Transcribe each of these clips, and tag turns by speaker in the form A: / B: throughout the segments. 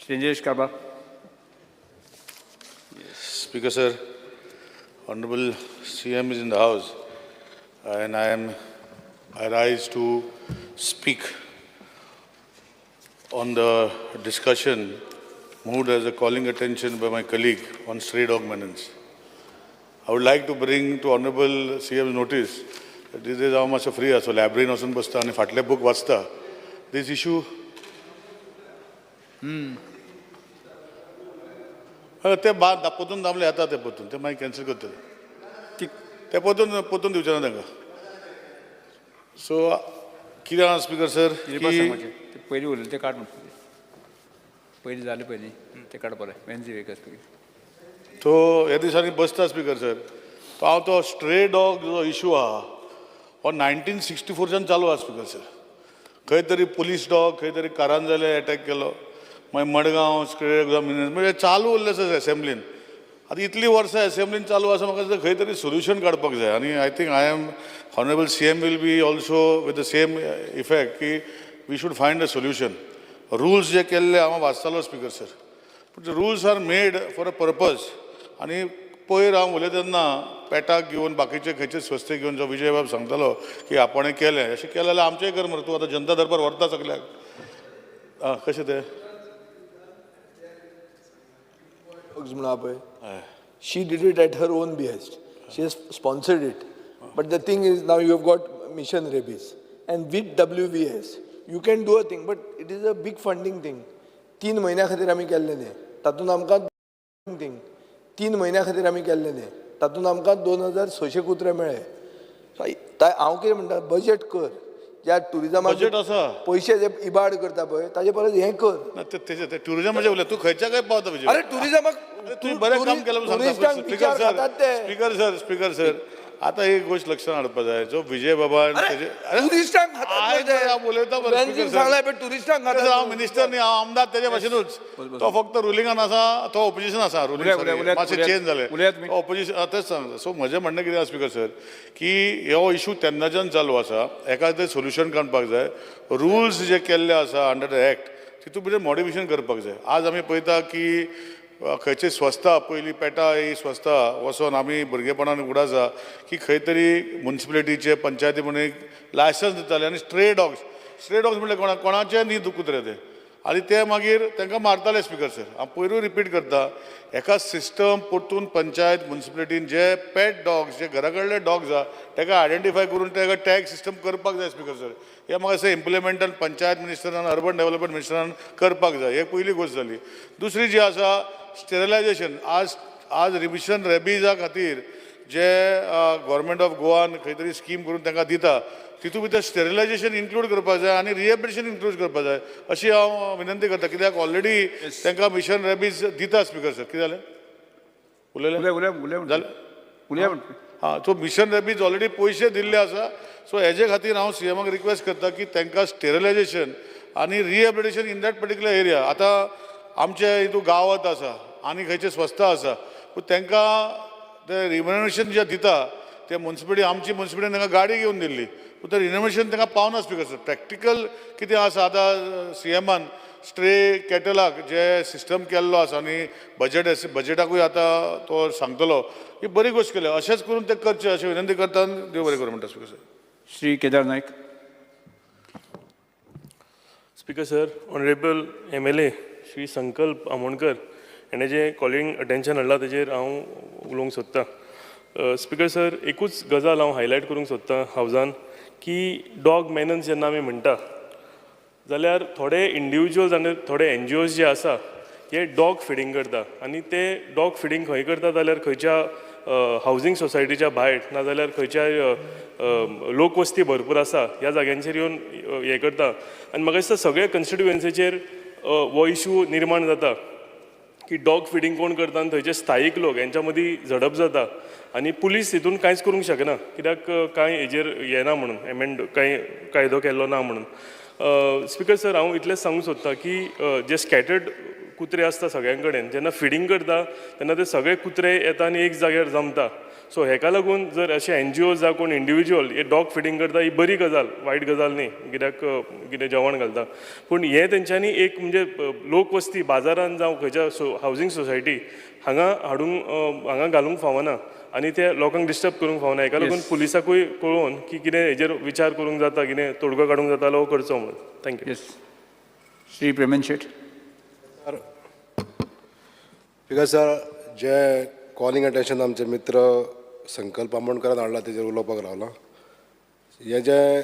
A: Shri Nilesh Cabral.
B: Speaker sir, Honorable CM is in the house and I rise to speak on the discussion moved as a calling attention by my colleague on stray dog menace. I would like to bring to Honorable CM's notice that this is हांव मातसो free आसो, लायब्ररीन वचून बसता आनी फाटले book वाचता. This issue, हय, ते बाद परतून दामले येता, ते परतून ते मागीर कॅन्सल करतले. ते परतून परतून दिवचे ना तांकां. सो कितें आहा स्पीकर सर
A: कितें
B: की
A: सांगपाचें ते पयलीं उरलें तें काड म्हणटा. पयलीं जालें, पयलीं तें काड बरें वेन्झी वेगस.
B: तो ह्या दिसांनी बसता स्पीकर सर, तो हांव तो स्ट्रे डॉग जो इशू आहा हो 1964च्यान चालू आहा स्पीकर सर. खंय तरी पुलीस डॉग खंय तरी कारांजाले एटॅक केलो, मागीर मडगांव स्ट्रे डॉग, म्हणजे चालू उरलें आसा एसेंब्लीन. आतां इतलीं वर्सां एसेंब्लीन चालू आसा, म्हाका दिसता खंय तरी सोल्युशन काडपाक जाय. आनी I think I am honourable CM will be also with the same effect की we should find a solution. Rules जे केल्ले हांव वाचतालो स्पीकर सर, पूण rules are made for a purpose. आनी पयर हांव उलयता तेन्ना पेटाक घेवन बाकीचे खंयचे संस्थे घेवन जो विजय बाब सांगतालो की आपणें केलें, अशें केलें जाल्यार आमचेंय कर मरे. तूं आतां जनता दरबार व्हरता सगल्याक. आं, कशें तें?
C: Dogs म्हणून आहा पळय, she did it at her own behest. She has sponsored it. But the thing is, now you have got Mission Rabies and with WVS you can do a thing, but it is a big funding thing. 3 म्हयन्या खातीर आमी केल्लें तें, तातूंत आमकां thing 3 म्हयन्या खातीर आमी केल्लें तें, तातूंत आमकां 2600 कुत्रे मेळ्ळे. सो हांव कितें म्हणटा, बजेट कर ज्या टुरिजमाक.
B: बजेट आसा.
C: पयशे जे इबाड करता पळय, ताजे परस हें कर.
B: ना, ते तेजे ते टुरिजमाचें उलय तूं, खंयच्या खंय पावता विजय.
C: अरे, टुरिजमाक
B: तुवें बरें काम केलें म्हणून सांगता.
C: टुरिस्टांक
B: स्पीकर
C: विचार
B: सर,
C: खातात ते.
B: स्पीकर सर, स्पीकर सर, आतां एक गोश्ट लक्षात हाडपा जाय, जो विजय बाबान तेजे, अरे,
C: टुरिस्टांक खातात
B: आयक
C: मरे ते.
B: रे, हांव उलयता मरे,
C: वेन्झीन
B: स्पीकर सर.
C: सांगलां पळय, टुरिस्टांक
B: सर,
C: खातात.
B: हांव मिनिस्टर न्ही, हांव आमदार तेजे भाशेनूच. तो फक्त रुलिंगान आसा, तो ऑपोजिशन आसा.
A: उलया, उलया,
B: रुलींग
A: उलयात,
B: मातशें
A: उलयात.
B: चेंज जालें.
A: उलयात तुमी.
B: ऑपोजिशन तेच सांगता. सो म्हजें म्हणणें कितें आसा स्पीकर सर, की हो इशू तेन्नाच्यान चालू आसा, एका ते सोल्युशन काडपाक जाय. रुल्स जे केल्ले आसा अंडर the act, तितून भितर मॉडिफिकेशन करपाक जाय. आज आमी पळयता की खंयची संस्था, पयलीं पेटा ही संस्था वचोन आमी भुरगेपणान उगडासा की खंय तरी मुन्सिपलिटीचे पंचायती म्हणून एक लायसन्स दिताले आनी स्ट्रे डॉग्स, स्ट्रे डॉग्स म्हणल्यार कोणाचे न्ही कुत्रे ते, आनी ते मागीर तांकां मारताले. स्पीकर सर, हांव पयरूय रिपीट करता, एका सिस्टम परतून पंचायत मुन्सिपलिटीन जे पेट डॉग्स, जे घरा कडले डॉग्स आहा, ताका आयडेंटिफाय करून ताका टॅग सिस्टम करपाक जाय. स्पीकर सर, हे म्हाका दिसता इम्प्लिमेंटान पंचायत मिनिस्टरान, अर्बन डेव्हलपमेंट मिनिस्टरान करपाक जाय. हे पयली गोश्ट जाली. दुसरी जी आसा स्टेरिलायझेशन. आज आज रिमिशन रेबीजा खातीर जे गव्हर्मेंट ऑफ गोवान खंय तरी स्कीम करून तांकां दिता, तितून भितर स्टेरिलायझेशन इन्क्लूड करपाक जाय आनी रिहेबिलिटेशन इन्क्लूड करपाक जाय, अशी हांव विनंती करता. कित्याक ऑलरेडी तांकां मिशन रेबीज दिता. स्पीकर सर, कितें जालें? उलयलें?
A: उलय, उलय, उलय म्हणटा.
B: जालें?
A: उलया म्हणटा.
B: हां, सो मिशन रेबीज ऑलरेडी पयशे दिल्ले आसा. सो हेजे खातीर हांव सीएमाक रिक्वेस्ट करता की तांकां स्टेरिलायझेशन आनी rehabilitation in that particular area. आतां आमचे हितून गांवांत आसा आनी खंयचे संस्था आसा, पूण तांकां ते रिनोवेशन जे दिता ते मुन्सिपलिटी, आमची मुन्सिपलिटीन तांकां गाडी घेवन दिल्ली, पूण ते रिनोवेशन तांकां पावना. स्पीकर सर, प्रॅक्टिकल कितें आसा, आतां सीएमान स्ट्रे कॅटलाक जे सिस्टम केल्लो आसा आनी बजेटाकूय आतां तो सांगतलो, ही बरी गोश्ट केल्या. अशेंच करून ते करचें अशें विनंती करता आनी देव बरें करूं म्हणटा speaker sir.
A: Shri Kedar Naik.
D: Speaker sir, honourable MLA Shri Sankalp Amonkar हेणें जें कॉलिंग अटेन्शन हाडलां तेजेर हांव उलोवंक सोदतां. स्पीकर सर, एकूच गजाल हांव हायलायट करूंक सोदतां हावजान की डॉग मेनन्स जेन्ना आमी म्हणटा जाल्यार थोडे इंडिविज्युअल्स आनी थोडे एनजीओज जे आसा हे डॉग फिडींग करता आनी ते डॉग फिडींग खंय करता जाल्यार खंयच्या हावजींग सोसायटीच्या भायर नाजाल्यार खंयच्याय लोकवस्ती भरपूर आसा ह्या जाग्यांचेर येवन हें करता. आनी म्हाका दिसता सगळ्या कन्स्टिट्युएन्सीचेर हो इशू निर्माण जाता की डॉग फिडींग कोण करता आनी थंयचे स्थायीक लोक हेंच्या मदीं झडप जाता आनी पुलीस हितून कांयच करूंक शकना, कित्याक कांय हेजेर येना म्हणून एमेंड कांय कायदो केल्लो ना म्हणून. स्पीकर सर, हांव इतलेंच सांगूंक सोदतां की जे स्कॅटर्ड कुत्रे आसता सगळ्यां कडेन, जेन्ना फिडींग करता तेन्ना ते सगळे कुत्रे येता आनी एक जाग्यार जमता. सो हेका लागून जर अशे एनजीओ जावं कोण इंडिविज्युअल हे डॉग फिडींग करता, ही बरी गजाल, वायट गजाल न्ही, कित्याक कितें जेवण घालता. पूण हें तेंच्यांनी एक म्हणजे लोकवस्ती बाजारान जावं खंयच्या हावजींग सोसायटी हांगा हाडूंक, हांगा घालूंक फावना आनी ते लोकांक डिस्टर्ब करूंक फावना. हेका लागून पुलिसाकूय कळोवन की कितें हेजेर विचार करूंक जाता, कितें तोडगो काडूंक जाता जाल्यार हो करचो म्हणून. Thank you.
A: Yes, Shri Preman Shet.
E: Because sir, J calling attention आमचे मित्र संकल्प आमोणकरान हाडला तेजेर उलोवपाक रावला. हें जें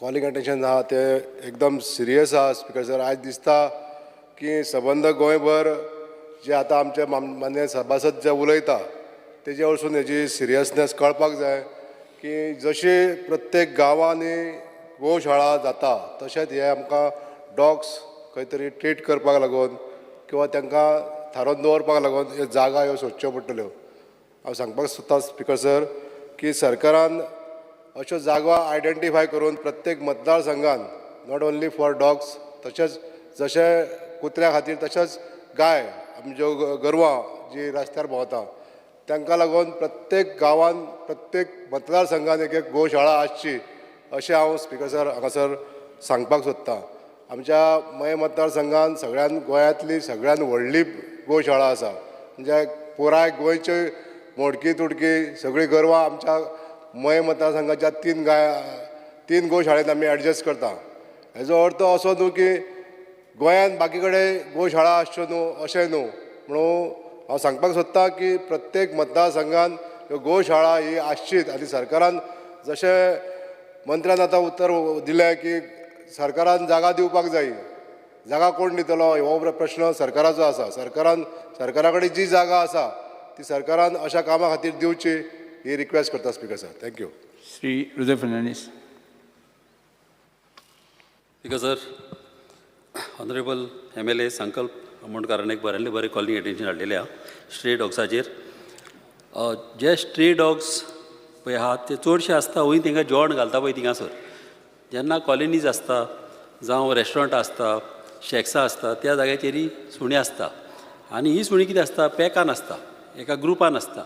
E: कॉलिंग अटेन्शन आहा तें एकदम सिरियस आहा स्पिकर सर. आयज दिसता की सबंद गोंयभर जे आतां आमचे मान्य सभासद जे उलयता तेजे वरसून हेजी सिरियसनेस कळपाक जाय की जशी प्रत्येक गांवांनी गोशाळा जाता तशेंच हे आमकां डॉग्स खंय तरी ट्रीट करपाक लागून किंवा तांकां थारोवन दवरपाक लागून ह्यो जागा ह्यो सोदच्यो पडटल्यो. हांव सांगपाक सोदता स्पिकर सर की सरकारान अश्यो जागो आयडेंटिफाय करून प्रत्येक मतदारसंघान not only for dogs, तशेंच जशें कुत्र्या खातीर तशेंच गाय आमच्यो गोरवां जी रस्त्यार भोंवता तांकां लागून प्रत्येक गांवान प्रत्येक मतदारसंघान एक एक गोशाळा आसची अशें हांव स्पिकर सर हांगासर सांगपाक सोदतां. आमच्या मये मतदारसंघान सगळ्यान गोंयांतली सगळ्यान व्हडली गोशाळा आसा, म्हणजे पुराय गोंयची मोडकी तुडकी सगळीं गोरवां आमच्या मये मतदारसंघाच्या 3 गोशाळेंत आमी एडजस्ट करता. हेजो अर्थ असो न्हू की गोंयांत बाकी कडेन गोशाळा आसच्यो न्हू अशें न्हू, म्हणून हांव सांगपाक सोदतां की प्रत्येक मतदारसंघान ह्यो गोशाळा ही आसचीच. आनी सरकारान जशें मंत्र्यान आतां उत्तर दिलें की सरकारान जागा दिवपाक जाय, जागा कोण दितलो हो प्रश्न सरकाराचो आसा. सरकारा कडेन जी जागा आसा ती सरकारान अशा कामा खातीर दिवची ही रिक्वेस्ट करता speaker sir. Thank you.
A: Shri Rudra Fernandes.
F: Speaker sir, honourable MLA Sankalp आमोणकारान एक बऱ्यांतलें बरें कॉलिंग एटेन्शन हाडलेलें आहा स्ट्रे डॉग्साचेर. जे स्ट्रे डॉग्स पळय आहात ते चडशे आसता वंय तेंकां जेवण घालता पळय थिंगासर, जेन्ना कॉलनीज आसता जावं रेस्टॉरंट आसता, शॅक्सां आसता, त्या जाग्याचेरय सुणीं आसता. आनी ही सुणीं कितें आसता, पॅकान आसता, एका ग्रुपान आसता.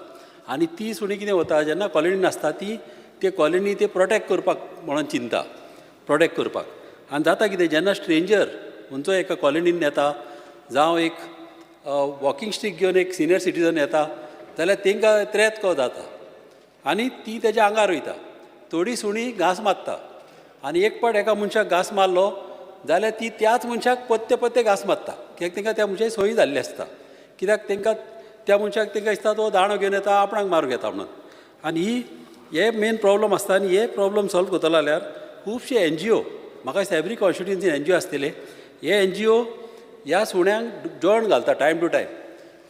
F: आनी ती सुणीं कितें वता जेन्ना कॉलनीन आसता ती ते कॉलनी ते प्रोटेक्ट करपाक म्हणून चिंता, प्रोटेक्ट करपाक. आनी जाता कितें, जेन्ना स्ट्रेंजर खंयचो एका कॉलनीन येता जावं एक वॉकिंग स्टीक घेवन एक सिनियर सिटीजन येता जाल्यार तांकां त्रेत को जाता आनी ती तेज्या आंगार वयता. थोडीं सुणीं घांस मारता आनी एक पाट एका मनशाक घांस मारलो जाल्यार ती त्याच मनशाक पत्ते पत्ते घांस मारता, कित्याक तांकां त्या मनशाची सोयी जाल्ली आसता. कित्याक तांकां त्या मनशाक तांकां दिसता तो दांडो घेवन येता आपणाक मारूंक येता म्हणून. आनी ही हे मेन प्रॉब्लम आसता. आनी हे प्रॉब्लम सॉल्व करतलो जाल्यार खुबशे एनजीओ, म्हाका दिसता एवरी कॉन्स्टिट्युएन्सी एनजीओ आसतले, हे एनजीओ ह्या सुण्यांक जेवण घालता टायम टू टायम.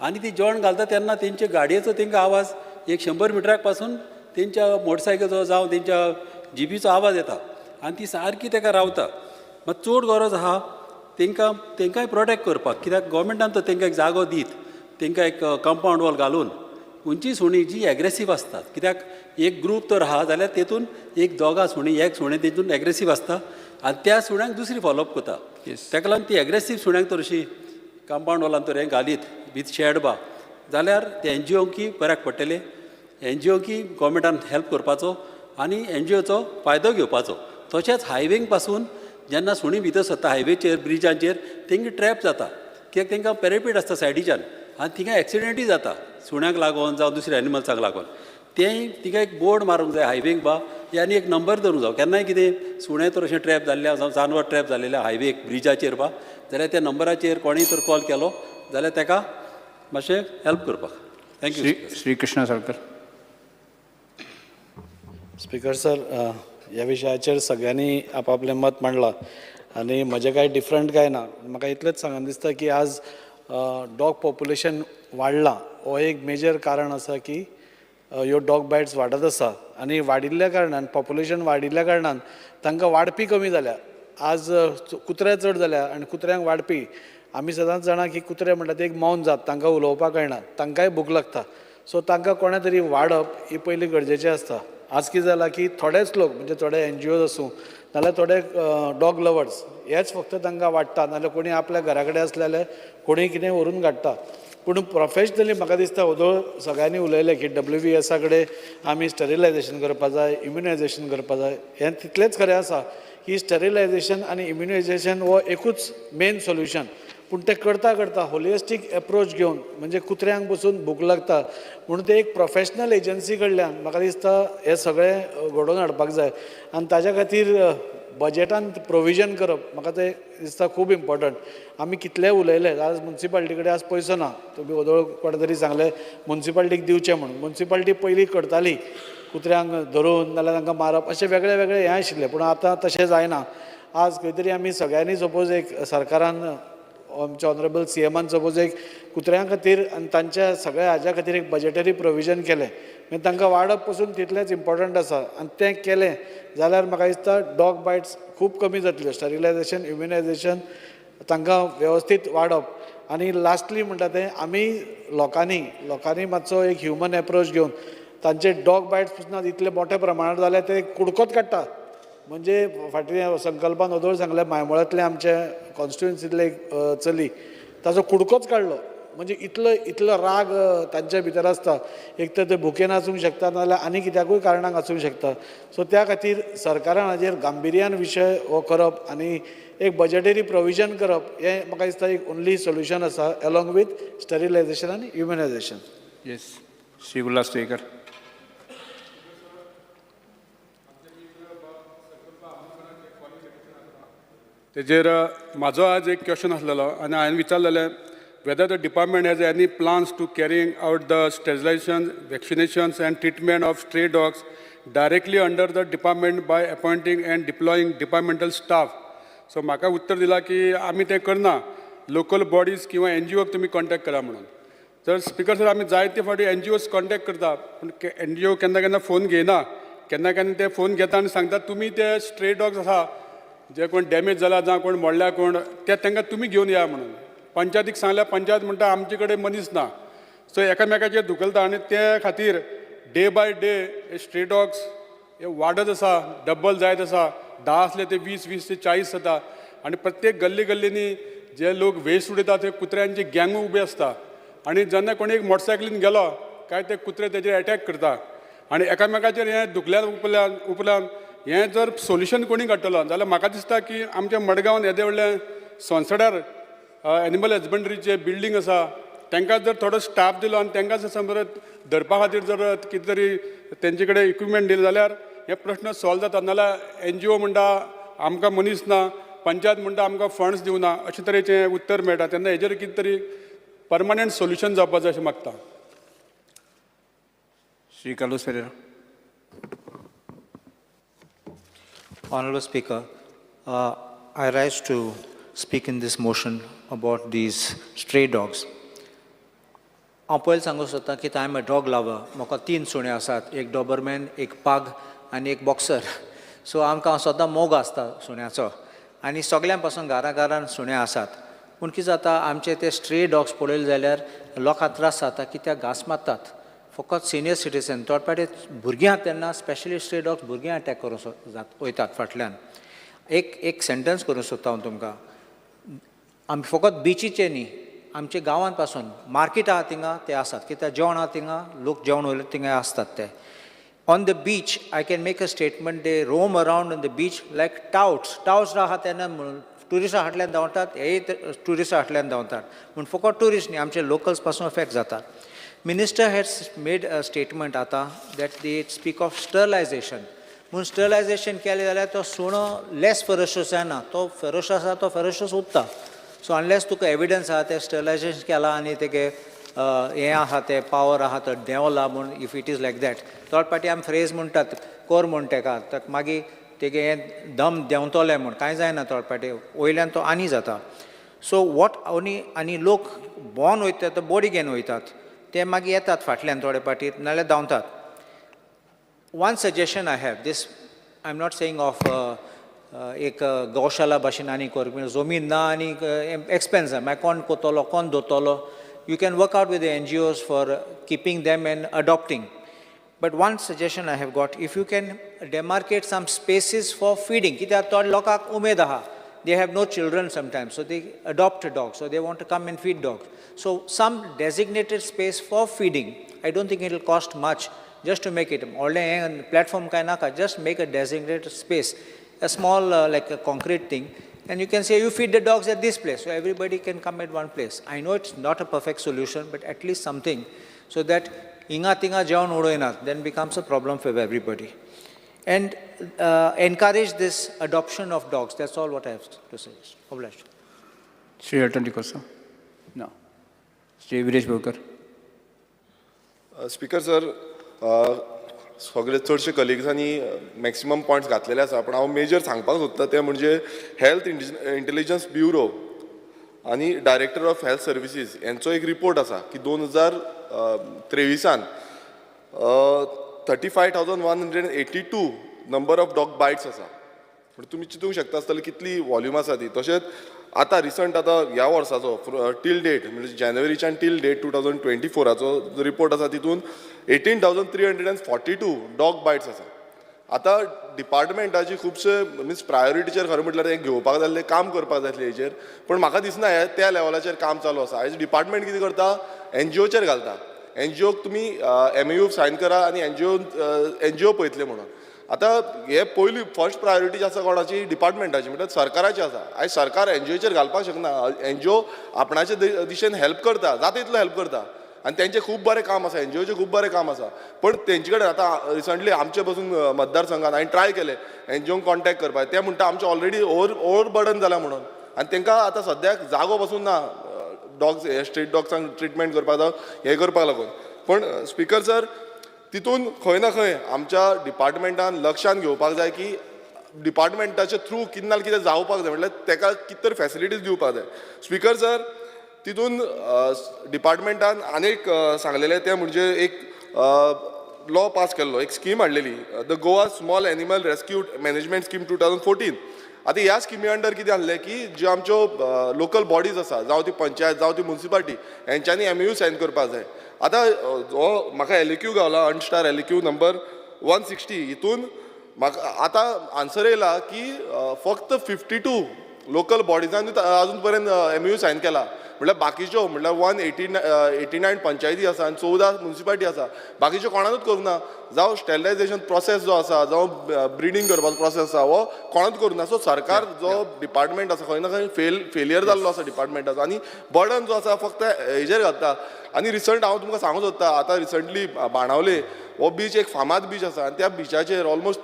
F: आनी ती जेवण घालता तेन्ना तेंचे गाडयेचो तेंकां आवाज एक 100 मिटराक पासून तेंच्या मोटरसायकलीचो जावं तेंच्या जिपीचो आवाज येता आनी ती सारकी तेका रावता. मात चड गरज आहा तेंकां तेंकांय प्रोटेक्ट करपाक, कित्याक गोवोरमेंटान तर तेंकां एक जागो दीत, तेंकां एक कंपावंड वॉल घालून खंयची सुणीं जी एग्रेसीव आसतात, कित्याक एक ग्रूप तर आहा जाल्यार तेतून एक दोगां सुणीं एक सुणें तेतून एग्रेसीव आसता आनी त्या सुण्यांक दुसरी फॉलोअप करता. ताका लागून ती एग्रेसीव सुण्यांक तर अशी कंपावंड वॉलान तर हें घालीत विथ शेड बा जाल्यार ते एनजीओंकी बऱ्याक पडटले, एनजीओंकी गोवोरमेंटान हेल्प करपाचो आनी एनजीओचो फायदो घेवपाचो. तशेंच हायवेंक पासून जेन्ना सुणीं भितर सरता हायवेचेर ब्रिजांचेर तेंकां ट्रॅप जाता, कित्याक तेंकां पॅरेपीट आसता सायडीच्यान आनी थिंगा एक्सिडेंटूय जाता सुण्यांक लागून जावं दुसऱ्या एनिमल्सांक लागून. तेंय थिंगा एक बोर्ड मारूंक जाय हायवेक बा आनी एक नंबर धरूंक जाय, केन्नाय कितें सुणें तर अशें ट्रॅप जाल्लें जावं जानवर ट्रॅप जाल्लें हायवेक ब्रिजाचेर बा जाल्यार त्या नंबराचेर कोणीय तर कॉल केलो जाल्यार तेका मातशें हेल्प करपाक. Thank you.
A: Shri Krishna Salkar.
G: Speaker sir, ह्या विशयाचेर सगळ्यांनी आपआपलें मत मांडलां आनी म्हजें कांय डिफरंट कांय ना. म्हाका इतलेंच सांगन दिसता की आज डॉग पॉप्युलेशन वाडलां हो एक मेजर कारण आसा की ह्यो डॉग बायट्स वाडत आसा आनी वाडिल्ल्या कारणान पॉप्युलेशन वाडिल्ल्या कारणान तांकां वाडपी कमी जाल्या. आज कुत्रे चड जाल्या आनी कुत्र्यांक वाडपी आमी सदांच जाणा की कुत्रे म्हणटा ते एक मौन जात, तांकां उलोवपाक कळना, तांकांय भूक लागता. सो तांकां कोणें तरी वाडप ही पयली गरजेचें आसता. आज कितें जालां की थोडेच लोक म्हणजे थोडे एनजीओज आसूं नाल्यार थोडे डॉग लवर्स हेच फक्त तांकां वाडटा, नाल्यार कोणी आपल्या घरा कडेन आसले जाल्यार कोणी कितें व्हरून घाडटा. पूण प्रोफेशनली म्हाका दिसता ओदोळ सगळ्यांनी उलयलें की डब्ल्यू वी एसा कडेन आमी स्टरिलायजेशन करपा जाय, इम्युनायजेशन करपा जाय. हें तितलेंच खरें आसा की स्टरिलायजेशन आनी इम्युनायजेशन हो एकूच मेन सोल्युशन, पूण तें करता करता होलिस्टीक एप्रोच घेवन, म्हणजे कुत्र्यांक पसून भूक लागता म्हणून ते एक प्रोफेशनल एजन्सी कडल्यान म्हाका दिसता हें सगळें घडोवन हाडपाक जाय. आनी ताज्या खातीर बजेटान प्रोविजन करप म्हाका तें दिसता खूब इम्पॉर्टंट. आमी कितलेय उलयले, आज मुन्सिपाल्टी कडेन आज पयसो ना. तुमी ओदोळ कोणे तरी सांगलें मुन्सिपाल्टीक दिवचें म्हणून. मुन्सिपाल्टी पयलीं करताली, कुत्र्यांक धरून नाल्यार तांकां मारप अशें वेगळे वेगळे हें आशिल्लें, पूण आतां तशें जायना. आज खंय तरी आमी सगळ्यांनी सपोज एक सरकारान, आमच्या ऑनरेबल सी एमान सपोज एक कुत्र्यां खातीर आनी तांच्या सगळ्या हाज्या खातीर एक बजेटरी प्रोविजन केलें, मागीर तांकां वाडप पसून तितलेंच इम्पॉर्टंट आसा. आनी तें केलें जाल्यार म्हाका दिसता डॉग बायट्स खूब कमी जातल्यो. स्टरिलायजेशन, इम्युनायजेशन, तांकां वेवस्थीत वाडप. आनी लास्टली म्हणटा तें आमी लोकांनी मातसो एक ह्युमन एप्रोच घेवन तांचे डॉग बायट्स पसून इतले मोठ्या प्रमाणात जाल्यार ते कुडकोच काडटा. म्हणजे फाटल्या संकल्पान ओदोळ सांगलें, मायमोळांतलें आमचे कॉन्स्टिट्युएन्सींतलें एक चली, ताजो कुडकोच काडलो. म्हणजे इतलो इतलो राग तांच्या भितर आसता. एक तर ते भुकेन आसूंक शकता, नाजाल्यार आनी कित्याकूय कारणाक आसूंक शकता. सो त्या खातीर सरकारान हाजेर गांभिर्यान विशय हो करप आनी एक बजेटरी प्रोविजन करप हें म्हाका दिसता एक ओन्ली सोल्युशन आसा, एलोंग विथ स्टरिलायजेशन आनी ह्युमनायजेशन.
A: येस, श्री उल्हास तुयेकर.
H: तेजेर म्हाजो आज एक क्वेश्चन आसलेलो आनी हांवें विचारलेलें whether the department has any plans to carrying out the sterilization, vaccinations and treatment of stray dogs directly under the department by appointing and deploying departmental staff. So म्हाका उत्तर दिलां की आमी तें करना, लोकल बॉडीज किंवा एन जी ओक तुमी contact करा म्हणून. तर स्पिकर सर, आमी जायते फावटी एन जी ओज कॉन्टॅक्ट करता, पूण एन जी ओ केन्ना केन्ना फोन घेयना. केन्ना केन्ना ते फोन घेता आनी सांगता तुमी ते स्ट्रे डॉग्स आसा जे कोण डॅमेज जाला, जावं कोण मोडल्या कोण, ते तांकां तुमी घेवन या म्हणून. पंचायतीक सांगल्यार पंचायत म्हणटा आमचे कडेन मनीस ना. सो एकामेकाचेर धुकलता आनी ते खातीर day by day stray dogs हे वाडत आसा, डब्बल जायत आसा. 10 आसले ते 20, 20 ते 40 जाता आनी प्रत्येक गल्ली गल्लींनी जे लोक वेस्ट उडयता ते कुत्र्यांची गँगू उबी आसता आनी जेन्ना कोणी एक मोटरसायकलीन गेलो काय ते कुत्रे तेजेर एटॅक करता आनी एकामेकाचेर हें धुकल्या उपल्यान हें जर सोल्युशन कोणी काडटलो जाल्यार म्हाका दिसता की आमच्या मडगांवान येदें व्हडलें सोनसड्यार एनिमल हजबंड्रीचें बिल्डींग आसा, तांकां जर थोडो स्टाफ दिलो आनी तांकां जर समज धरपा खातीर जर कितें तरी तेंचे कडेन इक्विपमेंट दिलें जाल्यार हे प्रश्न सॉल्व जाता. नाजाल्यार एन जी ओ म्हणटा आमकां मनीस ना, पंचायत म्हणटा आमकां फंड्स दिवना, अशें तरेचें उत्तर मेळटा. तेन्ना हेजेर कितें तरी परमनंट सोल्युशन जावपा जाय अशें मागता.
A: Shri Carlos Ferreira.
I: Honorable Speaker, I rise to speak in this motion about these stray dogs. हांव पयलीं सांगूंक सोदतां की I am a dog lover. म्हाका तीन सुणे आसात, एक डॉबरमॅन, एक पाग आनी एक बॉक्सर. सो आमकां सदां मोग आसता सुण्याचो आनी सगळ्यां पासून घरा घरान सुणे आसात. पूण कितें जाता, आमचे ते स्ट्रे डॉग्स पळयले जाल्यार लोकांक त्रास जाता कित्याक घांस मारतात. फकत सिनियर सिटीजन, थोडे फावटी भुरगीं आहा तेन्ना स्पेशली स्ट्रे डॉग्स भुरगीं अटॅक करूंक वयतात फाटल्यान. एक एक सेंटन्स करूंक सोदता हांव तुमकां. आमी फकत बिचीचे न्ही, आमच्या गांवांत पासून मार्केट आहा थिंगा ते आसात, कित्याक जेवण आहा थिंगा, लोक जेवण वयले थिंगा आसतात ते. On the beach I can make a statement, they roam around on the beach like touts. Touts आहा तेन्ना ट्युरिस्टां फाटल्यान धांवतात, हेय ट्युरिस्टां फाटल्यान धांवतात. पूण फकत ट्युरिस्ट न्ही, आमचे लोकल्स पासून अफेक्ट जातात. Minister has made a statement आतां that they speak of sterilization. पूण स्टरलायजेशन केलें जाल्यार तो सुणो लेस फेरोशियस जायना, तो फेरोशियस आसा तो फेरोशियस उरता. सो अनलेस तुका एविडन्स आहा तें स्टरलायजेशन केलां आनी तेगे हें आहा तें पावर आहा तो देंवला म्हूण, if it is like that, थोडे फावटी आमी फ्रेज म्हणटात कोर म्हूण तेका, मागीर तेगे हें दम देंवतलें म्हूण, कांय जायना थोडे फावटी वयल्यान तो आनी जाता. सो what only आनी लोक भोंवन वयतात तो बॉडी घेवन वयतात, ते मागीर येतात फाटल्यान थोडे फावटी नाल्यार धांवतात. One suggestion I have, this I am not saying of एक गौशाला भाशेन आनी कर, जमीन ना आनी एक्सपेन्स आहा, मागीर कोण कोतलो कोण दोतलो. You can work out with the N G Os for keeping them and adopting. But one suggestion I have got, if you can demarcate some spaces for feeding, कित्याक थोडे लोकांक उमेद आहा They have no children sometimes, so they adopt a dog, so they want to come and feed dogs. So some designated space for feeding, I don't think it will cost much just to make it. Platform काय नाका, just make a designated space, a small like a concrete thing, and you can say you feed the dogs at this place, so everybody can come at one place. I know it's not a perfect solution, but at least something, so that inga tinga जेवण उडयनात, then becomes a problem for everybody. And encourage this adoption of dogs. That's all what I have to say. Obliged.
A: Shri Elton D'Costa? No. Shri Viresh Borkar?
J: Speaker sir, सगळे चडशे कलिग्सांनी maximum points घातलेले आसा, पूण हांव major सांगपाक सोदता तें म्हणजे हेल्थ इंटेलिजन्स ब्युरो आनी डायरेक्टर ऑफ हेल्थ सर्विसीस यांचो एक रिपोर्ट आसा की 2023 35,182 number of dog bites आसा. पूण तुमी चिंतूंक शकता आसतले कितली वॉल्यूम आसा ती. तशेंच आतां रिसंट आतां ह्या वर्साचो टील डेट म्हणजे जानेवारीच्यान टील डेट 2024 जो रिपोर्ट आसा तितून 18,342 डॉग बायट्स आसा. आतां डिपार्टमेंटाची खुबशे मिन्स प्रायोरिटीचेर खरें म्हटल्यार तें घेवपाक जाय आसलें, काम करपाक जाय आसलें हेजेर, पूण म्हाका दिसना हें त्या लेवलाचेर काम चालू आसा. आयज डिपार्टमेंट कितें करता, एनजीओचेर घालता. एनजीओक तुमी एमओयू सायन करा आनी एनजीओ पळयतले म्हणून. आतां हे पयली फर्स्ट प्रायोरिटी जी आसा कोणाची, डिपार्टमेंटाची, म्हटल्यार सरकाराची आसा. आयज सरकार एनजीओचेर घालपाक शकना. एनजीओ आपणाचे दिशेन हेल्प करता, जाता तितलो हेल्प करता आनी तेंचें खूब बरें काम आसा, एनजीओचें खूब बरें काम आसा. पण तेंचे कडेन आतां रिसंटली आमचे पसून मतदारसंघान हांवें ट्राय केलें एनजीओंक कॉन्टेक्ट करपाक, ते म्हणटा आमचें ऑलरेडी ओवर बर्डन जालां म्हणून, आनी तेंकां आतां सद्याक जागो पसून ना डॉग्स हे स्ट्रीट डॉग्सांक ट्रिटमेंट करपाक जावं हें करपाक लागून. पण स्पिकर सर, तितून खंय ना खंय आमच्या डिपार्टमेंटान लक्षान घेवपाक जाय की डिपार्टमेंटाचे थ्रू कितें ना कितें जावपाक जाय, म्हटल्यार तेका कितें तरी फॅसिलिटीज दिवपाक जाय. स्पिकर सर, तितून डिपार्टमेंटान आनीक सांगलेलें तें म्हणजे एक लॉ पास केल्लो, एक स्कीम हाडलेली, the Goa small animal rescue management scheme 2014. आतां ह्या स्किमी अंडर कितें आहलें की ज्यो आमच्यो लोकल बॉडीज आसा, जावं ती पंचायत जावं ती मुन्सिपालिटी, हेंच्यांनी एमयू सायन करपाक जाय. आतां हो म्हाका एलएक्यू गावला, अनस्टार एलएक्यू नंबर 160, हितून म्हाका आतां आन्सर येयला की फक्त 52 लोकल बॉडिजांनी अजून पर्यंत एमयू सायन केला. म्हटल्यार बाकीच्यो म्हटल्यार 189 पंचायती आसा आनी 14 मुन्सिपालिटी आसा, बाकीच्यो कोणानूच करूंक ना. जावं स्टेरिलायझेशन प्रोसेस जो आसा, जावं ब्रिडींग करपाचो प्रोसेस आसा, हो कोणाच करूंक ना. सो सरकार जो डिपार्टमेंट आसा खंय ना खंय फेलियर जाल्लो आसा डिपार्टमेंटाचो, आनी बर्डन जो आसा फक्त हेजेर घालता. आनी रिसंट हांव तुमकां सांगूंक सोदता, आतां रिसंटली बाणावले हो बीच एक फामाद बीच आसा आनी त्या बिचाचेर ऑलमोस्ट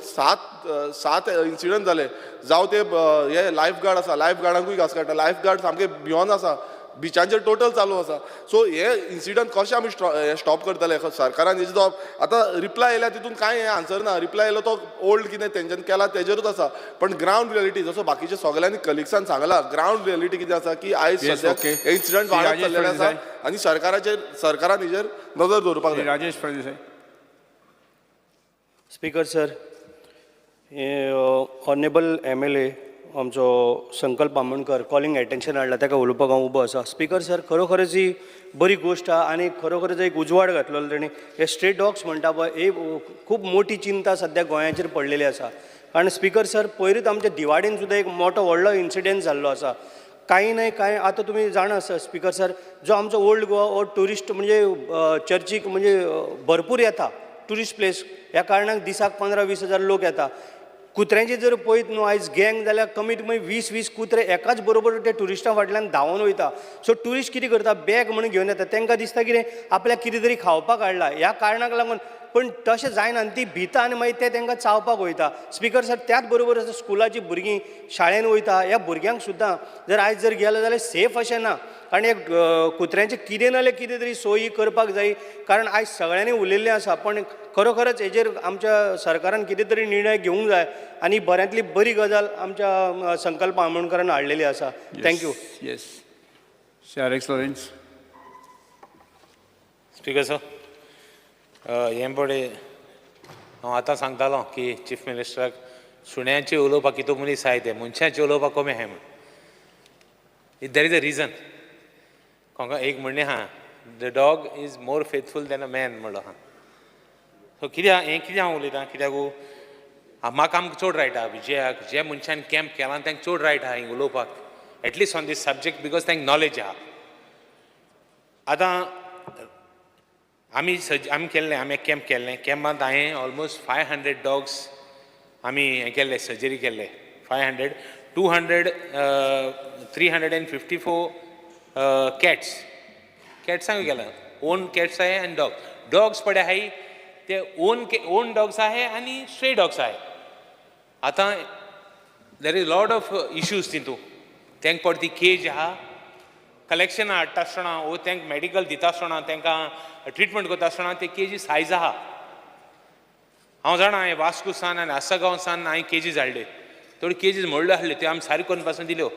J: सात इन्सिडंट जाले. जावं ते हे लायफ गार्ड आसा, लायफ गार्डांकूय घास काडटा, लायफ गार्ड सामके भियोन आसा, बिचांचेर टोटल चालू आसा. सो हे इन्सिडंट कशें आमी स्टॉप करतले? सरकारान हेजे जो आतां रिप्लाय येयल्या तितून कांय हें आन्सर ना. रिप्लाय येयलो तो ओल्ड कितें तेंच्यांनी केला तेजेरूच आसा, पण ग्रावंड रियलिटी जसो बाकीच्या सगळ्यांनी कलिग्सान सांगला, ग्रावंड रियलिटी कितें आसा की आयज सद्याक हे इन्सिडंट वाडत चल्लेले आसा आनी सरकारान हेजेर नजर दवरपाक जाय.
A: राजेश फळदेसाय.
K: स्पीकर सर, हे ऑनरेबल MLA आमचो संकल्प आमोणकर कॉलिंग एटेन्शन हाडला, ताका उलोवपाक हांव उबो आसा. स्पीकर सर, खरोखरच ही बरी गोश्ट आहा आनी खरोखरच एक उजवाड घातलेलो तेणी. हे स्ट्रीट डॉग्स म्हणटा पळय, ही खूब मोठी चिंता सद्या गोंयाचेर पडलेली आसा. कारण स्पीकर सर, पयरूच आमच्या दिवाडीन सुद्दां एक मोठो व्हडलो इन्सिडंट जाल्लो आसा. कांय न्हय कांय आतां तुमी जाणा आसा स्पीकर सर, जो आमचो ओल्ड गोवा हो ट्युरिस्ट म्हणजे चर्चीक म्हणजे भरपूर येता ट्युरिस्ट प्लेस, ह्या कारणाक दिसाक 15-20 हजार लोक येता. कुत्र्यांचे जर पळयत न्हू आयज गँग जाल्यार कमीत कमी 20-20 कुत्रे एकाच बरोबर ते ट्युरिस्टां फाटल्यान धांवून वयता. सो ट्युरिस्ट कितें करता, बॅग म्हणून घेवन येता, तांकां दिसता कितें आपल्याक कितें तरी खावपाक हाडला, ह्या कारणाक लागून. पण तशें जायना आनी ती भिता आनी मागीर ते तांकां चावपाक वयता. स्पीकर सर, त्याच बरोबर आतां स्कुलाची भुरगीं शाळेन वयता, ह्या भुरग्यांक सुद्दां जर आयज जर गेले जाल्यार सेफ अशें ना. आनी एक कुत्र्यांचें कितें ना जाल्यार कितें तरी सोयी करपाक जाय, कारण आयज सगळ्यांनी उलयल्लें आसा. पण खरोखरच हेजेर आमच्या सरकारान कितें तरी निर्णय घेवंक जाय आनी बऱ्यांतली बरी गजाल आमच्या संकल्प आमोणकरान हाडलेली आसा. Thank you.
A: Yes. Shri Alex Lawrence.
L: Speaker sir, हें पळय हांव आतां सांगतालो की चीफ मिनिस्टराक सुण्यांचे उलोवपाक कितू मनीस आहाय ते मनशांचे उलोवपाक कमी आहाय म्हूण. There is a reason. कोंका एक म्हणणें आहा, the dog is more faithful than a man म्हणलो आहा. सो कित्याक हें कितें हांव उलयतां, कित्याक म्हाका आमकां चड रायट आहा, विजयाक, जे मनशान कॅम्प केलां तांकां चड रायट आहा हिंग उलोवपाक, at least on this subject, because तांकां नॉलेज आहा. आतां आमी सज आमी केल्लें, आमी कॅम्प केल्लें. कॅम्पांत हांवें ऑलमोस्ट 500 डॉग्स आमी हें केल्ले, सर्जरी केल्ले 500, 200, 354 कॅट्स, कॅट्सांकूय केलां. ओन कॅट्स आहाय आनी डॉग, डॉग्स पळय आहाय ते ओन डॉग्स आहाय आनी स्ट्रे डॉग्स आहाय. आतां there is lot of issues तितू. तांकां पडटी केज आहा, कलेक्शनां हाडटा आसतना वो तांकां मेडिकल दिता आसतना, तांकां ट्रिटमेंट करता आसतना ते केजी सायज आहा. हांव जाणा, हांवें वास्को सान आनी आसगांव सान हांवें केजीस हाडल्यो. थोड्यो केजीस व्हडल्यो आसल्यो, त्यो आमी सारक्यो करून पासून दिल्यो.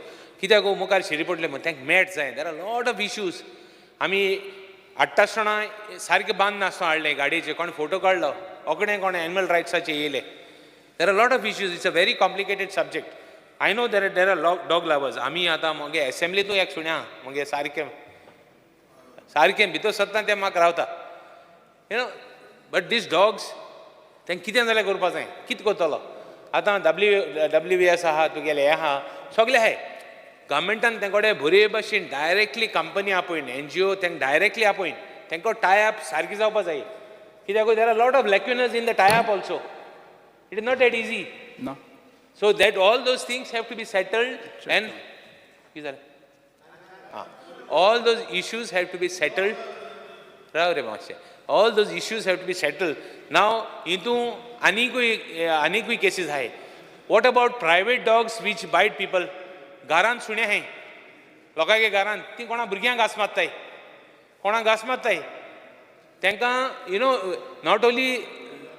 L: कित्याक गो मुखार शेरी पडले म्हण तांकां मॅट जाय. There are lot of issues. आमी हाडटा आसतना सारकें बांद नासतना हाडलें गाडयेचे, कोणें फोटो काडलो ओकडें, कोणें एनिमल रायट्साचे येयले. There are lot of issues. It's a very complicated subject. I know there are dog lovers. आमी आतां मगे एसेंब्लींतूय एक सुण्या मगे सारकें सारकें भितर सरता तें म्हाका रावता. But these dogs, तांकां कितें जाल्यार करपा जाय. कितें करतलो आतां? डब्ल्यू डब्ल्यू एस आहा तुगेलें, हें आहा, सगळें आहाय. गव्हर्मेंटान तें कडेन बरे भशेन डायरेक्टली कंपनी आपयन, एनजीओ तांकां डायरेक्टली आपयन, तांकां टाय अप सारकी जावपा जाय. कित्याक there are lot of lacunas in the tie up also. It is not that easy.
A: ना.
L: So that all those things have to be settled and कितें जालें? आं, all those issues have to be settled. राव रे मातशें. All those issues have to be settled. Now हितून आनिकूय cases आहाय. What about private dogs which bite people? घरान सुणे आहाय लोकांगे घरान, ती कोणा भुरग्यांक घास मारताय, कोणाक घास मारताय. तांकां not only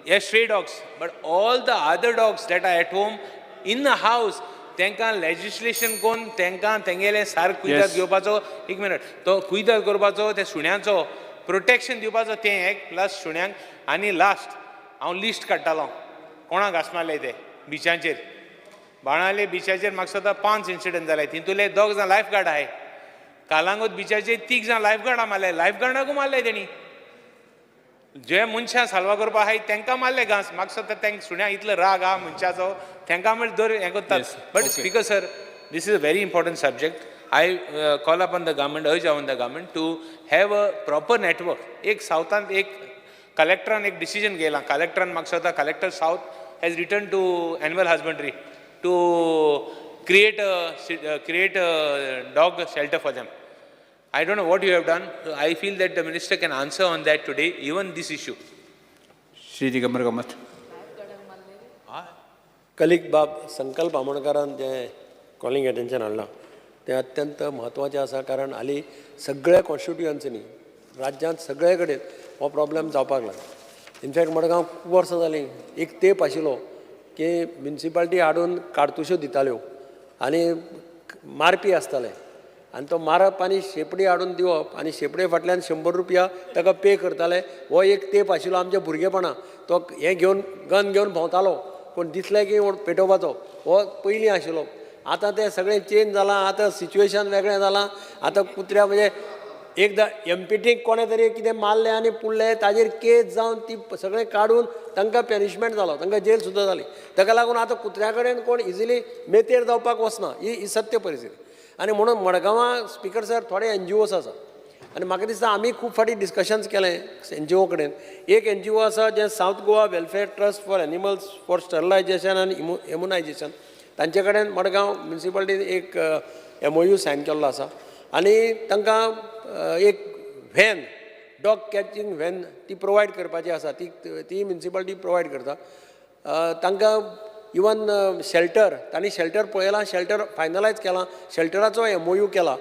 L: हे stray dogs but all the other dogs that are at home in the house, तांकां लेजिस्लेशन करून तांकां तेंगेलें सारकें कुयदाद घेवपाचो. एक मिनट, तो कुयदाद करपाचो, त्या सुण्यांचो प्रोटेक्शन दिवपाचो, तें एक प्लस सुण्यांक. आनी लास्ट, हांव लिस्ट काडटालो कोणाक घास मारले ते बिचांचेर. बाणावले बिचाचेर म्हाका दिसता पांच इन्सिडंट जाले. तितूंतले दोग जाण लायफ गार्ड आहाय. कालांगूट बिचाचेर तीग जाण लायफ गार्डा मारले, लायफ गार्डाकूय मारले तेणी. जे मनशां साल्वां करपा आहाय तांकां मारले घांस. म्हाका दिसता तांकां सुण्या इतलो राग आहा मनशाचो, तांकां म्हळ्यार दर हें करतात. But Speaker sir, this is a very important subject. I call upon the government, urge on the government to have a proper network. एक सावथांत एक कलेक्टरान एक डिसिजन घेयलां. कलेक्टरान, म्हाका दिसता Collector South has written to animal husbandry to create a dog shelter for them. I don't know what you have done. I feel that the minister can answer on that today, even this issue.
A: Shri Digambar Kamat.
K: कलिक बाब संकल्प आमोणकारान जें calling attention हाडलां तें अत्यंत म्हत्वाचें आसा, कारण हालीं सगळ्या कॉन्स्टिट्युयन्सीनी, राज्यांत सगळे कडेन हो प्रॉब्लम जावपाक लागला. इनफॅक्ट मडगांव खूब वर्सां जालीं एक तेंप आशिल्लो की म्युनिसिपालिटी हाडून काडतुश्यो दिताल्यो आनी मारपी आसताले आनी तो मारप आनी शेंपडी हाडून दिवप आनी शेंपडे फाटल्यान 100 रुपया ताका पे करताले. हो एक तेंप आशिल्लो आमच्या भुरगेपणा. तो हें घेवन, गन घेवन भोंवतालो, कोण दिसले की पेटोवपाचो. हो पयलीं आशिल्लो. आतां तें सगळें चेंज जालां. आतां सिच्युएशन वेगळें जालां. आतां कुत्र्या म्हणजे एकदां एमपीटीक कोणें तरी कितें मारलें आनी पुडलें, ताजेर केस जावन ती सगळें काडून तांकां पनिशमेंट जालो, तांकां जेल सुद्दां जाली. ताका लागून आतां कुत्र्या कडेन कोण इजिली मेतेर जावपाक वचना. ही ही सत्य परिस्थिती. आनी म्हणून मडगांवां, स्पिकर सर, थोडे एनजीओस आसा आनी म्हाका दिसता आमी खूब फावटी डिस्कशन्स केलें एनजीओ कडेन. एक एनजीओ आसा जें South Goa Welfare Trust for Animals for Sterilization आनी इम्युनायजेशन. तांचे कडेन मडगांव म्युनिसिपालिटीन एक एमओयू सायन केल्लो आसा आनी तांकां एक व्हॅन, डॉग कॅचिंग व्हॅन ती प्रोवायड करपाची आसा. ती ती म्युनिसिपालिटी प्रोवायड करता तांकां. इवन शेल्टर, तांणी शेल्टर पळयलां, शेल्टर फायनलायज केलां, शेल्टराचो एमओयू केला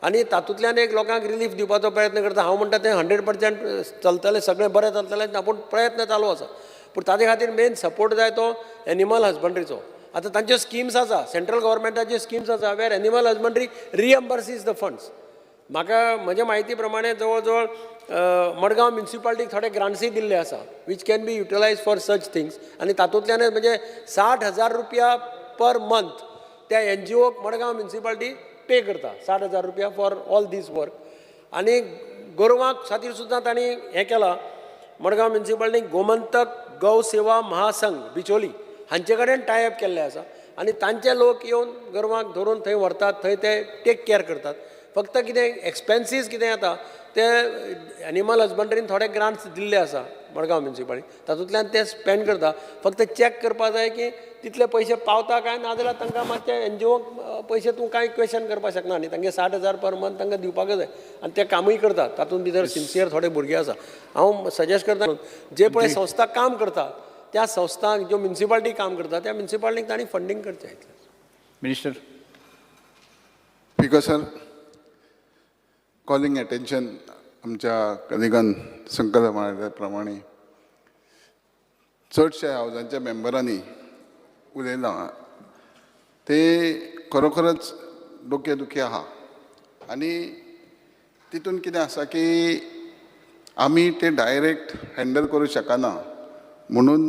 K: आनी तातूंतल्यान एक लोकांक रिलीफ दिवपाचो प्रयत्न करता. हांव म्हणटा तें 100% चलतलें, सगळें बरें चलतलें, पूण प्रयत्न चालू आसा. पूण ताजे खातीर मेन सपोर्ट जाय तो एनिमल हजबंड्रीचो. आतां तांच्यो स्किम्स आसा, सेंट्रल गव्हर्मेंटाच्यो स्किम्स आसा where animal husbandry reimburses the funds. म्हाका म्हज्या म्हायती प्रमाणे जवळ जवळ मडगांव म्युनिसिपालिटीक थोडे ग्रांट्सूय दिल्ले आसा which can be utilize for such things. आनी तातूंतल्यानच म्हणजे 60,000 रुपया पर मंथ त्या एनजीओक मडगांव म्युनिसिपालिटी पे करता, 60,000 रुपया फॉर ऑल these work. आनी गोरवां खातीर सुद्दां तांणी हें केलां. मडगांव म्युनिसिपालिटीक गोमंतक गौ सेवा महासंघ बिचोली
M: हांचे कडेन टायअप केल्ले आसा आनी तांचे लोक येवन गोरवांक धरून थंय व्हरतात, थंय ते टेक कॅर करतात. फक्त कितें एक्सपेन्सीस कितें येता ते एनिमल हजबंड्रीन थोडे ग्रांट्स दिल्ले आसा मडगांव म्युनिसिपालिटी, तातूंतल्यान ते स्पेंड करता. फक्त चॅक करपा जाय की तितले पयशे पावता काय ना, जाल्यार तांकां मातशें एनजीओक पयशे तूं कांय क्वेशन करपाक शकना न्ही. तांगे 60,000 पर मंथ तांकां दिवपाकच जाय आनी ते कामूय करतात. तातूंत भितर सिन्सियर थोडे भुरगे आसा. हांव सजेस्ट करता जे पळय संस्था काम करता त्या संस्थांक, ज्यो म्युनिसिपालिटी काम करता त्या म्युनिसिपालिटीक तांणी फंडींग करचें.
A: Minister.
N: Speaker sir, calling attention आमच्या कलिगान संकल्प म्हळ्या प्रमाणे चडशे हावजांच्या मेंबरांनी उलयलां ते खरोखरच डोके दुखी आहा. आनी तितून कितें आसा की आमी ते डायरेक्ट हँडल करूं शकना म्हणून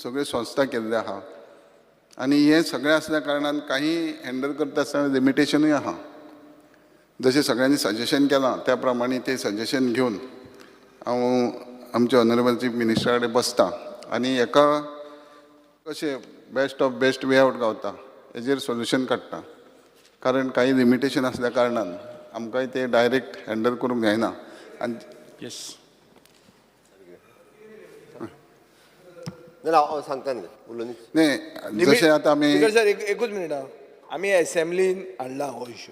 N: सगळ्यो संस्था केल्ल्यो आहा. आनी हें सगळें आसल्या कारणान काही हँडल करता आसतना लिमिटेशनूय आहा. जशें सगळ्यांनी सजेशन केलां त्या प्रमाणे तें सजेशन घेवन हांव आमच्या ऑनरेबल चीफ मिनिस्टरा कडेन बसता आनी हेका कशें best of best way out गावता हेजेर सोल्युशन काडटा. कारण काही लिमिटेशन आसल्या कारणान आमकांय तें डायरेक्ट हँडल करूंक जायना. आनी
A: येस
O: ना, हांव सांगता न्ही उलोवन.
N: न्ही, जशें आतां आमी
C: सर एकूच मिनीट. आमी एसेंब्लीन हाडला हो इशू,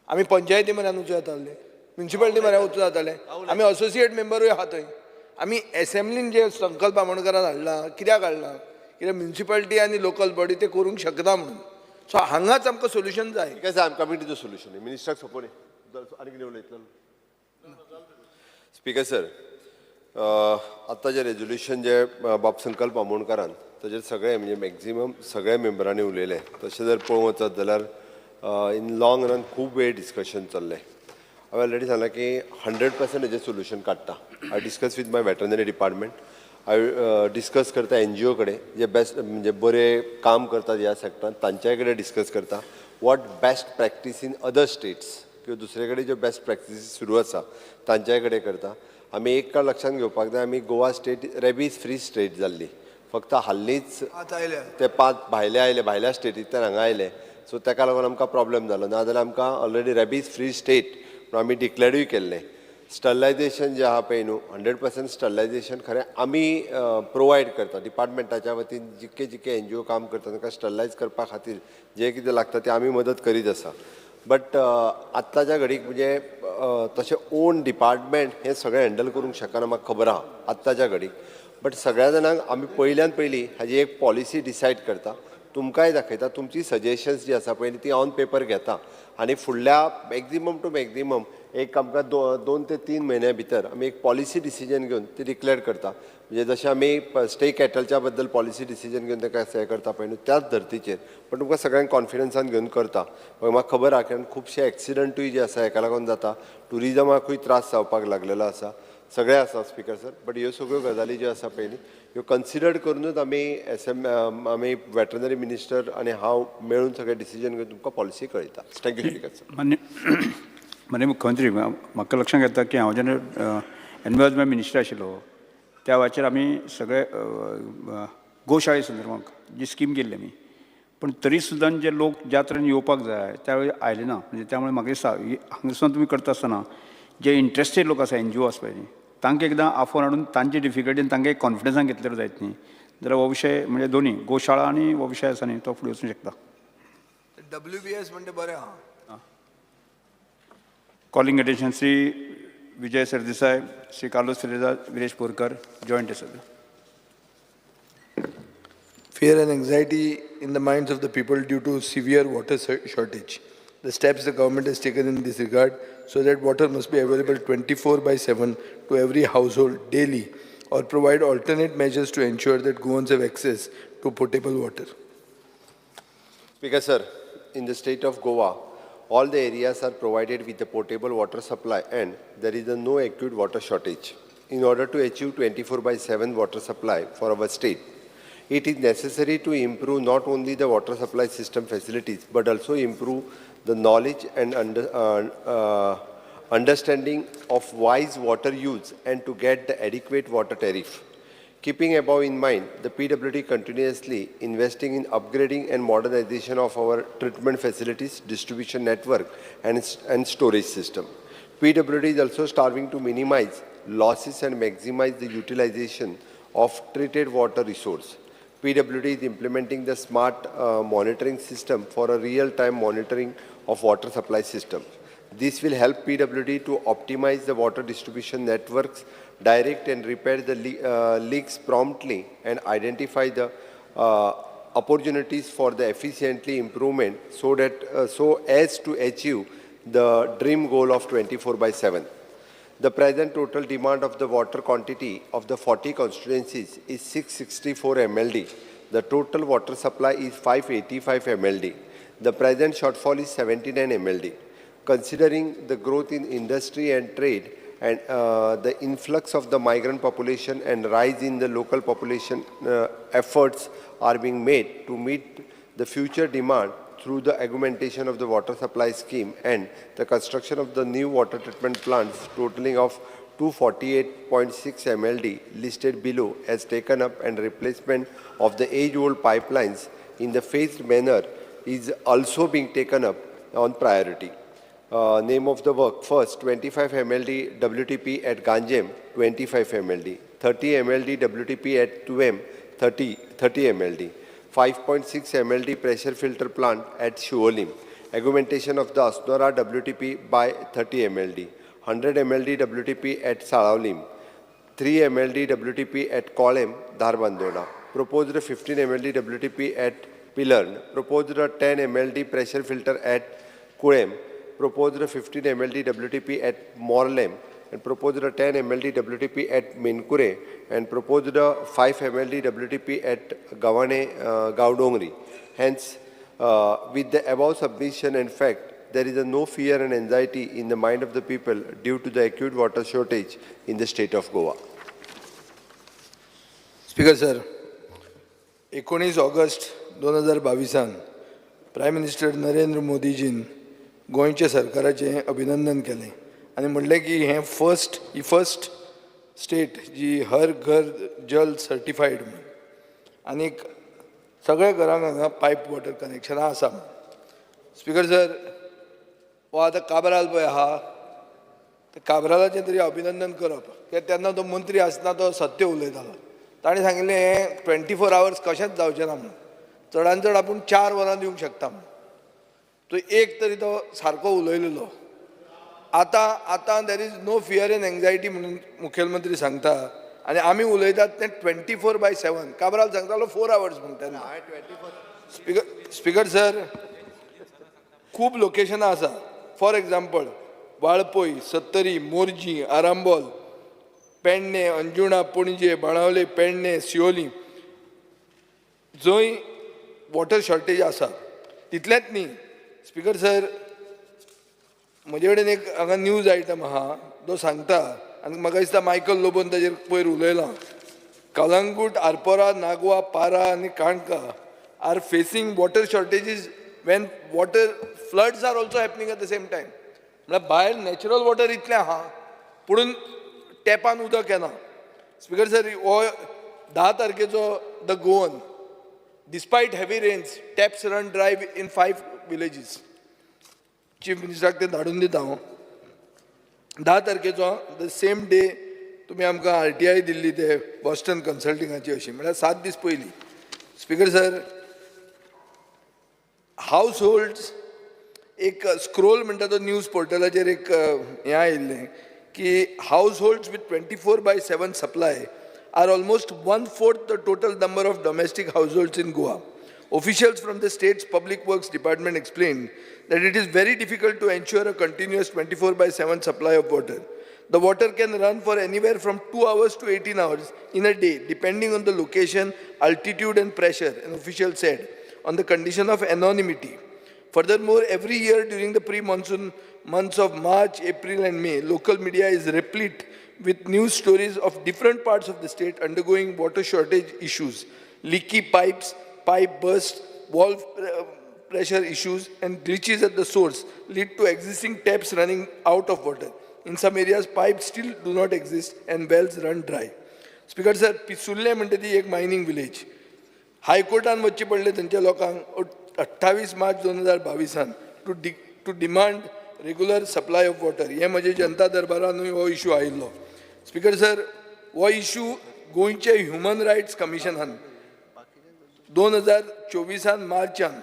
C: आमी पंचायती म्हऱ्यान वचूं जाताले, म्युनिसिपालिटी म्हऱ्यान वचूं जाताले, आमी असोसिएट मेंबरूय आहा थंय. आमी एसेंब्लीन जे संकल्प आमोणकरान हाडला कित्याक हाडला, कित्याक म्युनिसिपालिटी आनी लोकल बॉडी ते करूंक शकना म्हणून. सो हांगाच आमकां सोल्युशन जाय.
O: Because I am coming to the solution. मिनिस्टराक सपोर्ट आनी कितें उलयतलो. स्पीकर सर, आतां जें रेजोल्युशन जे बाब संकल्प आमोणकारान ताजेर सगळे म्हणजे मॅक्झिमम सगळे मेंबरांनी उलयले. तशें जर पळोवंक वचत जाल्यार इन लॉंग रन खूब वेळ डिस्कशन चल्लें. हांवें ऑलरेडी सांगलां की 100% हेजें सोल्युशन काडटा. I discuss with my veterinary department, I discuss करता एनजीओ कडेन जे बेस्ट म्हणजे बरें काम करतात ह्या सेक्टरान तांच्याय कडेन डिस्कस करता. What best practice in other states किंवा दुसरे कडेन ज्यो बेस्ट प्रॅक्टिसीस सुरू आसा तांच्याय कडेन करता. आमी एक काळ लक्षांत घेवपाक जाय, आमी Goa state rabies free state जाल्ली, फक्त हाल्लीच ते 5 भायले आयले, भायल्या स्टेटींतल्यान हांगा आयले, सो ताका लागून आमकां प्रॉब्लम जालो. नाजाल्यार आमकां ऑलरेडी रेबीज फ्री स्टेट म्हणून आमी डिक्लेरूय केल्लें. स्टरलायजेशन जें आहा पळय न्हू, 100% स्टरलायजेशन खरें आमी प्रोवायड करता डिपार्टमेंटाच्या वतीन. जितके जितके एनजीओ काम करता तांकां स्टरलायज करपा खातीर जें कितें लागता तें आमी मदत करीत आसा. बट आत्ताच्या घडीक म्हणजे तशें ओन डिपार्टमेंट हें सगळें हँडल करूंक शकना, म्हाका खबर आहा आत्ताच्या घडीक. बट सगळ्या जाणांक आमी पयल्यान पयलीं हाजी एक पॉलिसी डिसायड करता, तुमकांय दाखयता, तुमची सजेशन्स जी आसा पयलीं ती ऑन पेपर घेता आनी फुडल्या मॅक्झिमम टू मॅक्झिमम एक आमकां 2 ते 3 म्हयन्या भितर आमी एक पॉलिसी डिसिजन घेवन ती डिक्लेअर करता. म्हणजे जशें आमी स्टे कॅटलच्या बद्दल पॉलिसी डिसिजन घेवन ताका हें करता पळय न्हू त्याच धर्तीचेर. पण तुमकां सगळ्यांक कॉन्फिडन्सान घेवन करता. म्हाका खबर आहा कारण खुबशे एक्सिडंटूय जे आसा हेका लागून जाता, ट्युरिजमाकूय त्रास जावपाक लागलेलो आसा, सगळें आसा स्पीकर सर. बट ह्यो सगळ्यो गजाली ज्यो आसा पयलीं ह्यो कन्सिडर करुनूच आमी एस एम आमी वेटरनरी मिनिस्टर आनी हांव मेळून सगळें डिसिजन घेवन तुमकां पॉलिसी कळयता. Thank you speaker sir.
A: माननीय मुख्यमंत्री, म्हाका लक्षांत येता की हांव जेन्ना एनवायरमेंट मिनिस्टर आशिल्लो त्या वेळाचेर आमी सगळे गोशाळे संदर्भात जी स्कीम केल्ली आमी, पूण तरी सुद्दां जे लोक ज्या तरेन येवपाक जाय त्या वेळार आयले ना. म्हणजे त्यामुळे म्हाका दिसता हांगासून तुमी करता आसतना जे इंट्रस्टेड लोक आसा एनजीओ आसा पळय न्ही तांकां एकदां आफोवन हाडून तांची डिफिकल्टी तांकां एक कॉन्फिडन्सान घेतल्यार जायत न्ही जाल्यार हो विशय म्हणजे दोनी गोशाळा आनी हो विशय आसा न्ही तो फुडें वचूंक शकता.
C: WVS म्हणटा बरें आहा.
A: Calling attention Shri Vijay Sardesai, Shri Carlos Ferreira, Viresh Borkar, joint आसा.
C: Fear and anxiety in the minds of the people due to severe water shortage. The steps the government has taken in this regard so that water must be available 24/7 to every household daily, or provide alternate measures to ensure that Goans have access to potable water.
O: Speaker sir, in the state of Goa, all the areas are provided with a potable water supply and there is a no acute water shortage. In order to achieve 24/7 water supply for our state, it is necessary to improve not only the water supply system facilities, but also improve the knowledge and understanding of wise water use and to get the adequate water tariff. Keeping above in mind, the PWD continuously investing in upgrading and modernization of our treatment facilities, distribution network, and storage system. PWD is also striving to minimize losses and maximize the utilization of treated water resource. PWD is implementing the smart monitoring system for a real-time monitoring of water supply system. This will help PWD to optimize the water distribution networks, direct and repair the leaks promptly, and identify the opportunities for the efficiently improvement so as to achieve the dream goal of 24/7. The present total demand of the water quantity of the 40 constituencies is 664 MLD. The total water supply is 585 MLD. The present shortfall is 79 MLD. Considering the growth in industry and trade and the influx of the migrant population and rise in the local population, efforts are being made to meet the future demand through the augmentation of the water supply scheme and the construction of the new water treatment plants totaling of 248.6 MLD listed below as taken up, and replacement of the age-old pipelines in the phased manner is also being taken up on priority. Name of the work: first, 25 MLD WTP at Ganjem, 25 MLD, 30 MLD WTP at Tuem, 30 MLD, 5.6 MLD pressure filter plant at Siolim, augmentation of the Assonora WTP by 30 MLD, 100 MLD WTP at Salaulim, 3 MLD WTP at Kolem, Dharbandora, proposed 15 MLD WTP at Pilern, proposed 10 MLD pressure filter at Kulem, proposed 15 MLD WTP at Morlem, and proposed 10 MLD WTP at Menkure, and proposed 5 MLD WTP at Gavane Gaudongri. Hence, with the above submission and fact, there is a no fear and anxiety in the mind of the people due to the acute water shortage in the state of Goa.
C: Speaker sir, 19 August 2022 Prime Minister Narendra मोदीजीन गोंयच्या सरकाराचें अभिनंदन केलें आनी म्हणलें की हें first state जी हर घर जल सर्टिफायड म्हणून आनीक सगळ्या घरांक हांगा पायप वॉटर कनेक्शनां आसा. स्पीकर सर, हो आतां काब्राल पळय आहा, काब्रालाचें तरी अभिनंदन करप कित्याक तेन्ना तो मंत्री आसतना तो सत्य उलयतालो. ताणें सांगिल्लें हें 24 आवर्स कशेंच जावचें ना म्हणून, चडान चड आपूण 4 वरां दिवंक शकता म्हणून. तो एक तरी तो सारको उलयलेलो. आतां आतां there is no fear and anxiety म्हणून मुखेलमंत्री सांगता आनी आमी उलयतात तें 24/7. काब्राल सांगतालो 4 आवर्स म्हणून तेन्ना. स्पीकर सर, खूब लोकेशनां आसा. फॉर एग्जाम्पल वाळपय, सत्तरी, मोरजी, आरांबोल, पेडणे, अंजुणा, पणजे, बाणावले, पेडणे, सियोली जंय वॉटर शॉर्टेज आसा. तितलेंच न्ही स्पीकर सर, म्हजे कडेन एक हांगा न्यूज आयटम आहा तो सांगता आनी म्हाका दिसता मायकल लोबोन ताजेर पयर उलयलां. कलंगूट, आरपोरा, नागवा, पारा आनी Canacona are facing water shortages when water floods are also happening at the same time. म्हळ्यार भायर नॅचरल वॉटर इतलें आहा पुणून टॅपान उदक येना. स्पीकर सर, हो 10 तारखेचो the Goan, despite heavy rains taps run dry in 5 villages. Chief मिनिस्टराक ते धाडून दिता हांव. 10 तारखेचो the same day तुमी आमकां RTI दिल्ली ते बॉस्टन कन्सल्टिंगाची अशी, म्हळ्यार 7 दीस पयलीं. स्पीकर सर, हावज होल्ड्स एक स्क्रोल म्हणटा तो न्यूज पोर्टलाचेर एक हें आयिल्लें की households with 24/7 supply are almost 1/4 the total number of domestic households in Goa. Officials from the state's Public Works Department explained that it is very difficult to ensure a continuous 24/7 supply of water. The water can run for anywhere from 2 hours to 18 hours in a day, depending on the location, altitude and pressure, an official said, on the condition of anonymity. Furthermore, every year during the pre-monsoon months of March, April and May, local media is replete with news stories of different parts of the state undergoing water shortage issues, leaky pipes, pipe bursts, valve pressure issues, and glitches at the source lead to existing taps running out of water. In some areas, pipes still do not exist and wells run dry. Speaker sir, Pissurlem म्हणटा ती एक mining village. हायकोर्टान वचचें पडलें थंयच्या लोकांक 28 मार्च 2022 to demand regular supply of water. हें म्हजें जनता दरबारानूय हो इशू आयिल्लो. स्पिकर सर, हो इशू गोंयचे ह्युमन रायट्स कमिशनान 2024 मार्चान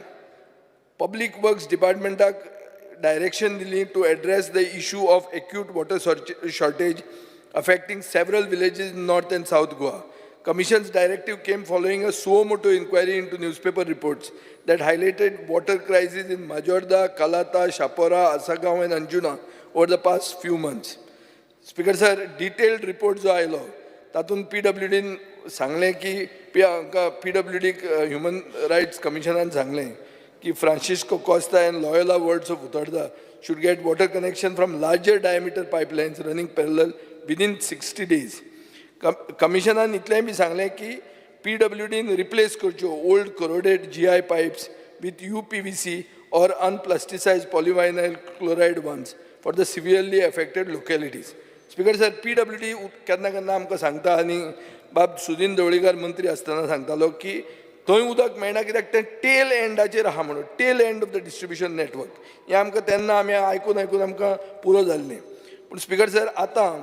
C: पब्लीक वर्क्स डिपार्टमेंटाक डायरेक्शन दिली to address the issue of acute water shortage affecting several villages in North and South Goa. Commission's directive came following a suo motu inquiry into newspaper reports that highlighted water crisis in Majorda, Kalata, Shapora, Asagaon and Anjuna over the past few months. Speaker sir, detailed report जो आयलो तातूंत पीडब्ल्यूडीन सांगलें की पीडब्ल्यूडीक human rights कमिशनान सांगलें की Francisco Costa and Loyola wards of Utorda should get water connection from larger diameter pipelines running parallel within 60 days. कमिशनान इतलेंय बी सांगलें की पीडब्ल्यूडीन रिप्लेस करच्यो old corroded GI pipes with UPVC or unplasticised polyvinyl chloride ones for the severely affected localities. Speaker sir, PWD केन्ना केन्ना आमकां सांगता आनी बाब सुदीन ढवळीकर मंत्री आसतना सांगतालो की थंय उदक मेळना कित्याक तें टेल एंडाचेर आहा म्हणून, tail end of the distribution network. हें आमकां तेन्ना आमी आयकून आयकून आमकां पुरो जाल्लें. पूण स्पिकर सर, आतां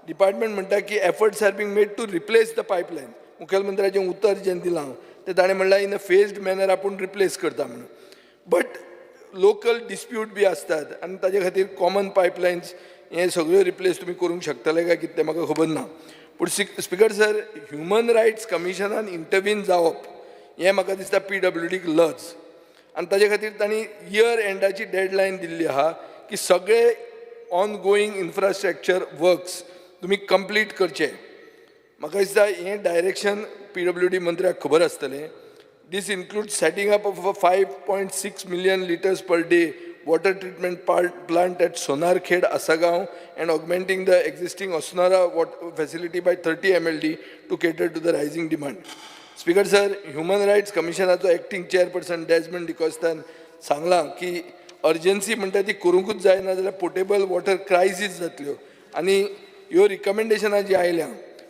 C: डिपार्टमेंट म्हणटा की efforts are being made to replace the pipeline. मुखेलमंत्र्याचें उतर जें दिलां तें ताणें म्हणलां इन अ फेज्ड मॅनर आपूण रिप्लेस करता म्हणून. बट लोकल डिस्प्यूट बी आसतात आनी ताजे खातीर कॉमन पायपलायन्स हे सगळ्यो रिप्लेस तुमी करूंक शकतले काय कितें तें म्हाका खबर ना. पूण स्पिकर सर, ह्युमन रायट्स कमिशनान इंटरवीन जावप हें म्हाका दिसता पीडब्ल्यूडीक लज आनी ताजे खातीर तांणी इयर एंडाची डेडलायन दिल्ली आहा की सगळे ऑन गोईंग इन्फ्रास्ट्रक्चर वर्क्स तुमी कंप्लीट करचे. म्हाका दिसता हें डायरेक्शन पीडब्ल्यूडी मंत्र्याक खबर आसतलें. This include setting up of a 5.6 million litres per day water treatment plant at Sonarkhed, Asagaon and augmenting the existing Assonora water facility by 30 MLD to cater to the rising demand. Speaker sir, human rights कमिशनाचो acting chairperson Desmond डिकॉस्तान सांगलां की urgency म्हणटा ती करूंकूच जाय, ना जाल्यार potable water crisis जातल्यो. आनी ह्यो रिकमेंडेशनां जीं आयल्या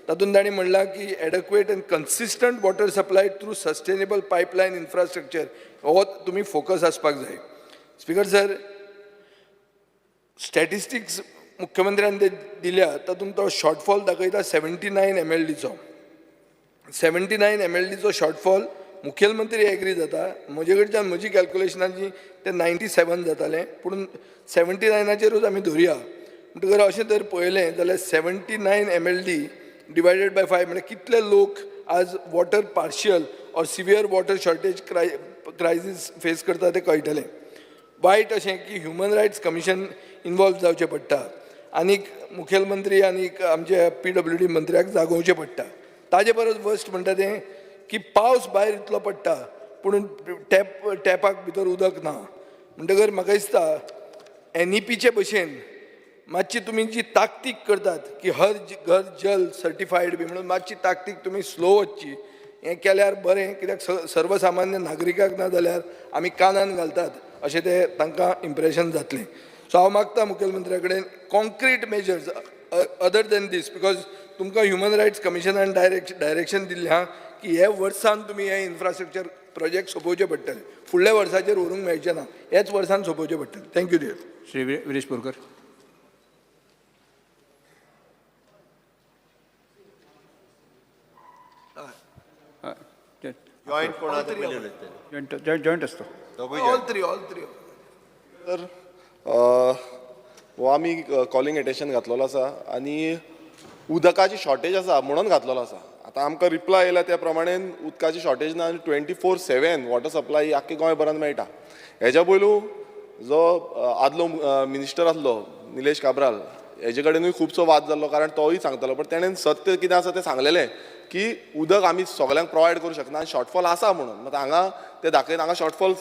C: तातूंत तांणी म्हणलां की adequate and consistent water supply through sustainable pipeline infrastructure हो तुमी फोकस आसपाक जाय. स्पिकर सर, स्टॅटिस्टिक्स मुख्यमंत्र्यान ते दिल्या तातूंत तो शॉर्टफॉल दाखयता 79 एमएलडीचो. 79 एमएलडीचो शॉर्टफॉल मुखेलमंत्री एग्री जाता. म्हजे कडच्यान म्हजी कॅल्कुलेशनाची ते 97 जातालें, पूण 79नाचेरूच आमी धरुया. म्हणटकर अशें जर पळयलें जाल्यार 79 MLD divided by 5 म्हळ्यार कितले लोक आज water partial or severe water shortage crisis face करता तें कळटलें. वायट अशें की ह्युमन रायट्स कमिशन इनवॉल्व जावचें पडटा आनीक मुखेलमंत्री आनीक आमच्या पीडब्ल्यूडी मंत्र्याक जागोवचें पडटा. ताजे परस वर्स्ट म्हणटा तें की पावस भायर इतलो पडटा पूण टॅपाक भितर उदक ना. म्हणटकर म्हाका दिसता एनईपीचे भशेन मातशी तुमी जी ताकतीक करतात की हर घर जल सर्टिफायड बी म्हणून मातशी ताकतीक तुमी स्लो वचची. हें केल्यार बरें, कित्याक सर्वसामान्य नागरिकाक ना जाल्यार आमी कानान घालतात अशें तें तांकां इम्प्रेशन जातलें. सो हांव मागता मुखेलमंत्र्या कडेन concrete measures other than this, because तुमकां ह्युमन रायट्स कमिशनान डायरेक्शन दिल्लें आहा की हे वर्सान तुमी हे इन्फ्रास्ट्रक्चर प्रोजेक्ट सोंपोवचे पडटले, फुडल्या वर्साचेर व्हरूंक मेळचें ना, हेच वर्सान सोंपोवचे पडटले. Thank you dear.
A: Shri Viresh Borkar.
O: Joint कोण आहा ते पयलीं उलयतले.
A: जॉयंट आसतो.
C: All three, all three.
J: तर हो आमी कॉलिंग एटेन्शन घातलेलो आसा आनी उदकाची शॉर्टेज आसा म्हणून घातलेलो आसा. आतां आमकां रिप्लाय येयला त्या प्रमाणे उदकाची शॉर्टेज ना आनी 24/7 वॉटर सप्लाय आख्खे गोंयभरान मेळटा. हेज्या पयलू जो आदलो मिनिस्टर आसलो निलेश काब्राल हेजे कडेनूय खुबसो वाद जाल्लो, कारण तोय सांगतालो, पण तेणेन सत्य कितें आसा तें सांगलेलें की उदक आमी सगल्यांक प्रोवायड करूं शकना आनी शॉर्टफॉल आसा म्हणून. मात हांगा ते दाखयता हांगा शॉर्टफॉल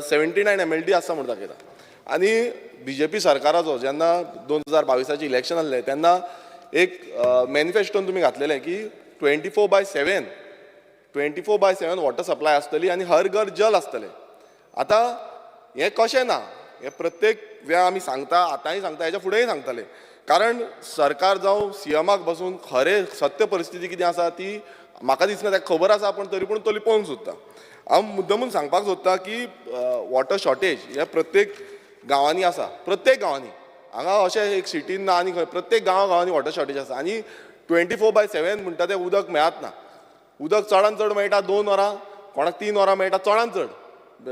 J: 79 MLD आसा म्हणून दाखयता. आनी बीजेपी सरकाराचो जेन्ना 2022 इलेक्शन आसलें तेन्ना एक मॅनिफेस्टोन तुमी घातलेलें की 24/7 वॉटर सप्लाय आसतली आनी हर घर जल आसतलें. आतां हें कशें ना, हें प्रत्येक वेळा आमी सांगता, आतांय सांगता, हेच्या फुडेंय सांगतले. कारण सरकार जावं सीएमाक बसून खरें सत्य परिस्थिती कितें आसा ती म्हाका दिसना ताका खबर आसा, पूण तरी पूण तो लिपोवंक सोदता. हांव मुद्दमून सांगपाक सोदता की वॉटर शॉर्टेज हे प्रत्येक गांवांनी आसा, प्रत्येक गांवांनी. हांगा अशें एक सिटीन ना आनी खंय, प्रत्येक गांवा गांवांनी वॉटर शॉर्टेज आसा. आनी 24/7 म्हणटा तें उदक मेळत ना. उदक चडान चड मेळटा 2 वरां, कोणाक 3 वरां मेळटा चडान चड.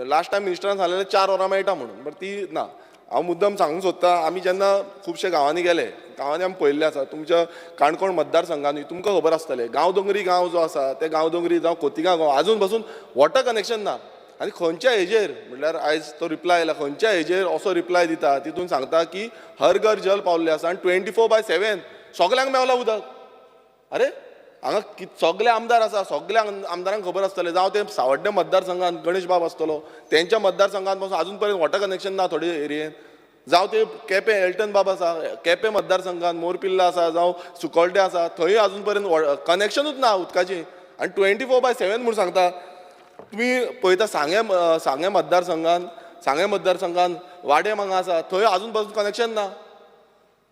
J: लास्ट टायम मिनिस्टरान सांगलेलें 4 वरां मेळटा म्हणून, बट ती ना. हांव मुद्दम सांगूंक सोदता, आमी जेन्ना खुबशे गांवांनी गेले, गांवांनी आमी पळयल्लें आसा, तुमच्या काणकोण मतदारसंघानूय तुमकां खबर आसतलें, गांवदोंगरी गांव जो आसा ते गांवदोंगरी जावं खोतिगांव गांव आजून पासून वॉटर कनेक्शन ना. आनी खंयच्या हेजेर म्हणल्यार आयज तो रिप्लाय आयला, खंयच्या हेजेर असो रिप्लाय दिता तितून सांगता की हर घर जल पावल्लें आसा आनी 24/7 सगल्यांक मेवला उदक. अरे हांगा सगले आमदार आसा, सगल्या आमदारांक खबर आसतलें, जावं ते सावड्डें मतदारसंघात गणेश बाब आसतलो, तेंच्या मतदारसंघात पासून आजून पर्यंत वॉटर कनेक्शन ना थोडे एरियेन. जावं ते केपें एल्टन बाब आसा, केपें मतदारसंघात मोरपिल्ला आसा, जावं सुकोल्डे आसा, थंय आजून पर्यंत कनेक्शनूच ना उदकाचें. आनी 24/7 म्हूण सांगता. तुमी पळयता सांगें सांगें मतदारसंघात, सांगें मतदारसंघात वाडेम हांगा आसा, थंय आजून पासून कनेक्शन ना.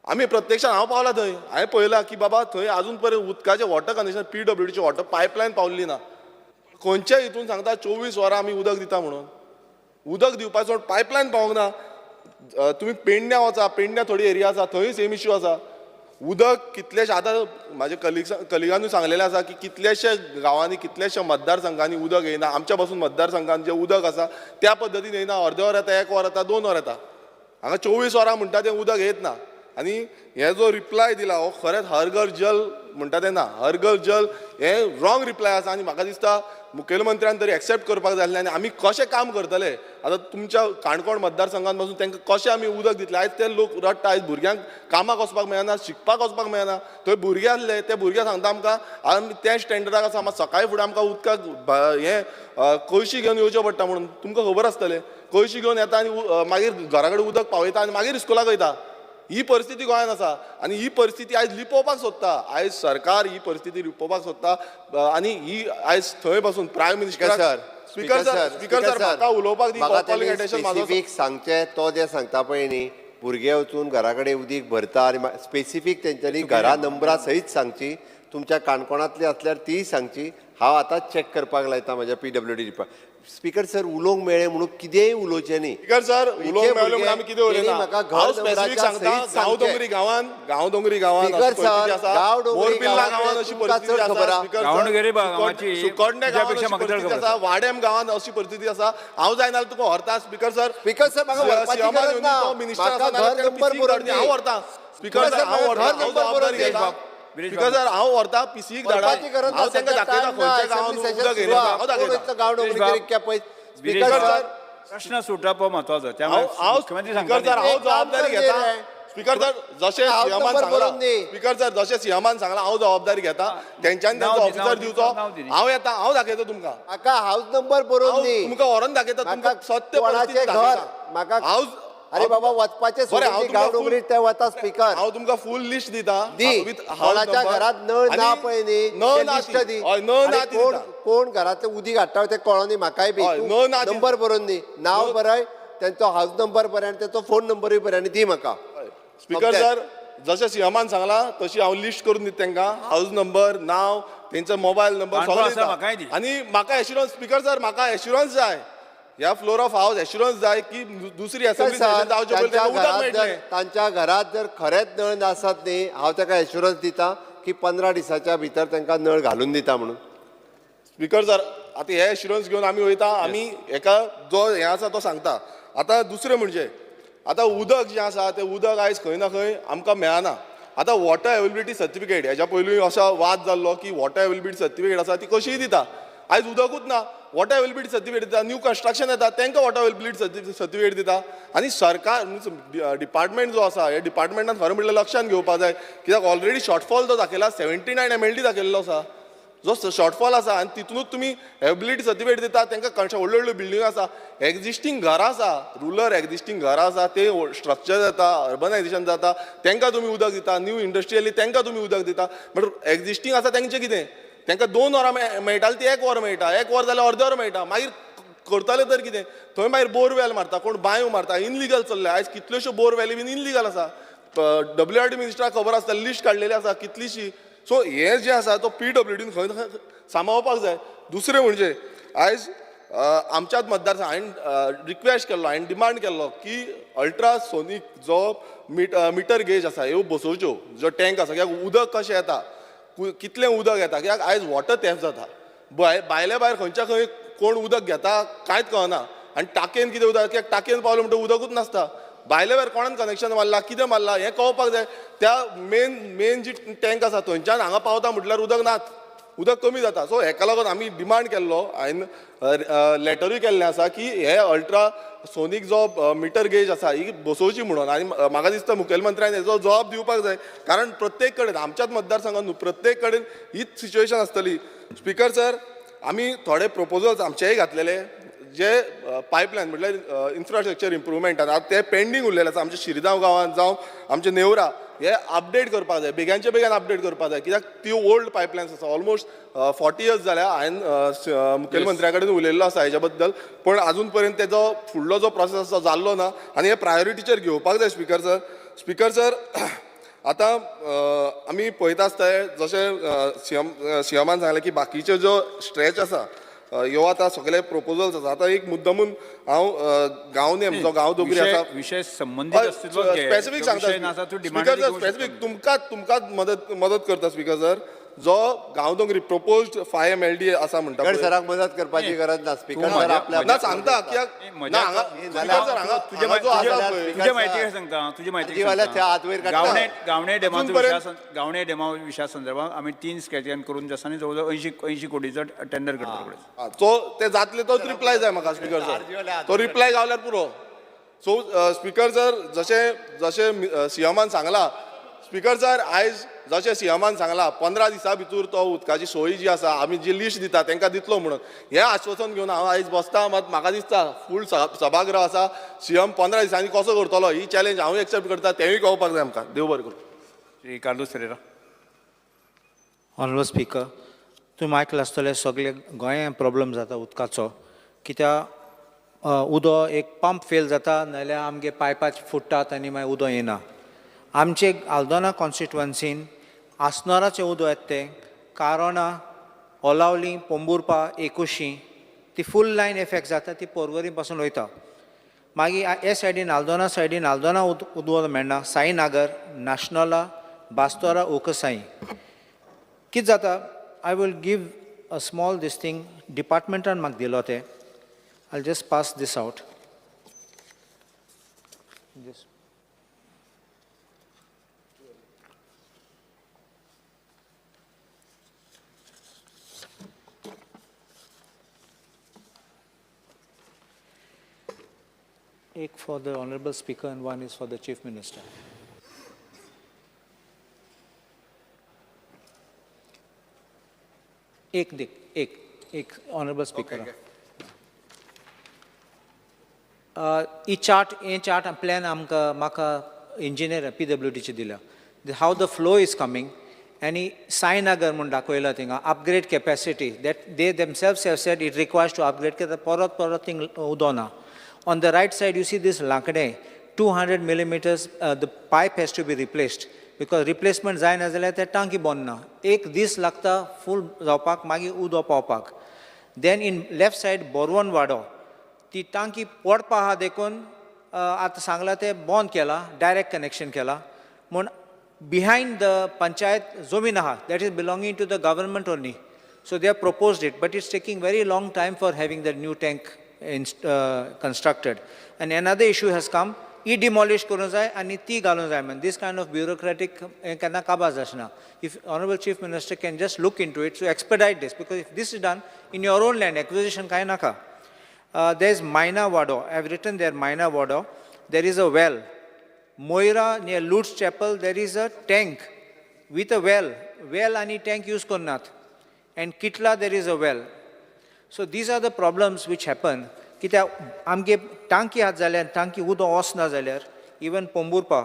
J: आमी प्रत्यक्षान हांव पावला थंय, हांवें पळयलां की बाबा थंय आजून पर्यंत उदकाचें वॉटर कनेक्शन PWDचें वॉटर पायपलायन पावल्ली ना. खंयच्या हितून सांगता 24 वरां आमी उदक दिता म्हणून, उदक दिवपाचो पायपलायन पावूंक ना. तुमी पेडण्यां वचा, पेडण्यां थोडी एरिया आसा थंय सेम इश्यू आसा. उदक कितलेशे आतां म्हाजे कलिगानूय सांगलेलें आसा की कितलेशे गांवांनी, कितलेशे मतदारसंघांनी उदक येयना. आमच्या पासून मतदारसंघान जें उदक आसा त्या पद्दतीन येयना, अर्दें वर येता, 1 वर येता, 2 वर येता. हांगा 24 वरां म्हणटा तें उदक येत ना. आनी हे जो रिप्लाय दिला हो खरेंच हर घर जल म्हणटा तें ना, हर घर जल हें रॉंग रिप्लाय आसा. आनी म्हाका दिसता मुखेलमंत्र्यान तरी एक्सेप्ट करपाक जाय आसलें. आनी आमी कशें काम करतले आतां तुमच्या काणकोण मतदारसंघात पासून तांकां कशें आमी उदक दितले? आयज ते लोक रडटा, आयज भुरग्यांक कामाक वचपाक मेळना, शिकपाक वचपाक मेळना. थंय भुरगे आसले, ते भुरगे सांगता आमकां आमी त्या स्टँडर्डाक आसा, आमकां सकाळी फुडें आमकां उदकाक हें कळशी घेवन येवचें पडटा म्हणून. तुमकां खबर आसतलें, कळशी घेवन येता आनी मागीर घरा कडेन उदक पावयता आनी मागीर इस्कुलाक वयता. ही परिस्थिती गोंयांत आसा आनी ही परिस्थिती आयज लिपोवपाक सोदता. आयज सरकार ही परिस्थिती लिपोवपाक सोदता. आनी ही आयज थंय पासून prime minister
O: sir,
J: speaker sir, speaker sir म्हाका उलोवपाक दी.
O: स्पेसिफीक सांगचें तो जें सांगता पळय न्ही, भुरगे वचून घरा कडेन उदीक भरता आनी स्पेसिफीक तेंच्यांनी घरा नंबरां सयत सांगची, तुमच्या काणकोणांतली आसल्यार तीय सांगची. हांव आतां चॅक करपाक लायता म्हाज्या PWD department. Speaker sir, उलोवंक मेळ्ळें म्हणून कितेंय उलोवचें न्ही.
J: स्पीकर सर, उलोवंक मेळ्ळें म्हणून आमी कितें उलयना. हांव स्पेसिफीक सांगता, गांवडोंगरी गांवांत, गांवडोंगरी गांवांत अशी परिस्थिती आसा, मोरपिल्ला गांवांत अशी परिस्थिती आसा, सुकोडणे गांवांत अशी परिस्थिती आसा, वाडेम गांवांत अशी परिस्थिती आसा. हांव जायना जाल्यार तुका व्हरता स्पीकर सर.
O: स्पीकर सर, म्हाका व्हरपाची गरज ना,
J: मिनिस्टर आसा हांव व्हरता. स्पीकर सर, हांव व्हरता, हांव जबाबदारी घेता. स्पीकर सर, हांव व्हरता पीसीक धाडा, हांव तांकां दाखयता खंयच्या गांवांत उदक येयना, हांव दाखयता.
A: स्पीकर सर, प्रश्न सुटप हो म्हत्वाचो. त्यामुळे मुख्यमंत्री
J: स्पीकर सर, हांव जबाबदारी घेता. स्पीकर सर, जशें सीएमान सांगलां, स्पीकर सर, जशें सीएमान सांगलां हांव जबाबदारी घेता. तेंच्यांनी तेंचो ऑफिसर दिवचो, हांव येता, हांव दाखयता तुमकां.
O: म्हाका हावज नंबर बरोवन दी,
J: तुमकां व्हरोन दाखयता, तुमकां सत्य परिस्थिती दाखयता.
O: म्हाका अरे बाबा वचपाचें सोडून गांवडोंगरी ते वता. स्पीकर,
J: हांव तुमकां फूल लिस्ट दिता.
O: दी, कोणाच्या घरात नळ ना पळय न्ही,
J: नळ ना
O: लिस्ट दी.
J: नळ ना,
O: कोण घरांतलें उदीक हाडटा तें कळोनी म्हाकाय बी. नंबर बरोवन दी, नांव बरय, तेंचो हावज नंबर बरय आनी तेंचो फोन नंबरूय बरय आनी दी म्हाका.
J: स्पीकर सर, जशें सीएमान सांगलां तशी हांव लिस्ट करून दिता तांकां, हावज नंबर, नांव, तेंचो मोबायल नंबर सगळें दिता. आनी म्हाका एश्युरन्स, स्पीकर सर, म्हाका एश्युरन्स जाय, ह्या फ्लोर ऑफ हावज एश्युरन्स जाय की दुसरी असेंब्ली जावचे पयलीं उदक मेळटलें.
O: तांच्या घरात जर खरेंच नळ नासत न्ही, हांव ताका एश्युरन्स दिता की 15 दिसाच्या भितर तांकां नळ घालून दिता म्हणून.
J: स्पीकर सर, आतां हे एश्युरन्स घेवन आमी वयता, आमी हेका जो हें आसा तो सांगता. आतां दुसरें म्हणजे आतां उदक जें आसा तें उदक आयज खंय ना खंय आमकां मेळना. आतां वॉटर अवेलेबिलिटी सर्टिफिकेट हेज्या पयलीं असो वाद जाल्लो की वॉटर अवेलेबिलिटी सर्टिफिकेट आसा ती कशीय दिता, आयज उदकूच ना. वॉटर अवेलेबिलिटी सर्टिफिकेट दिता, न्यू कन्स्ट्रक्शन येता तांकां वॉटर अवेलेबिलिटी सर्टिफिकेट दिता. आनी सरकार डिपार्टमेंट जो आसा ह्या डिपार्टमेंटान खरें म्हणल्यार लक्षान घेवपाक जाय, कित्याक ऑलरेडी शॉर्टफॉल जो दाखयला 79 MLD दाखयल्लो आसा, जो शॉर्टफॉल आसा. आनी तितूनच तुमी एबिलिटी सर्टिफिकेट दिता तांकां व्हडल्यो व्हडल्यो बिल्डिंग आसा, एग्जिस्टींग घरां आसा, रुरल एग्जिस्टींग घरां आसा, ते स्ट्रक्चर जाता, अर्बनायजेशन जाता, तांकां तुमी उदक दिता, न्यू इंडस्ट्रियली तांकां तुमी उदक दिता. बट एग्जिस्टींग आसा तांचें कितें? तांकां 2 वरां मेळटालें ती 1 वर मेळटा, 1 वर जाल्यार अर्दें वर मेळटा. मागीर करतले तर कितें? थंय मागीर बोरवेल मारता कोण, बांयो मारता, इनलिगल चल्ले. आयज कितल्योश्यो बोरवेली बीन इनलिगल आसा. डब्ल्यू आर डी मिनिस्टराक खबर आसता, लिस्ट काडलेली आसा कितलीशी. सो हें जें आसा तो पीडब्ल्यूडीन खंय खंय सांबाळपाक जाय. दुसरें म्हणजे आयज आमच्याच मतदारसंघ हांवें रिक्वेस्ट केल्लो, हांवें डिमांड केल्लो की अल्ट्रासोनीक जो मिटर गेज आसा ह्यो बसोवच्यो, जो टँक आसा, कित्याक उदक कशें येता, कितलें उदक येता, कित्याक आयज वॉटर थेफ्ट जाता. भायले भायर खंयच्या खंय कोण उदक घेता कांयच कळना. आनी टाकयेन कितें उदक, कित्याक टाकयेन पावलें म्हणटकीर उदकूच नासता. भायले भायर कोणान कनेक्शन मारला, कितें मारला हें कळपाक जाय. त्या मेन मेन जी टँक आसा थंयच्यान हांगा पावता म्हटल्यार उदक नात, उदक कमी जाता. सो हेका लागून आमी डिमांड केल्लो, हांवें लॅटरूय केल्लें आसा की हे अल्ट्रा सोनीक जो मिटर गेज आसा ही बसोवची म्हणून. आनी म्हाका दिसता मुखेलमंत्र्यान हेजो जबाब दिवपाक जाय, कारण प्रत्येक कडेन आमच्याच मतदारसंघात न्हू, प्रत्येक कडेन हीच सिच्युएशन आसतली. स्पिकर सर, आमी थोडे प्रपोजल्स आमचेय घातलेले जे पायपलायन म्हटल्यार इन्फ्रास्ट्रक्चर इम्प्रुवमेंटान आतां ते पेंडींग उरलेले आसा. आमच्या शिरगांव गांवांत जावं आमचे नेवरा हे अपडेट करपाक जाय, बेग्यांचे बेगीन अपडेट करपाक जाय, कित्याक ती ओल्ड पायपलायन्स आसा. ऑलमोस्ट 40 इयर्स जाल्या. हांवें मुखेलमंत्र्या कडेन उलयल्लो आसा हेज्या बद्दल, पूण अजून पर्यंत तेजो फुडलो जो प्रोसेस आसा जाल्लो ना आनी हे प्रायोरिटीचेर घेवपाक जाय स्पिकर सर. स्पिकर सर, आतां आमी पळयता आसता जशें सीएमान सांगलें की बाकीच्यो जो स्ट्रेच आसा ह्यो आतां सगळे प्रपोजल्स आसा. आतां एक मुद्दमून हांव गांवनेम जो गांव दोगरी आसा
A: विशय संबंदीत आसता.
J: स्पेसिफीक सांगता स्पिकर सर, स्पेसिफीक तुमकांच मदत करता स्पिकर सर. जो गांवदोंगरी प्रपोज्ड 5 एमएलडी आसा म्हणटा
O: स्पिकर सराक मदत करपाची गरज ना. स्पिकर सर आपल्या
J: ना सांगता कित्याक ना हांगा स्पिकर सर हांगा जो आसा पळय
A: तुजे म्हायती काय सांगता, तुजी म्हायती. गावणे गावणे डेमाचो विशया, गावणे डेमा विशया संदर्भात आमी 3 स्केचान करून आसा आनी जवळ जवळ 80 80 कोटीचो टेंडर करता.
J: सो ते जातले तोच रिप्लाय जाय म्हाका स्पिकर सर, तो रिप्लाय गावल्यार पुरो. सो स्पिकर सर, जशें जशें सीएमान सांगला स्पिकर सर, आयज जशें सीएमान सांगला 15 दिसां भितर तो उदकाची सोय जी आसा आमी जी लिस्ट दिता तांकां दितलो म्हणून, हें आश्वासन घेवन हांव आयज बसता. मात म्हाका दिसता फूल सभागृह आसा, सीएम 15 दिसांनी कसो करतलो ही चॅलेंज हांवूय एक्सेप्ट करता, तेंय कळपाक जाय आमकां. देव बरें करूं.
A: श्री कार्लूस फेरेरा.
I: ऑनरेबल स्पीकर, तुमी आयकलां आसतलें सगळे गोंयांत प्रॉब्लम जाता उदकाचो, कित्याक उदक एक पंप फेल जाता नाजाल्यार आमगे पायपां फुट्टात आनी मागीर उदक येना. आमचे आल्दोना कॉन्स्टिट्युवन्सीन आसनोराचें उदक येता तें कारोना, ओलावली, पोंबुर्पा, एकुशी ती फूल लायन इफेक्ट जाता, ती पोरवरी पासून वयता. मागीर हे सायडीन आल्दोना सायडीन आल्दोना उदक मेळना, साईनागर, नाशनोला, बास्तोरा, ओकसाई. कितें जाता, I will give a small this thing, डिपार्टमेंटान म्हाका दिलो तें. I just pass this out. This एक for the Honorable Speaker and one is for the Chief Minister. एक दिक एक एक ऑनरेबल स्पीकर, ही चार्ट, हे चार्ट प्लॅन आमकां म्हाका इंजिनियर पीडब्ल्यूडीचे दिल्या, how the flow is coming. आनी साईनगर म्हूण दाखयला थिंगा upgrade capacity that they themselves have said it requires to upgrade, कित्याक परत परत थिंग उदो ना. On the right side you see this लांकडें 200 millimeters, the pipe has to be replaced because replacement जायना जाल्यार ते टांकी बंद ना, एक दीस लागता फूल जावपाक, मागीर उदक पावपाक. Then in left side Borvan वाडो, ती टांकी पडपा आहा देखून आतां सांगलां तें बंद केलां, डायरेक्ट कनेक्शन केलां म्हूण. बिहायंड the panchayat जमीन आहा, that is belonging to the government only, so they have proposed it, but it's taking very long time for having the new tank constructed. And another issue has come, he demolish करूंक जाय आनी ती घालूंक जाय म्हण. This kind of bureaucratic हें केन्ना काबार जाचना. If Honorable Chief Minister can just look into it to expedite this, because if this is done in your own land, acquisition कांय नाका. There is Maina Wado. I have written there Maina Wado. There is a well. Moira near Lourdes Chapel, there is a tank with a well. Well आनी tank use करनात. And Kitla there is a well. So these are the problems which happen. कित्याक आमगे टांकी आहात जाल्यार टांकी उदक वचना जाल्यार, इवन पोंबुर्पा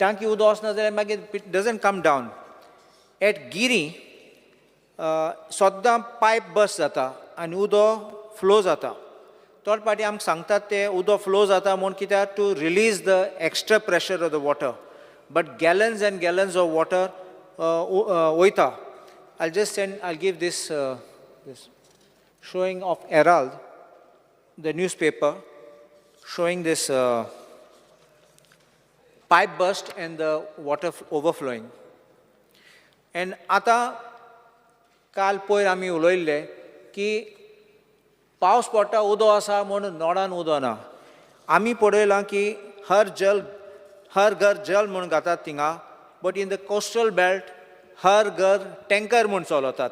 I: टांकी उदक वचना जाल्यार मागीर it doesn't come down. At Giri सद्दां पायप बस्ट जाता आनी उदक फ्लो जाता. थोडे पाटी आमकां सांगतात ते उदक फ्लो जाता म्हूण कित्याक to release the extra pressure of the water, but gallons and gallons of water वयता. I just send I give this this showing of Herald, the newspaper, showing this pipe burst and the water overflowing. And आतां काल पयर आमी उलयल्ले की पावस पडटा उदो आसा म्हूण नोडान उदो ना. आमी पळयलां की हर जल हर घर जल म्हूण घातात थिंगा, but in the coastal belt हर घर टँकर म्हूण चलयतात.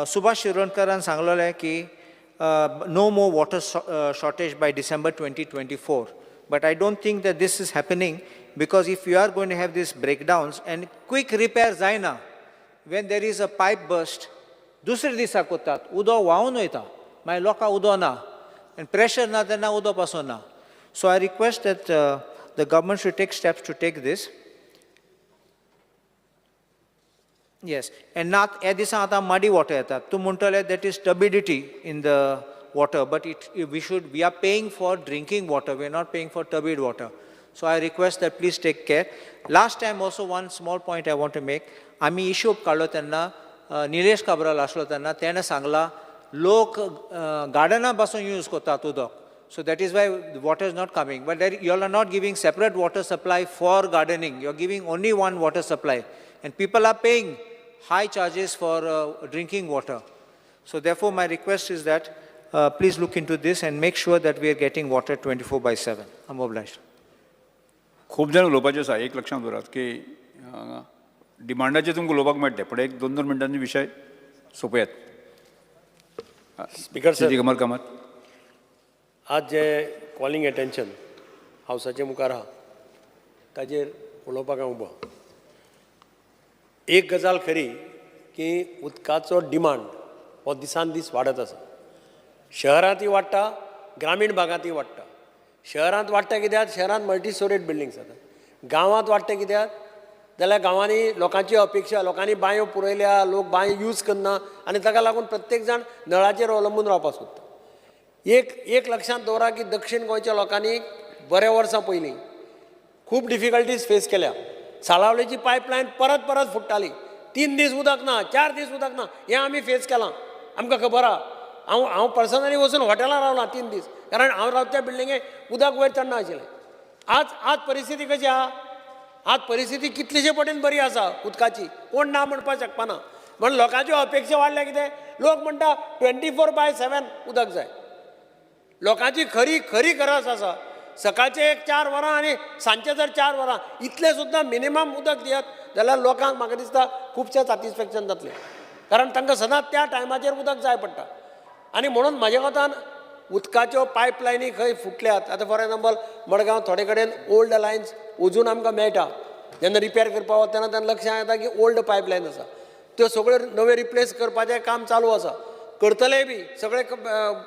I: सुभाष शिरोडकरान सांगलेलें की no more water shortage by December 2024. But I don't think that this is happening, because if you are going to have these breakdowns and quick repair जायना, when there is a pipe burst, दुसरे दिसा करतात, उदक व्हांवन वयता, मागीर लोकांक उदक ना आनी प्रेशर ना तेन्ना उदक पासून ना. So I request that the government should take steps to take this. Yes, and not ह्या दिसा आतां मडी वॉटर येतात. तूं म्हणटले that is turbidity in the water, but it we are paying for drinking water, we are not paying for turbid water. So I request that please take care. Last time also one small point I want to make. आमी हिशोब काडलो तेन्ना निलेश काब्राल आसलो तेन्ना तेणें सांगलां लोक गार्डना पासून यूज करतात उदक. So that is why water is not coming. But you all are not giving separate water supply for gardening. You are giving only one water supply. And people are paying high charges for drinking water. So therefore my request is that please look into this and make sure that we are getting water 24/7. I'm obliged.
A: खूब जाण उलोवपाचें आसा. एक लक्षांत दवरात की डिमांडाचेर तुमकां उलोवपाक मेळटलें, पूण एक दोन दोन मिनटांनी विशय सोंपयात.
M: स्पीकर सर,
A: दिगंबर कामत,
M: आज जे कॉलिंग एटेन्शन हावसाचे मुखार आहा ताजेर उलोवपाक हांव उबो. एक गजाल खरी की उदकाचो डिमांड हो दिसान दीस वाडत आसा. शहरांतय वाडटा, ग्रामीण भागांतय वाडटा. शहरांत वाडटा कित्याक? शहरांत मल्टी स्टोरेज बिल्डिंग्स जातात. गांवांत वाडटा कित्याक जाल्यार गांवांनी लोकांची अपेक्षा, लोकांनी बांयो पुरयल्या, लोक बांयो यूज करना आनी ताका लागून प्रत्येक जाण नळाचेर अवलंबून रावपाक सोदता. एक एक लक्षांत दवरा की दक्षिण गोंयच्या लोकांनी बऱ्या वर्सां पयलीं खूब डिफिकल्टीज फेस केल्या. साळावलेची पायपलायन परत परत फुट्टाली, 3 दीस उदक ना, 4 दीस उदक ना, हें आमी फेस केलां, आमकां खबर आहा. हांव हांव पर्सनली वचून हॉटेलान रावलां 3 दीस, कारण हांव रावता त्या बिल्डिंगेक उदक वयर चडना आशिल्लें. आज आज परिस्थिती कशी आहा? आज परिस्थिती कितलेशे पटीन बरी आसा उदकाची, कोण ना म्हणपाक शकपाना. म्हण लोकांच्यो अपेक्षा वाडल्या. कितें लोक म्हणटा 24/7 उदक जाय. लोकांची खरी खरी गरज आसा सकाळचे एक 4 वरां आनी सांजचे जर 4 वरां, इतलें सुद्दां मिनिमम उदक दियात जाल्यार लोकांक म्हाका दिसता खुबशें सॅटिस्फॅक्शन जातलें, कारण तांकां सदांच त्या टायमाचेर उदक जाय पडटा. आनी म्हणून म्हज्या मतान उदकाच्यो पायपलायनी खंय फुटल्यात, आतां फॉर एग्जाम्पल मडगांव थोडे कडेन ओल्ड लायन्स अजून आमकां मेळटा, जेन्ना रिपेर करपाक वता तेन्ना तेन्ना लक्षांत येता की ओल्ड पायपलायन आसा, त्यो सगळ्यो नव्यो रिप्लेस करपाचें काम चालू आसा, करतलेय बी. सगळे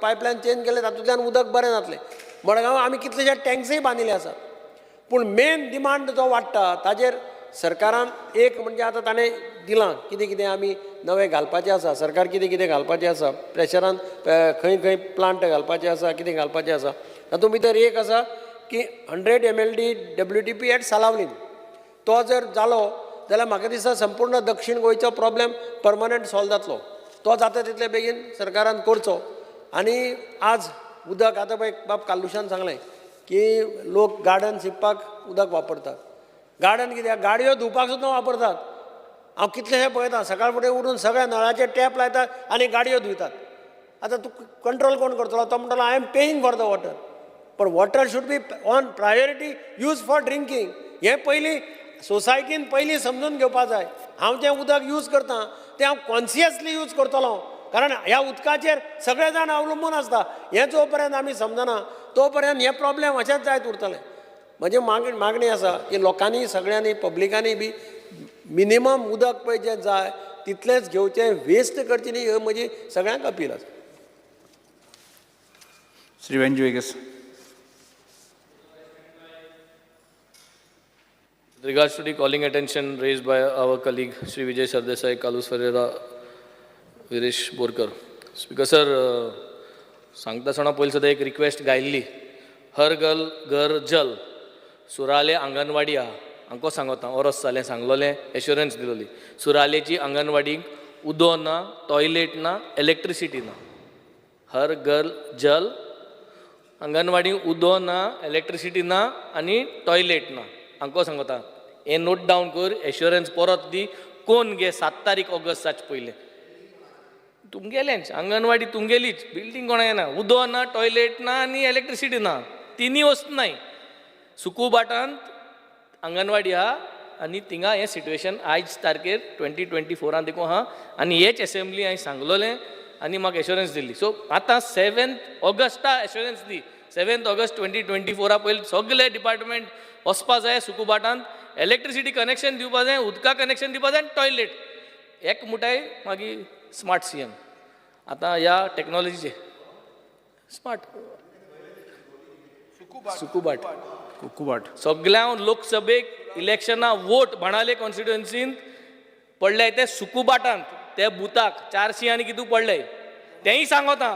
M: पायपलायन चेंज केले तातूंतल्यान उदक बरें जातलें. मडगांव आमी कितलेशे टँक्सूय बांदिल्ले आसात, पूण मेन डिमांड जो वाडटा ताजेर सरकारान एक म्हणजे आतां ताणें दिलां कितें कितें आमी नवें घालपाचें आसा, सरकार कितें कितें घालपाचें आसा, प्रेशरान खंय खंय प्लांट घालपाचें आसा, कितें घालपाचें आसा. तातूंत भितर एक आसा की 100 MLD WTP at Salaulim, तो जर जालो जाल्यार म्हाका दिसता संपूर्ण दक्षिण गोंयचो प्रॉब्लेम परमनंट सॉल्व जातलो. तो जाता तितले बेगीन सरकारान करचो. आनी आज उदक आतां पळय बाब कालुशान सांगलें की लोक गार्डन शिंपपाक उदक वापरतात, गार्डन कित्याक गाडयो धुवपाक सुद्दां वापरतात. हांव कितलेशें पळयता सकाळ फुडें उठून सगळ्या नळाचे टॅप लायतात आनी गाडयो धुयतात. आतां तूं कंट्रोल कोण करतलो? तो म्हणटलो I am paying for the water, पण water should be on priority use for drinking. हें पयलीं सोसायटीन पयलीं समजून घेवपा जाय. हांव जें उदक यूज करतां तें हांव कॉन्सियसली यूज करतलो, कारण ह्या उदकाचेर सगळे जाण अवलंबून आसता. हें जो पर्यंत आमी समजना तो पर्यंत हे प्रॉब्लेम अशेंच जायत उरतले. म्हजी मागणी आसा की लोकांनी सगळ्यांनी पब्लिकांनी बी मिनिमम उदक पळय जें जाय तितलेंच घेवचें, वेस्ट करचें न्ही, ही म्हजी सगळ्यांक अपील आसा.
A: Shri Venzy Viegas.
P: With regards to the calling attention raised by our colleague Shri Vijay Sardesai, Carlos Ferreira, Viresh Borkar. Speaker sir, सांगता आसतना पयलीं सदां एक रिक्वेस्ट गायल्ली, हर गल घर जल सुराले आंगणवाडी आहा, हांकां सांगता ओरोस जालें सांगलोलें, एश्युरन्स दिलोली. सुरालेची आंगणवाडीक उदो ना, टॉयलेट ना, इलेक्ट्रिसिटी ना. हर घर जल आंगणवाडी उदो ना, इलेक्ट्रिसिटी ना आनी टॉयलेट ना. हांकां सांगता हें नोट डावन कर, एश्युरन्स परत दी. कोण गे 7 तारीख ऑगस्टाचे पयलें तुमगेलेंच आंगणवाडी, तुमगेलीच बिल्डींग कोणा येना, उदो ना, टॉयलेट ना आनी इलेक्ट्रिसिटी ना, तिनूय वस्त नाय. सुकूबाटांत आंगणवाडी आहा आनी थिंगा हें सिट्युएशन आयज तारखेर 2024 देखून आहा. आनी हेच एसेंब्ली हांवें सांगलोलें आनी म्हाका एश्युरन्स दिल्ली. सो आतां 7 ऑगस्टा एश्युरन्स दी, 7 ऑगस्ट 2024 पयलीं सगळे डिपार्टमेंट वचपा जाय सुकूबाटांत, इलेक्ट्रिसिटी कनेक्शन दिवपा जाय, उदका कनेक्शन दिवपा जाय आनी टॉयलेट. एक मुठाय मागीर स्मार्ट CM आतां ह्या टॅक्नोलॉजीचे स्मार्ट सुकूबाट
A: कुकुबाट
P: सगळ्या लोकसभेक इलेक्शना वोट बाणाले कॉन्स्टिट्युएन्सीन पडले ते सुकूबाटांत, ते बुथाक 400 आनी कितू पडले तेंय सांगता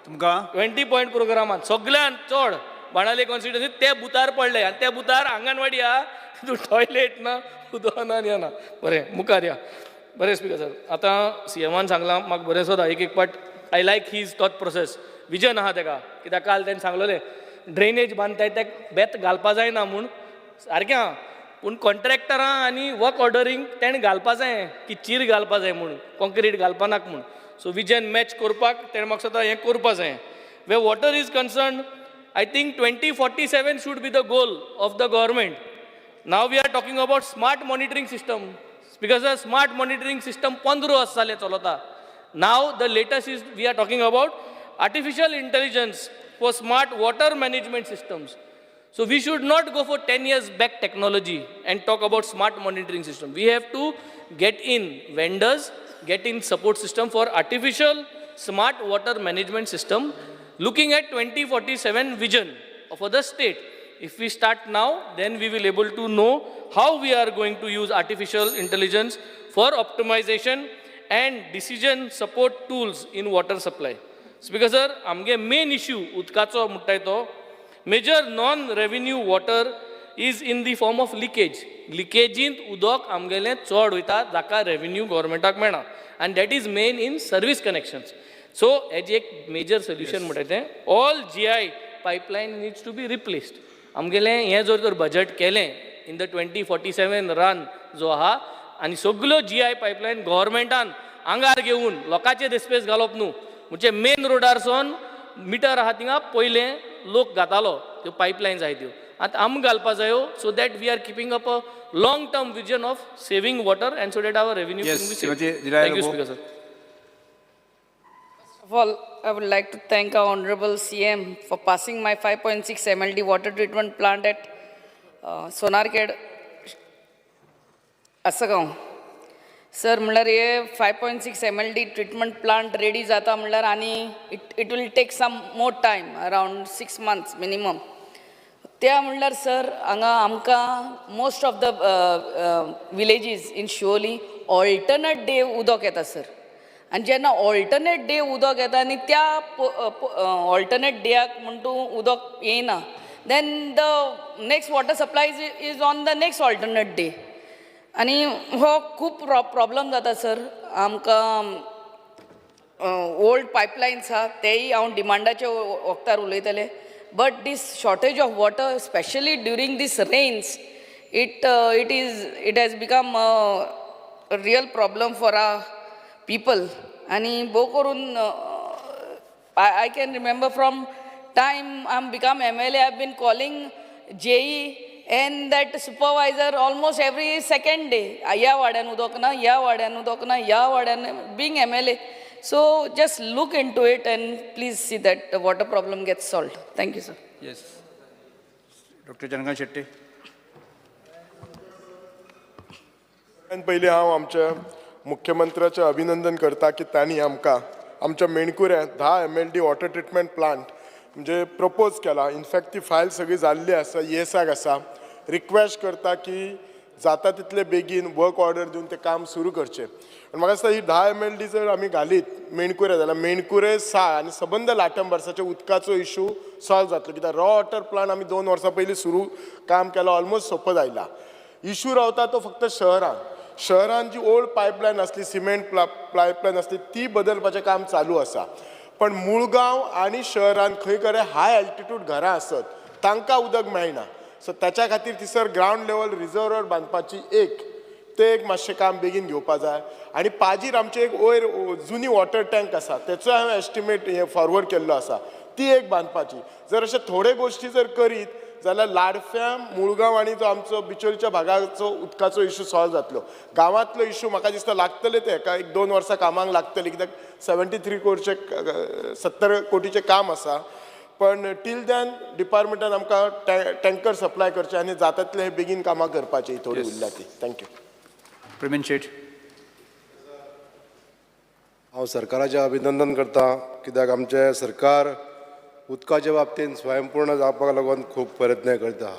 A: तुमकां.
P: 20 पॉयंट प्रोग्रामान सगळ्यान चड बाणाले कॉन्स्टिट्युएन्सी ते बुथार पडले आनी त्या बुथार आंगणवाडी आहा, तितून टॉयलेट ना, उदक ना, आनी ना. बरें मुखार या. बरें स्पीकर सर, आतां CMान सांगलां म्हाका बरें सोदा एक एक पाट. I like his thought process, vision आहा तेका. कित्याक काल तेणें सांगलोलें ड्रेनेज बांदताय तेक बेत घालपा जायना म्हूण, सारकें आहा, पूण कॉन्ट्रॅक्टरां आनी वर्क ऑर्डरींग तेणें घालपा जाय की चीर घालपा जाय म्हूण, कॉन्क्रीट घालपा नाका म्हूण. सो विजन मॅच करपाक तेणें म्हाका दिसता हें करपा जाय. Way water is concern, I think 2047 should be the goal of the government. Now we are talking about smart monitoring system. Because a smart monitoring system 15 वर्स जालें चलता. Now the latest is we are talking about artificial intelligence for smart water management systems. So we should not go for 10 years back technology and talk about smart monitoring system. We have to get in vendors, get in support system for artificial smart water management system, looking at 2047 vision for the state. If we start now, then we will able to know how we are going to use artificial intelligence for optimization and decision support tools in water supply. Speaker sir, आमगे main issue उदकाचो म्हणटाय तो major non-revenue water is in the form of leakage. लिकेजींत उदक आमगेलें चड वयता, जाका revenue गव्हर्मेंटाक मेळना, आनी that is main in service connections. So हेजें एक मेजर सोल्युशन म्हणटाय तें all GI pipeline needs to be replaced. आमगेलें हें जर तर बजट केलें इन the 2047 run जो आहा, आनी सगल्यो GI pipeline गव्हर्मेंटान आंगार घेवन लोकांचेर रेस्पेस घालप न्हू, म्हणजे मेन रोडार सावन मिटर आहा थिंगा पयलें लोक घातालो त्यो पायपलायन्स आहाय त्यो आतां आमकां घालपा जायो, so that we are keeping up a long term vision of saving water and so that our revenue
A: Yes,
P: can be saved.
A: Shrimati Delilah
P: Thank you,
A: Lobo.
P: Speaker sir.
Q: First of all, I would like to thank our Honorable CM for passing my 5.6 MLD water treatment plant at Sonarkhed, Assagao. Sir, म्हणल्यार हे 5.6 MLD treatment plant ready जाता म्हणल्यार आनी it will take some more time, around 6 months minimum. त्या म्हणल्यार sir हांगा आमकां most of the villages in Siolim alternate day उदक येता सर. आनी जेन्ना ऑल्टरनेट डे उदक येता आनी त्या ऑल्टरनेट डेयाक म्हण तूं उदक येयना, then the next water supply is on the next alternate day. आनी हो खूब प्रॉब्लम जाता सर आमकां. ओल्ड पायपलायन्स आहा तेय हांव डिमांडाच्या वखदार उलयतलें, but this shortage of water specially during this rains it has become a real problem for our people. आनी भोव करून I can remember from time I am become MLA, I been calling JE and that supervisor almost every second day. ह्या वाड्यान उदक ना, ह्या वाड्यान उदक ना, ह्या वाड्यान, being MLA. So just look into it and please see that the water problem gets solved. Thank you, sir.
A: Yes. Dr. Chandrakant Shetty.
R: पयलीं हांव आमच्या मुख्यमंत्र्याचें अभिनंदन करता की तांणी आमकां आमच्या मेणकुऱ्यांत 10 MLD water treatment plant म्हणजे प्रपोज केला. इनफॅक्ट ती फायल सगळी जाल्ली आसा, येसाक आसा. रिक्वेस्ट करता की जाता तितले बेगीन वर्क ऑर्डर दिवन तें काम सुरू करचें. आनी म्हाका दिसता ही 10 MLD जर आमी घालीत मेणकुरे जाल्यार मेणकुरे, साळ आनी सबंद लाटंबरसाच्या उदकाचो इशू सॉल्व जातलो, कित्याक रॉ वॉटर प्लांट आमी 2 वर्सां पयलीं सुरू काम केलां, ऑलमोस्ट सोंपत आयला. इशू रावता तो फक्त शहरान. शहरान जी ओल्ड पायपलायन आसली, सिमेंट पायपलायन आसली, ती बदलपाचें काम चालू आसा. पण मुळगांव आनी शहरान खंय कडेन हाय एल्टिट्यूड घरां आसत तांकां उदक मेळना. सो ताच्या खातीर थंयसर ग्रावंड लेवल रिजर्वर बांदपाची एक ते एक मातशें काम बेगीन घेवपा जाय. आनी पाजीर आमचे एक वयर जुनी वॉटर टँक आसा, तेचो हांवें एस्टिमेट हे फॉरवर्ड केल्लो आसा, ती एक बांदपाची. जर अशे थोडे गोश्टी जर करीत जाल्यार लाडफ्यां, मुळगांव आनी जो आमचो बिचोलच्या भागाचो उदकाचो इशू सॉल्व जातलो. गांवांतलो इशू म्हाका दिसता लागतले ते एका 1-2 वर्सां कामाक लागतले, कित्याक 73 कोटीचे 70 कोटीचें काम आसा. पण टील दॅन डिपार्टमेंटान आमकां टँकर सप्लाय करचे आनी जाता तितले हे बेगीन कामां करपाची थोडी उरल्या ती. Thank you.
A: Premendra Shet.
E: हांव सरकाराचें अभिनंदन करता, कित्याक आमचें सरकार उदकाच्या बाबतींत स्वयंपूर्ण जावपाक लागून खूब प्रयत्न करता.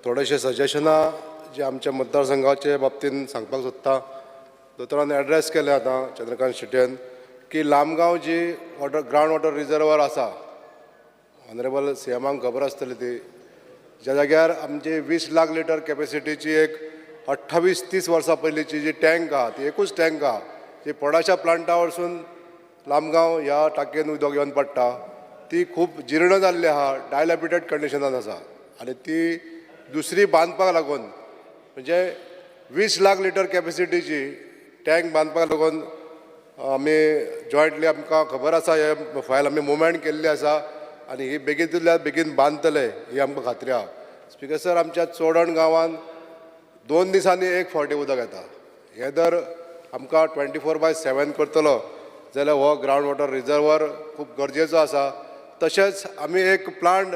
E: थोडेशे सजेशनां जे आमच्या मतदारसंघाचे बाबतींत सांगपाक सोदता. दोतोरान एड्रेस केले आतां चंद्रकांत शेटयन की लामगांव जी वॉटर ग्रावंड वॉटर रिजर्वर आसा, ऑनरेबल सीएमाक खबर आसतली ती, ज्या जाग्यार आमची 20 लाख लिटर कॅपेसिटीची एक 28-30 वर्सां पयलींची जी टँक आहा, ती एकूच टँक आहा जी पोडाच्या प्लांटा वरसून लामगांव ह्या टाकयेन उदक येवन पडटा, ती खूब जीर्ण जाल्ली आहा, डायलॅपिडेट कंडिशनान आसा. आनी ती दुसरी बांदपाक लागून म्हणजे 20 लाख लिटर कॅपेसिटीची टँक बांदपाक लागून आमी जॉयंटली आमकां खबर आसा, हे फायल आमी मुवमेंट केल्ली आसा आनी ही बेगीनतल्या बेगीन बांदतले ही आमकां खात्री आहा. स्पिकर सर, आमच्या चोडण गांवांत 2 दिसांनी एक फावटी उदक येता. हें जर आमकां 24/7 करतलो जाल्यार हो ग्रावंड वॉटर रिजर्वर खूब गरजेचो आसा. तशेंच आमी एक प्लांट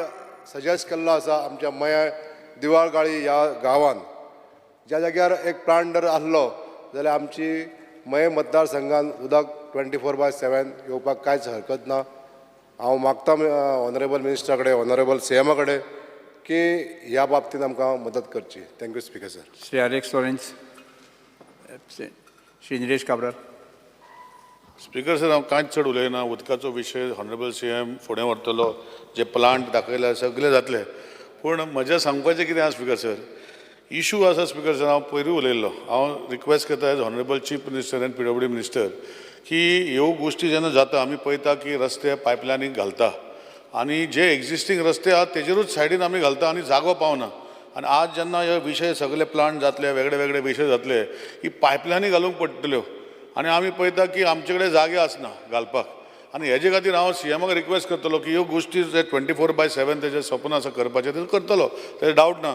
E: सजेस्ट केल्लो आसा आमच्या मया दिवाळगाळी ह्या गांवांत, ज्या जाग्यार एक प्लांट जर आसलो जाल्यार आमची मये मतदारसंघान उदक 24/7 येवपाक कांयच हरकत ना. हांव मागता ऑनरेबल मिनिस्टरा कडेन, ऑनरेबल सीएमा कडेन की ह्या बाबतींत आमकां मदत करची. Thank you speaker sir.
A: Shri Alex Lawrence. Shri Nilesh Cabral.
B: Speaker sir, हांव कांयच चड उलयना. उदकाचो विशय ऑनरेबल सीएम फुडें व्हरतलो, जे प्लांट दाखयले सगळे जातले. पूण म्हजें सांगपाचें कितें आसा स्पिकर सर, इशू आसा स्पिकर सर, हांव पयरूय उलयल्लो. हांव रिक्वेस्ट करता as honourable chief minister and PWD minister की ह्यो गोश्टी जेन्ना जाता आमी पळयता की रस्ते पायपलायनीक घालता आनी जे एग्जिस्टींग रस्ते आहात तेजेरूच सायडीन आमी घालता आनी जागो पावना. आनी आज जेन्ना हे विशय सगळे प्लांट जातले, वेगळे वेगळे विशय जातले, ही पायपलायनी घालूंक पडटल्यो आनी आमी पळयता की आमचे कडेन जागे आसना घालपाक. आनी हेजे खातीर हांव सीएमाक रिक्वेस्ट करतलो की ह्यो गोश्टी जे 24/7 तेजें सपन आसा करपाचें तें करतलो, तेजें डावट ना.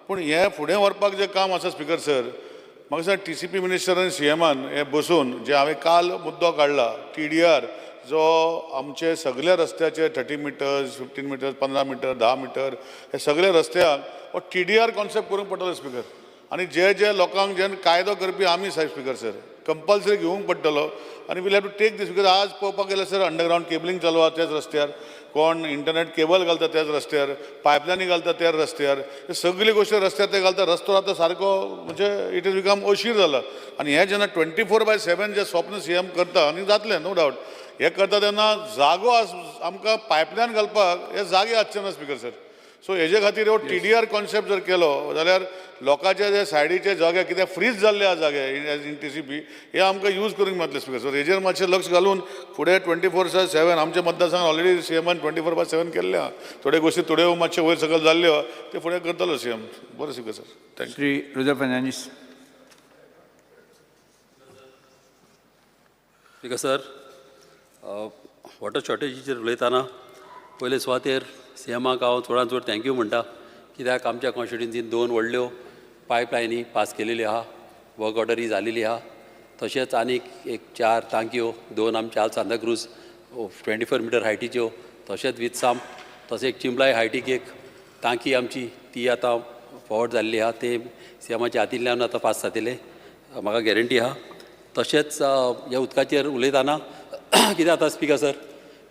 B: पूण हें फुडें व्हरपाक जें काम आसा स्पिकर सर, म्हाका दिसता टीसीपी मिनिस्टर आनी सीएमान हें बसून जे हांवें काल मुद्दो काडला TDR जो आमचे सगल्या रस्त्याचे 30 मिटर्स, 15 मिटर्स, 15 मिटर, 10 मिटर हे सगळे रस्त्याक हो TDR concept करूंक पडटलो स्पिकर. आनी जे जे लोकांक जे कायदो करपी आमी सायब स्पिकर सर कंपल्सरी घेवंक पडटलो आनी we'll have to take this. Because आज पळोवपाक गेल्यार सर अंडरग्रावंड केबलिंग चालू आसा त्याच रस्त्यार, कोण इंटरनेट केबल घालता त्याच रस्त्यार, पायपलायनी घालता त्याच रस्त्यार, सगळी गोश्टी रस्त्यार ते घालता. रस्तो आतां सारको म्हणजे it is become अशीर जाला. आनी हें जेन्ना 24/7 जें स्वप्न सीएम करता आनी जातलें नो डावट, हें करता तेन्ना जागो आमकां पायपलायन घालपाक हे जागे आसचे ना स्पिकर सर. सो हेजे खातीर हो TDR concept जर केलो जाल्यार लोकांचे जे सायडीचे जागे कितें फ्रीज जाल्ले आहा जागे एज इन TCP हे आमकां यूज करूंक मेळटले स्पिकर सर. हेजेर मातशें लक्ष घालून फुडें 24/7 आमच्या मतदारसंघात ऑलरेडी सीएमान 24/7 केल्ले आहा. थोड्यो गोश्टी थोड्यो मातशे वयर सकयल जाल्ल्यो ते फुडें करतलो सीएम. बरें speaker sir, thank you.
A: Shri Rudra Fernandes.
F: Speaker sir, water शॉर्टेजीचेर उलयतना पयले सुवातेर सीएमाक हांव चडान चड thank you म्हणटा, कित्याक आमच्या कॉन्स्टिट्युएन्सीन 2 व्हडल्यो पायपलायनी पास केलेल्यो आहा, वर्क ऑर्डरी जालेली आहा. तशेंच आनीक एक 4 टांकयो, 2 आमच्या सांताक्रूज 24 मिटर हायटीच्यो, तशेंच विथ साम, तशें एक चिंबलाय हायटीक एक टांकी आमची ती आतां फॉरवर्ड जाल्ली आहा, ते सीएमाच्या हातींतल्यान आतां पास जातले म्हाका गॅरंटी आहा. तशेंच ह्या उदकाचेर उलयतना कितें जाता स्पिकर सर,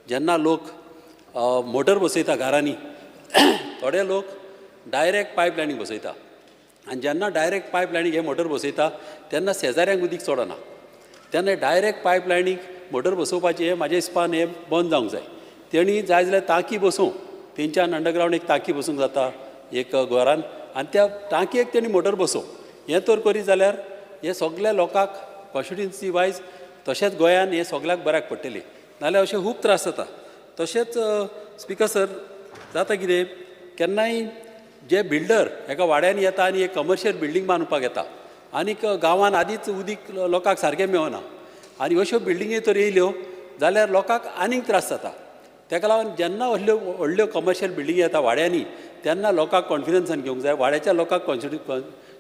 F: जेन्ना लोक मोटर बसयता घरांनी, थोडे लोक डायरेक्ट पायपलायनीक बसयता. आनी जेन्ना डायरेक्ट पायप लायनीक हे मोटर बसयता तेन्ना शेजाऱ्यांक उदीक चडना. तेन्ना डायरेक्ट पायप लायनीक मोटर बसोवपाचें हें म्हाज्या हिसपान हें बंद जावंक जाय. तेणी जाय जाल्यार टांकी बसोवं, तेंच्यान अंडरग्रावंड एक टांकी बसूंक जाता एक घरान, आनी त्या टांकयेक तेणी मोटर बसोवं. हें तर करीत जाल्यार हें सगल्या लोकांक कॉन्स्टिट्युएन्सी वायज तशेंच गोंयान हें सगल्याक बऱ्याक पडटलें, नाल्यार अशें खूब त्रास जाता. तशेंच स्पिकर सर जाता कितें, केन्नाय जे बिल्डर एका वाड्यान येता आनी एक कमर्शियल बिल्डींग बांदपाक येता आनीक गांवान आदींच उदीक लोकांक सारकें मेळना आनी अश्यो बिल्डिंगी तर येयल्यो जाल्यार लोकांक आनीक त्रास जाता. ताका लागून जेन्ना व्हडल्यो व्हडल्यो कमर्शियल बिल्डिंगी येता वाड्यांनी तेन्ना लोकांक कॉन्फिडन्सान घेवंक जाय, वाड्याच्या लोकांक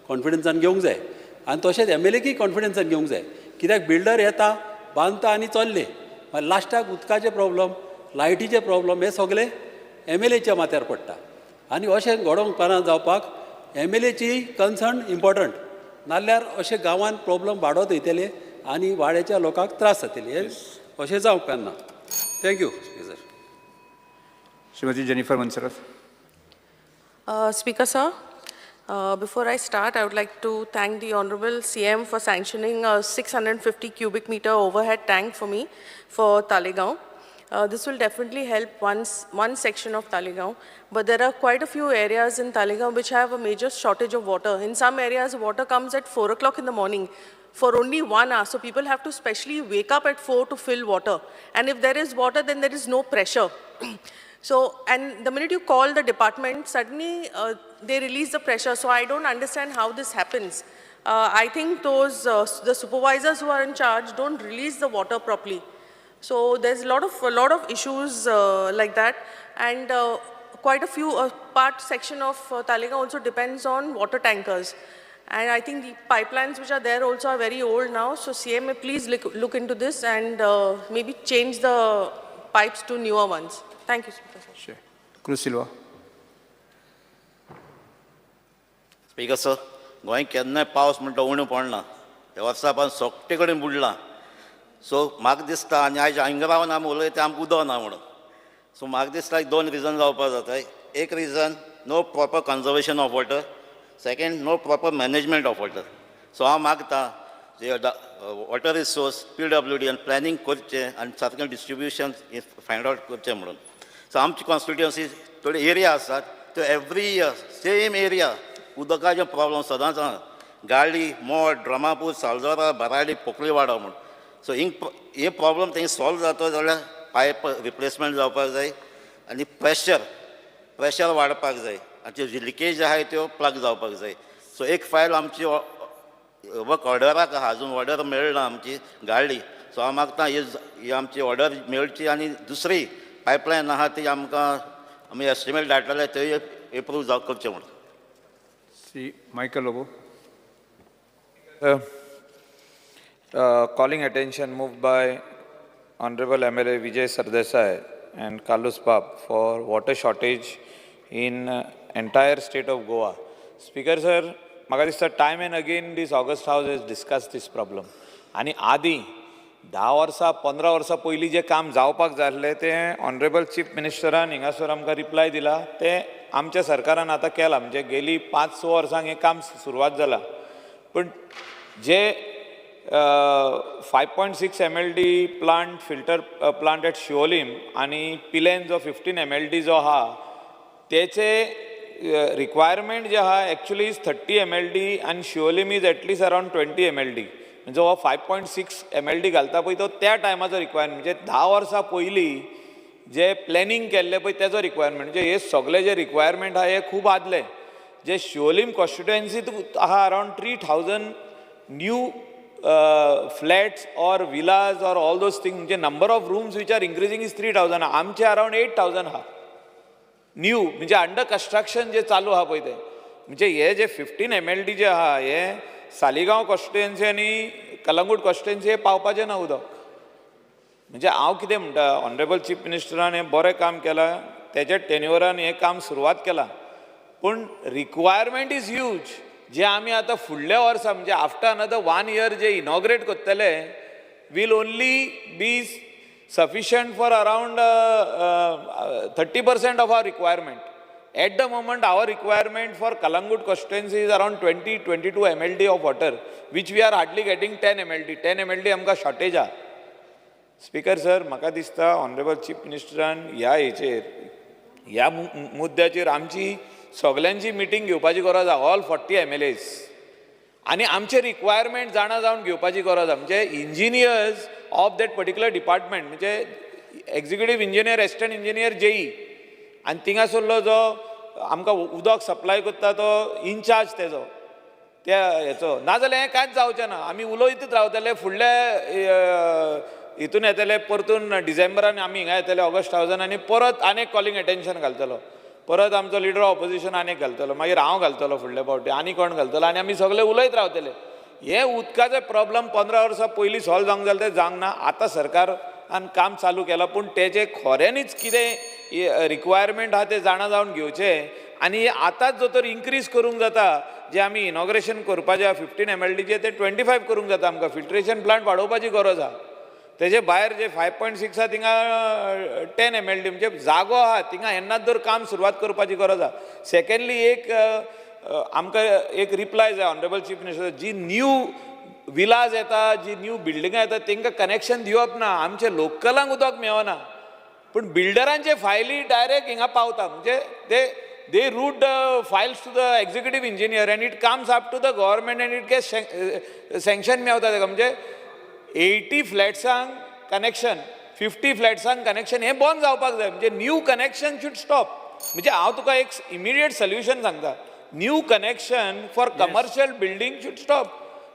F: कॉन्फिडन्सान घेवंक जाय आनी तशेंच एमएलएकय कॉन्फिडन्सान घेवंक जाय. कित्याक बिल्डर येता बांदता आनी चल्ले, मागीर लास्टाक उदकाचे प्रॉब्लम, लायटीचे प्रॉब्लम हे सगळे एमएलएच्या माथ्यार पडटा. आनी अशें घडोवंक पाना जावपाक एमएलएची कन्सर्न इम्पॉर्टंट, नाल्यार अशें गांवांत प्रॉब्लम वाडत वयतले आनी वाड्याच्या लोकांक त्रास जातले. हें अशें जावंक ना. Thank you sir.
A: Shrimati Jennifer Monserrate.
S: Speaker sir, before I start, I would like to thank the Honorable CM for sanctioning a 650 cubic meter overhead tank for me for Taleigao. This will definitely help one section of Taleigao, but there are quite a few areas in Taleigao which have a major shortage of water. In some areas, water comes at 4 o'clock in the morning for only 1 hour, so people have to specially wake up at 4 to fill water. And if there is water, then there is no pressure. So, and the minute you call the department, suddenly they release the pressure. So I don't understand how this happens. I think those the supervisors who are in charge don't release the water properly. So there's a lot of issues like that, and quite a few part section of Taleigao also depends on water tankers. And I think the pipelines which are there also are very old now. So CMA, please look into this and maybe change the pipes to newer ones. Thank you, Speaker sir.
A: Sure. Cruz Silva.
T: Speaker sir, Goa केन्नाय पावस म्हणटा उणें पडना, ह्या वर्सा पण सगळे कडेन बुडलां. सो म्हाका दिसता आनी आयज हांगा रावन आमी उलयता आमकां उदक ना म्हणून. सो म्हाका दिसता दोन रिजन जावपाक जाता. एक reason, no proper conservation of water. Second, no proper management of water. So हांव मागता वॉटर रिसोर्स PWD आनी प्लॅनिंग करचें आनी सारकें डिस्ट्रिब्युशन फायंड आवट करचें म्हणून. सो आमची कॉन्स्टिट्युएन्सी थोडी एरिया आसात त्यो एवरी इयर सेम एरिया उदकाचे प्रॉब्लम सदांच आसा. गाळी, मोड, ड्रमापूर, सालजोरा, बाराडी, पोकळीवाडो म्हूण. सो हे प्रॉब्लम थंय सॉल्व जाता जाल्यार पायप रिप्लेसमेंट जावपाक जाय आनी प्रेशर वाडपाक जाय आनी त्यो जी लिकेज आहाय त्यो प्लग जावपाक जाय. सो एक फायल आमची वर्क ऑर्डराक आहा, अजून ऑर्डर मेळना आमची गाडली. सो हांव मागता ही आमची ऑर्डर मेळची आनी दुसरी पायपलायन आहा ती आमकां आमी एस्टिमेट धाडटले थंय एप्रूव जावं करचें म्हणून.
A: Shri Michael Lobo.
U: Calling attention moved by Honorable MLA Vijay Sardesai and Carlos Bab for water shortage in entire state of Goa. Speaker sir, म्हाका दिसता time and again this august house has discussed this problem. आनी आदी 10 वर्सां 15 वर्सां पयलीं जें काम जावपाक जाय आसलें तें ऑनरेबल चीफ मिनिस्टरान हिंगासर आमकां रिप्लाय दिला, तें आमच्या सरकारान आतां केलां. म्हणजे गेली 5-6 वर्सांक हें काम सुरवात जालां. पूण जे 5.6 MLD plant filter plant at Siolim आनी पिलेन जो 15 MLD जो आहा तेचे रिक्वायरमेंट जे आहा एक्चुअली is 30 MLD आनी Siolim is at least around 20 MLD. म्हणजे हो 5.6 MLD घालता पळय तो त्या टायमाचो रिक्वायरमेंट, म्हणजे 10 वर्सां पयलीं जे प्लॅनिंग केल्लें पळय तेजो रिक्वायरमेंट. म्हणजे हे सगळे जे रिक्वायरमेंट आहा हे खूब आदले. जे शिवोलीम कॉन्स्टिट्युएन्सीत आहा around 3000 new flats or villas or all those things, म्हणजे number of rooms which are increasing is 3000. आमचे अरावंड 8000 आहा न्यू, म्हणजे अंडर कन्स्ट्रक्शन जे चालू आहा पळय ते. म्हणजे हे जे 15 MLD जे आहा हे सालिगांव कॉन्स्टिट्युएन्सी आनी कलंगूट कॉन्स्टिट्युएन्सी हे पावपाचें ना उदक. म्हणजे हांव कितें म्हणटा, ऑनरेबल चीफ मिनिस्टरान हें बरें काम केलां, तेच्या टेन्युअरान हें काम सुरवात केलां, पूण रिक्वायरमेंट is huge. जे आमी आतां फुडल्या वर्सा म्हणजे आफ्टर अनदर 1 इयर जे इनॉग्रेट करतले will only be sufficient for around 30% of our requirement. At the moment our requirement for Calangute constituency is around 20-22 MLD of water, which we are hardly getting 10 MLD. 10 MLD आमकां shortage आहा. Speaker sir, म्हाका दिसता honourable chief मिनिस्टरान ह्या हेचेर, ह्या मुद्द्याचेर आमची सगल्यांची meeting घेवपाची गरज आहा, ऑल 40 MLAs, आनी आमचे रिक्वायरमेंट जाणा जावन घेवपाची गरज आहा. म्हणजे engineers of that particular department, म्हणजे executive engineer, assistant engineer, JE, आनी थिंगासरलो जो आमकां उदक सप्लाय करता तो इनचार्ज तेजो त्या हेचो, नाजाल्यार हें कांयच जावचें ना. आमी उलयतच रावतले, फुडल्या हितून येतले परतून डिसेंबरान आमी हिंगा येतले ऑगस्ट हावजान आनी परत आनीक कॉलिंग एटेन्शन घालतलो, परत आमचो लिडर ऑफ ऑपोजिशन आनीक घालतलो, मागीर हांव घालतलो फुडल्या फावटी, आनी कोण घालतलो, आनी आमी सगळे उलयत रावतले. हे उदकाचे प्रॉब्लम 15 वर्सां पयलीं सॉल्व जावंक जाय, तें जावंक ना. आतां सरकारान काम चालू केलां, पूण तेजें खऱ्यांनीच कितें रिक्वायरमेंट आहा तें जाणा जावन घेवचें आनी आतांच जो तर इन्क्रीज करूंक जाता, जे आमी इनॉग्रेशन करपाचें आहा 15 MLDचें तें 25 करूंक जाता. आमकां फिल्ट्रेशन प्लांट वाडोवपाची गरज आहा. तेजे भायर जे 5.6 आहा थिंगा 10 MLD, म्हणजे जागो आहा थिंगा येन्नाच जर काम सुरवात करपाची गरज आहा. सेकेंडली एक आमकां एक रिप्लाय जाय ऑनरेबल चीफ मिनिस्टर, जी न्यू विलाज येता, जी न्यू बिल्डिंगां येता तांकां कनेक्शन दिवप ना, आमचे लोकलांक उदक मेळना, पूण बिल्डरांचे फायली डायरेक्ट हिंगा पावता. म्हणजे they route the files to the executive engineer and it comes up to the government and it gets sanction मेवता ताका. म्हणजे 80 फ्लॅट्सांक कनेक्शन, 50 फ्लॅट्सांक कनेक्शन हें बंद जावपाक जाय. म्हणजे न्यू कनेक्शन should stop. म्हणजे हांव तुका एक इमिडिएट सोल्युशन सांगता, new connection for commercial building should stop.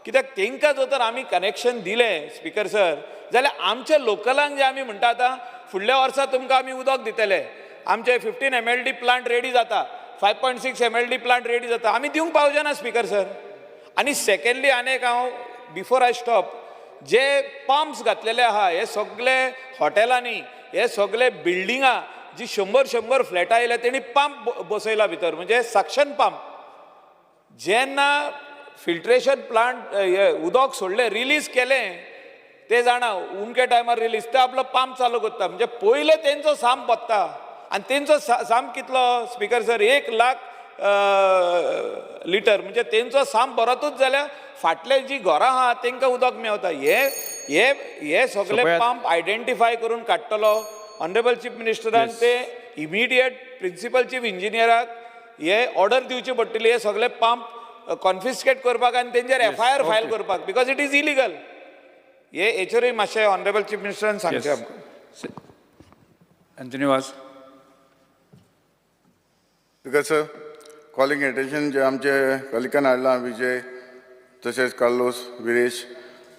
U: कित्याक तांकां जर तर आमी कनेक्शन दिलें स्पीकर सर, जाल्यार आमच्या लोकलांक जे आमी म्हणटा आतां फुडल्या वर्सा तुमकां आमी उदक दितले, आमचे 15 MLD plant ready जाता, 5.6 MLD plant ready जाता, आमी दिवंक पावचे ना स्पीकर सर. आनी सेकेंडली आनी एक हांव before I stop, J pumps घातलेले आहा हे सगळे हॉटेलांनी, हे सगळे बिल्डिंगां जी 100-100 फ्लॅटां आयल्या तेणी पंप बसयला भितर, म्हणजे सक्शन पंप. जेन्ना फिल्ट्रेशन प्लांट हे उदक सोडलें, रिलीज केलें, ते जाणा उमके टायमार रिलीज, ते आपलो पंप चालू करता. म्हणजे पयले तेंचो साम पडटा आनी तेंचो साम कितलो स्पीकर सर, 1 लाख लिटर. म्हणजे तेंचो साम बरोतूच जाल्यार फाटले जी घरां आहा तेंकां उदक मेवता. हे हे हे सगळे पंप आयडेंटिफाय करून काडटलो ऑनरेबल चीफ मिनिस्टरान, ते इमिडिएट प्रिंसिपल चीफ इंजिनियराक हे ऑर्डर दिवची पडटली, हे सगळे पंप कॉन्फिस्केट करपाक आनी तेंचेर FIR file करपाक, because it is illegal. हे हेचेरूय मातशें ऑनरेबल चीफ मिनिस्टरान सांगचें आमकां.
A: Anthony Vaz.
D: Speaker sir, calling attention जे आमचे कलिकान हाडलां विजय तशेंच कार्लोस विरेश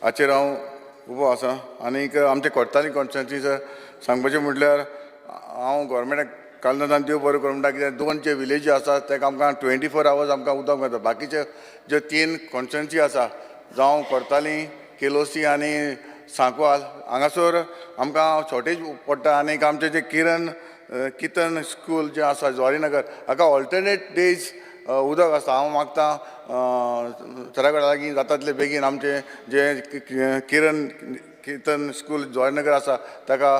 D: हाचेर हांव उबो आसा. आनीक आमचे कोर्ताली कॉन्स्टिट्युएन्सी सर सांगपाचें म्हटल्यार हांव गोवोरमेंटाक कालनाथान देव बरें करूं म्हणटा, कित्याक 2 जे विलेजी आसा ताका आमकां 24 आवर्स आमकां उदक मेळटा. बाकीचे जे 3 कॉन्स्टिट्युएन्सी आसा जावं कोर्ताली, केलोसी आनी सांकवाल हांगासर आमकां शॉर्टेज पडटा. आनीक आमचें जें किरण कितन स्कूल जें आसा ज्वारीनगर हाका ऑल्टरनेट डेज उदक आसता. हांव मागता सरा लागीं जाता तितले बेगीन आमचें जें किरण कितन स्कूल ज्वारीनगर आसा ताका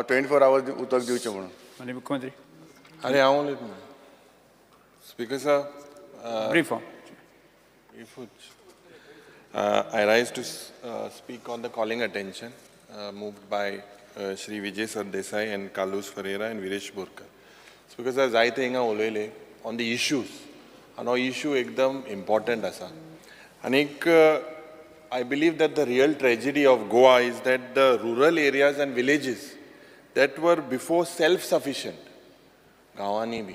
D: 24 आवर्स उदक दिवचें म्हणून.
A: माननीय मुख्यमंत्री.
V: अरे हांव उलयता. Speaker sir,
A: brief.
V: I rise to speak on the calling attention moved by Shri Vijay Sardesai and Carlos Ferreira and Viresh Borkar. Speaker sir, जायते हिंगा उलयले on the issues आनी हो इशू एकदम इम्पॉर्टंट आसा. आनीक I believe that the real tragedy of Goa is that the rural areas and villages that were before self sufficient गांवांनी B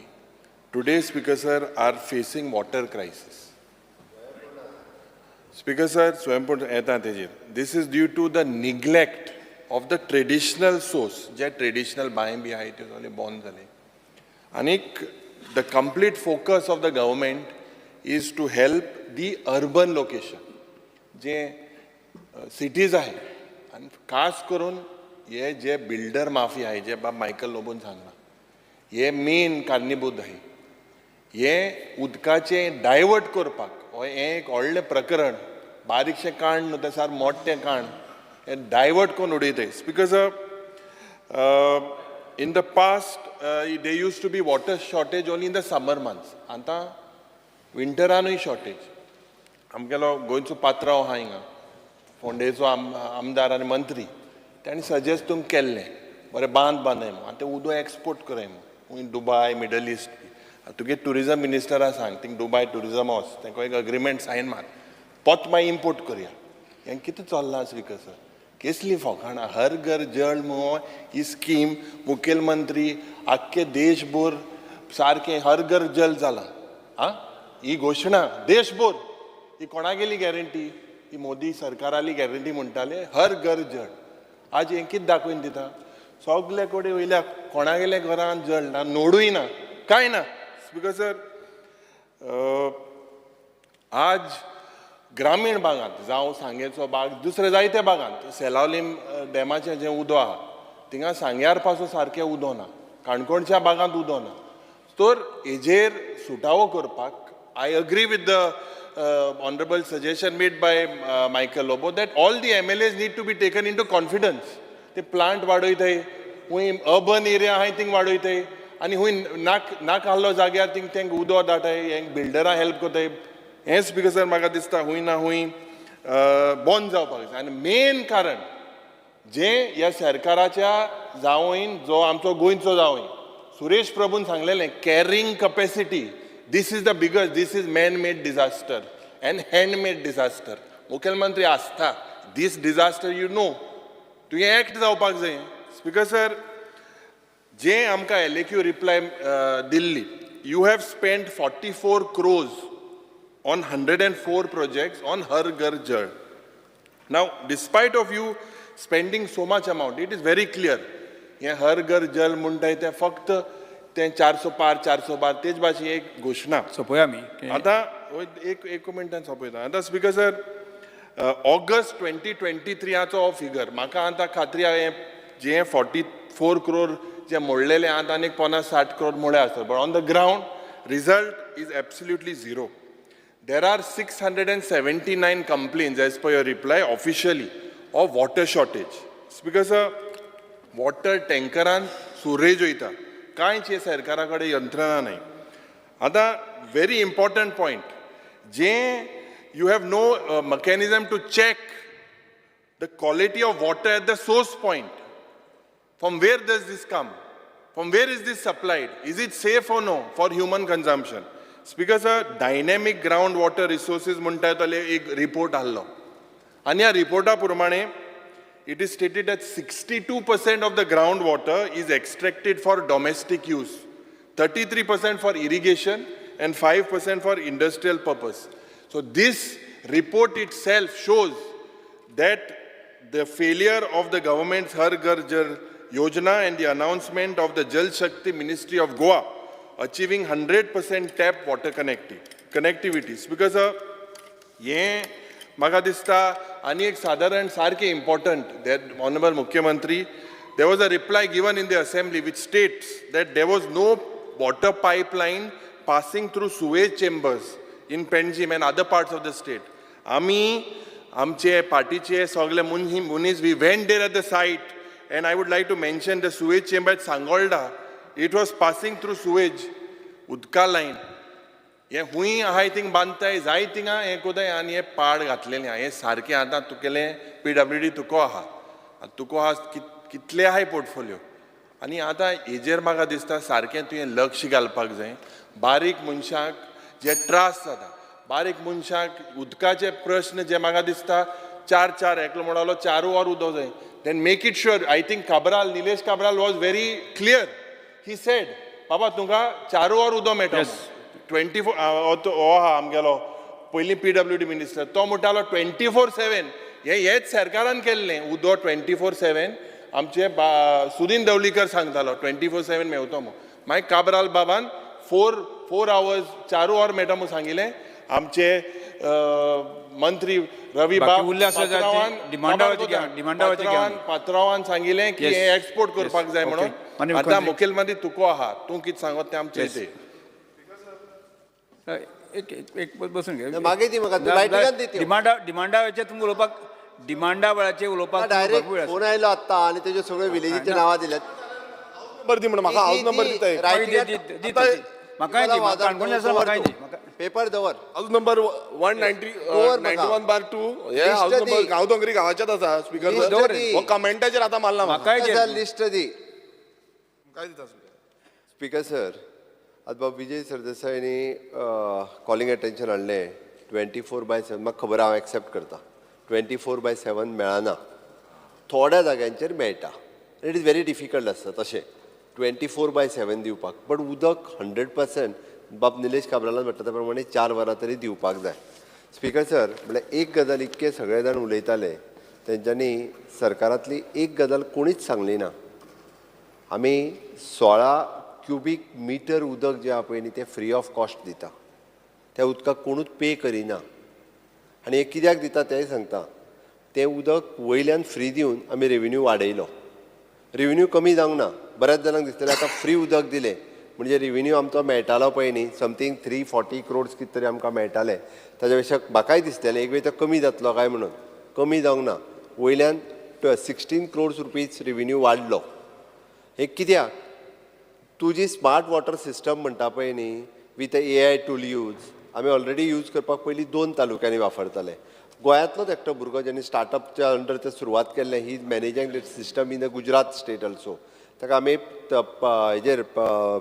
V: today speaker sir are facing water crisis. Speaker sir, स्वयंपूर्ण येता तेजेर. This is due to the neglect of the traditional source, J traditional बांय बी आहाय त्यो सगळे बंद जाले. आनीक the complete focus of the government is to help the urban location J cities आहाय, आनी खास करून हे जे बिल्डर माफिया आहाय जे बाब मायकल लोबोन सांगला, हे मेन कारणीभूत आहाय. हे उदकाचें डायवर्ट करपाक हें एक व्हडलें प्रकरण, बारीकशें काण न्हू तें, सार मोठें काण, हें डायवर्ट करून उडयताय. Speaker sir, In the past there used to be water shortage only in the summer months. आतां विंटरानूय शॉर्टेज. आमगेलो गोंयचो पात्रांव आहा हिंगा, फोंडेचो आमदार आनी मंत्री, तांणी सजेस्ट तुमकां केल्लें बरें बांद बांदय म्हूण आनी तें उदक एक्सपोर्ट करय म्हूण दुबाय, मिडल इस्ट. तुगे ट्युरिजम मिनिस्टरा सांग, थिंग दुबाय ट्युरिजम हावस, तांकां एक अग्रीमेंट सायन मार, पोत मागीर इम्पोर्ट करया. हें कितें चल्लां स्पीकर सर? केसली फोकाणां. हर घर जल म्हणून ही स्कीम मुखेलमंत्री आख्खे देशभर सारकें हर घर जल जालां. आं, ही घोशणा देशभर, ही कोणागेली गॅरंटी? ही मोदी सरकाराली गॅरंटी म्हणटाले हर घर जल. आज हें कितें दाखोवन दिता? सगले कडेन वयल्या कोणागेल्या घरान जल ना, नोडूय ना, कांय ना. स्पीकर सर, आज ग्रामीण भागांत जावं सांगेचो भाग, दुसरे जायते भागांत सेलावलीम डॅमाचें जें उदक आहा थिंगा सांग्यार पासून सारकें उदक ना, काणकोणच्या भागांत उदक ना. तर हेजेर सुटावो करपाक I agree with the honourable suggestion made by Michael Lobo that all the MLAs need to be taken into confidence. ते प्लांट वाडयताय, खूंय अर्बन एरिया आहाय थिंग वाडयताय आनी खूंय नाक नाक आहलो जाग्यार थिंग तेंक उदक धाडटाय, हेंक बिल्डरां हेल्प करताय. हें स्पीकर सर म्हाका दिसता खूंय ना खूंय बंद जावपाक जाय. आनी मेन कारण जें ह्या सरकाराच्या जावंयन, जो आमचो गोंयचो जावंय सुरेश प्रभून सांगलेलें, carrying capacity, this is the biggest, this is man made disaster and hand made disaster. मुखेलमंत्री आसता दीस डिजास्टर, you know, तुवें एक्ट जावपाक जाय. स्पीकर सर, जें आमकां एलएक्यू रिप्लाय दिल्ली, you have spent 44 crores on 104 projects on Har Ghar Jal. Now, despite of you spending so much amount, it is very clear. हें हर घर जल म्हणटाय तें फक्त तें 400 पार, 400 बार तेच भाशेन एक घोशणा.
A: सोंपोया आमी.
V: आतां एक एक मिनटान सोंपयता. आतां स्पीकर सर, ऑगस्ट 2023आचो हो फिगर. म्हाका आतां खात्री आहा, हें जें 44 क्रोर जे मोडलेले आतां आनीक 50-60 क्रोर मोडले आसत, but on the ground result is absolutely zero. There are 679 complaints as per your reply officially of water shortage. Speaker sir, water टँकरान Suraj वयता, कांयच हे सरकारा कडेन यंत्रणा नाही. आतां व्हेरी इम्पॉर्टंट पॉयंट, जें you have no mechanism to check the quality of water at the source point. From where does this come? From where is this supplied? Is it safe or no for human consumption? Speaker sir, dynamic ground water resources म्हणटा तले एक report आहलो आनी ह्या रिपोर्टा प्रमाणे it is stated that 62% of the ground water is extracted for domestic use, 33% for irrigation and 5% for industrial purpose. So this report itself shows that the failure of the government's Har Ghar Jal Yojana and the announcement of the Jal Shakti Ministry of Goa achieving 100% tap water connectivities. Because हें म्हाका दिसता आनी एक सादारण सारकें important that honourable मुख्यमंत्री, there was a reply given in the assembly which states that there was no water pipeline passing through sewage chambers in Panjim and other parts of the state. आमी आमचे पार्टीचे सगळे मनीस, we went there at the site and I would like to mention the sewage chamber at Sangolda. It was passing through sewage उदका line. हें खूंय आहाय thing बांदताय, जाय थिंगा हें कोताय आनी हें पाड घातलेलें आहा. हें सारकें आतां तुगेलें पीडब्ल्यूडी तुको आहा, तुको आहा, कितले आहाय पोर्टफोलियो आनी आतां हेजेर म्हाका दिसता सारकें तुवें लक्ष घालपाक जाय. बारीक मनशाक जे त्रास जाता, बारीक मनशाक उदकाचे प्रश्न जे म्हाका दिसता चार चार एकलो म्हणलो चारूय वर उदक जाय, then make it sure. I think Cabral, Nilesh Cabral was very clear. He said, बाबा, तुमकां चारूय वर उदक मेळटा. 24 हो आहा आमगेलो पयलीं पीडब्ल्यूडी मिनिस्टर, तो म्हणटालो 24/7. हें हेच सरकारान केल्लें उदक 24/7. आमचे सुदीन दवलीकर सांगतालो 24/7 मेवतो म्हूण. मागीर काब्राल बाबान फोर फोर आवर्स, चारूय वर मेळटा म्हूण सांगिल्लें. आमचे मंत्री रवी
A: बाकी उरले आसा जाल्यार डिमांडावाचे घ्या, डिमांडावाचे घ्या.
V: पात्रावान सांगिल्लें की हें एक्सपोर्ट करपाक जाय म्हणून. आतां मुखेलमंत्री तुको आहा, तूं कितें सांगत तें आमचें ते.
A: एक एक एक बसून घे.
O: मागीर दी म्हाका, तूं लायटिंगान दी त्यो.
A: डिमांडा वेळाचेर तुमकां उलोवपाक, डिमांडा वेळाचेर उलोवपाक
O: डायरेक्ट
A: भरपूर वेळ आसा.
O: फोन आयलो आत्तां आनी तेज्यो सगळ्यो विलेजीच्यो नांवां दिल्यात.
J: नंबर दी म्हणून म्हाका हावस नंबर दिता एक.
A: म्हाकाय दी, म्हाका काणकोणचे आसा, म्हाकाय दी.
O: पेपर दवर.
J: हाऊस नंबर 190
O: दवर म्हाका.
J: 91/2 हे हाऊस
O: लिस्ट
J: नंबर
O: दी.
J: गांवदोंगरी गांवाच्याच आसा स्पीकर
O: लिस्ट
J: सर.
O: दी.
J: हो कमेंटाचेर आतां मारला म्हाका.
O: लिस्ट दी.
J: काय दिता?
O: स्पीकर सर, आतां बाब विजय सरदेसायनी कॉलिंग अटेन्शन हाडलें 24/7. म्हाका खबर, हांव एक्सेप्ट करता, 24/7 मेळना, थोड्या जाग्यांचेर मेळटा. It is very difficult आसता तशें 24/7 दिवपाक, बट उदक 100% बाब निलेश काब्रालान म्हणटा त्या प्रमाणे 4 वरां तरी दिवपाक जाय. स्पीकर सर, म्हणल्यार एक गजाल, इतके सगळे जाण उलयताले तेंच्यांनी सरकारांतली एक गजाल कोणीच सांगली ना. आमी 16 क्युबीक मिटर उदक जें आहा पळय न्ही, तें फ्री ऑफ कॉस्ट दिता. त्या उदकाक कोणूच पे करिना. आनी हें कित्याक दिता तेंय सांगता. तें उदक वयल्यान फ्री दिवन आमी रेविन्यू वाडयलो, रेविन्यू कमी जावंक ना. बऱ्याच जाणांक दिसतलें आतां फ्री उदक दिलें म्हणजे रेविन्यू आमचो मेळटालो पळय न्ही, समथींग 340 क्रोड्स कितें तरी आमकां मेळटाले, ताज्या पेक्षा म्हाकाय दिसतलें एक वेळ तो कमी जातलो काय म्हणून. कमी जावंक ना, वयल्यान 16 क्रोड्स रुपीज रेविन्यू वाडलो. हें कित्याक? तुजी स्मार्ट वॉटर सिस्टम म्हणटा पळय न्ही, with AI tool use, आमी ऑलरेडी यूज करपाक पयलीं 2 तालुक्यांनी वापरताले. गोंयांतलोच एकटो भुरगो ज्यांनी स्टार्टअपच्या अंडर ते सुरवात केल्लें, he is managing that system in the Gujarat state also. ताका आमी हेजेर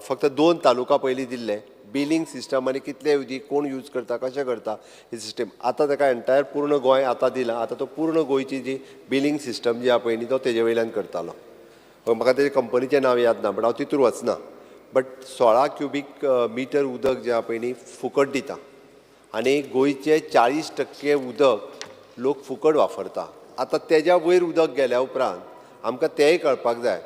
O: फक्त 2 तालुका पयलीं दिल्ले, बिलींग सिस्टम आनी कितले उदीक कोण यूज करता, कशें करता ही सिस्टम. आतां ताका एंटायर पूर्ण गोंय आतां दिलां. आतां तो पूर्ण गोंयची जी बिलींग सिस्टम जी आहा पळय न्ही, तो तेजे वयल्यान करतालो. म्हाका तेजे कंपनीचें नांव याद ना, बट हांव तितूर वचना. बट 16 क्युबीक मिटर उदक जें आहा पळय न्ही, फुकट दिता. आनी गोंयचे 40% उदक लोक फुकट वापरता. आतां तेज्या वयर उदक गेल्या उपरांत आमकां तेंय कळपाक जाय,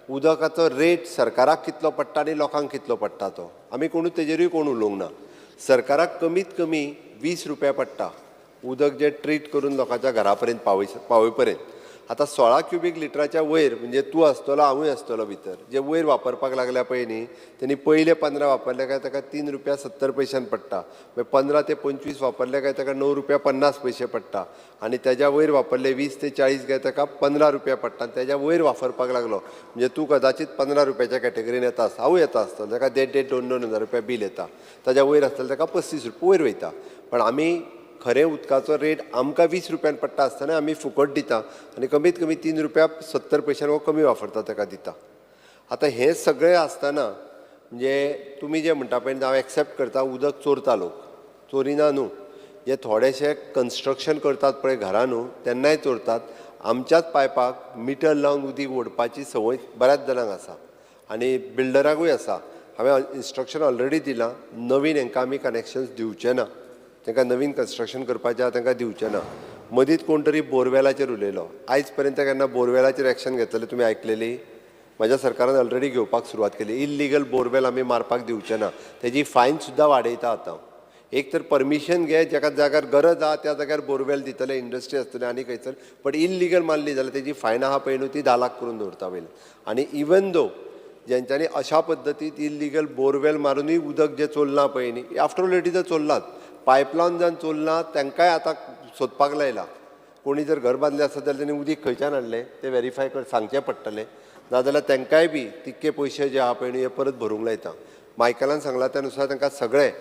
O: उदकाचो रेट सरकाराक कितलो पडटा आनी लोकांक कितलो पडटा तो. आमी कोणूच तेजेरूय कोण उलोवंक ना. सरकाराक कमीत कमी 20 रुपया पडटा उदक जें ट्रीट करून लोकांच्या घरा पर्यंत पावय पर्यंत. आतां 16 क्युबीक लिटराच्या वयर म्हणजे तूं आसतलो, हांवूय आसतलो भितर, जे वयर वापरपाक लागल्या पळय न्ही, तेणी पयले 15 वापरले काय ताका 3 रुपया 70 पयशान पडटा. मागीर 15 ते 25 वापरले काय ताका 9 रुपया 50 पयशे पडटा. आनी तेज्या वयर वापरले 20 ते 40 काय ताका 15 रुपया पडटा. आनी तेज्या वयर वापरपाक लागलो म्हणजे तूं कदाचीत 15 रुपयाच्या कॅटेगरीन येता आसता, हांवूय येता आसतलो, ताका 1,500 1,500 2-2 हजार रुपया बील येता. ताज्या वयर आसतलें ताका 35 रुपया वयर वयता. पण आमी खरें उदकाचो रेट आमकां 20 रुपयान पडटा आसतना आमी फुकट दिता आनी कमीत कमी 3 रुपया 70 पयशान हो कमी वापरता ताका दिता. आतां हें सगळें आसतना म्हणजे तुमी जें म्हणटा पळय, हांव एक्सेप्ट करता, उदक चोरता लोक, चोरिना न्हू. जे थोडेशे कन्स्ट्रक्शन करतात पळय घरां न्हू, तेन्नाय चोरतात. आमच्याच पायपाक मिटर लावन उदीक ओडपाची संवय बऱ्याच जाणांक आसा आनी बिल्डराकूय आसा. हांवें इन्स्ट्रक्शन ऑलरेडी दिलां, नवीन हांकां आमी कनेक्शन्स दिवचे ना, तांकां नवीन कन्स्ट्रक्शन करपाचें आहा तांकां दिवचें ना. मदींच कोण तरी बोरवेलाचेर उलयलो, आयज पर्यंत केन्ना बोरवेलाचेर एक्शन घेतलें तुमी आयकलेली? म्हज्या सरकारान ऑलरेडी घेवपाक सुरवात केली. इल्लिगल बोरवेल आमी मारपाक दिवचे ना, तेजी फायन सुद्दां वाडयता आतां. एक तर परमिशन घे, जेका जाग्यार गरज आहा त्या जाग्यार बोरवेल दितले, इंडस्ट्री आसतली आनी खंयसर, बट इल्लिगल मारली जाल्यार तेजी फायन आहा पळय न्हू, ती 10 लाख करून दवरता पयलीं. आनी इवन दो जेंच्यांनी अशा पद्दतीन इल्लिगल बोरवेल मारुनूय उदक जें चोरलां पळय न्ही, आफ्टर ऑल it is चोरलात, पायपलायन जावन चोरलां, तांकांय आतां सोदपाक लायलां. कोणी जर घर बांदलें आसत जाल्यार तेणी उदीक खंयच्यान हाडलें तें वेरीफाय कर सांगचें पडटलें, नाजाल्यार तांकांय बी तितके पयशे जे आहा पळय न्ही हे परत भरूंक लायता. मायकलान सांगलां त्या नुसार तांकां सगळें,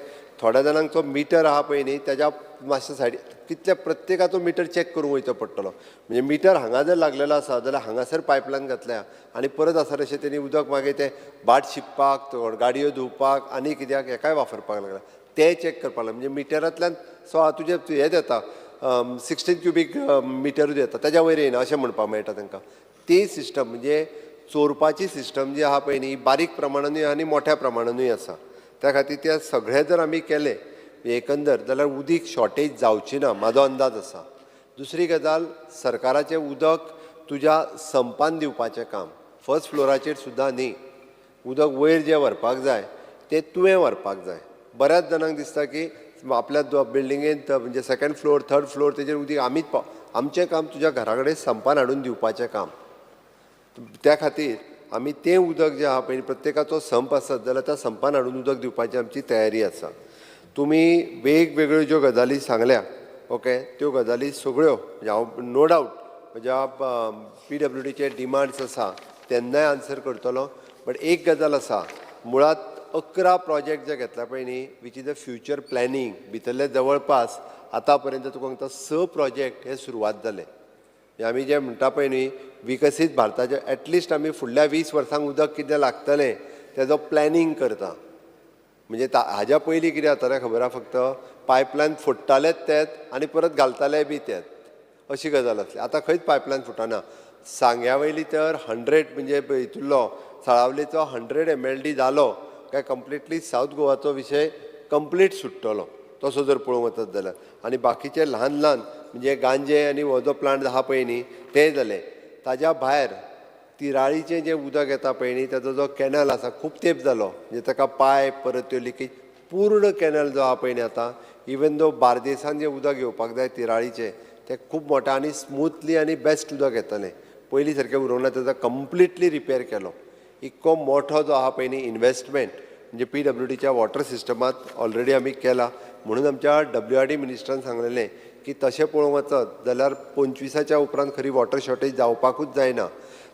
O: थोड्या जाणांचो मिटर आहा पळय न्ही तेज्या मातशें सायडी कितल्या प्रत्येकाचो मिटर चॅक करूंक वयचो पडटलो. म्हणजे मिटर हांगा जर लागलेलो आसा जाल्यार हांगासर पायपलायन घातल्या आनी परत आसा तशें तेणी उदक मागीर तें भाट शिंपपाक, गाडयो धुवपाक आनी कित्याक हेकाय वापरपाक लागला, तें चॅक करपाक लागला. म्हणजे मिटरांतल्यान सो तुजें हें येता 16 क्युबीक मिटरूच येता, तेज्या वयर येयना अशें म्हणपाक मेळटा तांकां. ती सिस्टम म्हणजे चोरपाची सिस्टम जी आहा पळय न्ही, बारीक प्रमाणानूय आनी मोठ्या प्रमाणानूय आसा. त्या खातीर ते सगळें जर आमी केलें एकंदर जाल्यार उदीक शॉर्टेज जावची ना, म्हाजो अंदाज आसा. दुसरी गजाल, सरकाराचें उदक तुज्या संपान दिवपाचें काम, फर्स्ट फ्लोराचेर सुद्दां न्ही, उदक वयर जें व्हरपाक जाय तें तुवें व्हरपाक जाय. बऱ्याच जाणांक दिसता की आपल्या बिल्डिंगेंत म्हणजे सेकंड फ्लोर थर्ड फ्लोर तेजेर उदीक आमीच पाव, आमचें काम तुज्या घरा कडेन संपान हाडून दिवपाचें काम. त्या खातीर आमी तें उदक जें आहा पळय प्रत्येकाचो संप आसत जाल्यार त्या संपान हाडून उदक दिवपाची आमची तयारी आसा. तुमी वेगवेगळ्यो ज्यो गजाली सांगल्या ओके, त्यो गजाली सगळ्यो म्हणजे हांव नो डावट म्हज्या PWDचे डिमांड्स आसा तेन्नाय आन्सर करतलो, बट एक गजाल आसा, मुळात 11 प्रोजेक्ट जे घेतला पळय न्ही, which is a future planning, भितरले जवळपास आतां पर्यंत तुका सांगता 6 प्रोजेक्ट हे सुरवात जाले. आमी जे म्हणटा पळय न्ही विकसीत भारताचे, एटलिस्ट आमी फुडल्या 20 वर्सांक उदक कितें लागतलें तेजो प्लॅनिंग करता. म्हणजे हाज्या पयलीं कितें जातालें खबर आहा, फक्त पायपलायन फोडटालेच तेच आनी परत घालताले बी तेच, अशी गजाल आसली. आतां खंयच पायपलायन फुटना. सांग्या वयली तर 100 म्हणजे हितुल्लो साळावलेचो 100 MLD जालो काय कंप्लिटली सावथ गोवाचो विशय कंप्लीट सुट्टलो तसो जर पळोवंक वचत जाल्यार. आनी बाकीचे ल्हान ल्हान म्हणजे गांजे आनी हो जो प्लांट आहा पळय न्ही ते जाले. ताज्या भायर तिराळीचें जें उदक येता पळय न्ही ताजो जो कॅनल आसा खूब तेंप जालो, म्हणजे ताका पायप परत त्यो लिकेज पूर्ण कॅनल जो आहा पळय न्ही आतां इवन दो बार्देसान जें उदक येवपाक जाय तिराळीचें तें खूब मोठें आनी स्मुथली आनी बेस्ट उदक येतलें, पयलीं सारकें उरोवंक ना. ताजो कंप्लिटली रिपेर केलो. इतको मोठो जो आहा पळय न्ही इनवेस्टमेंट म्हणजे PWDच्या वॉटर सिस्टमांत ऑलरेडी आमी केला. म्हणून आमच्या WRD मिनिस्टरान सांगलेलें की तशें पळोवंक वचत जाल्यार 25च्या उपरांत खरी वॉटर शॉर्टेज जावपाकूच जायना.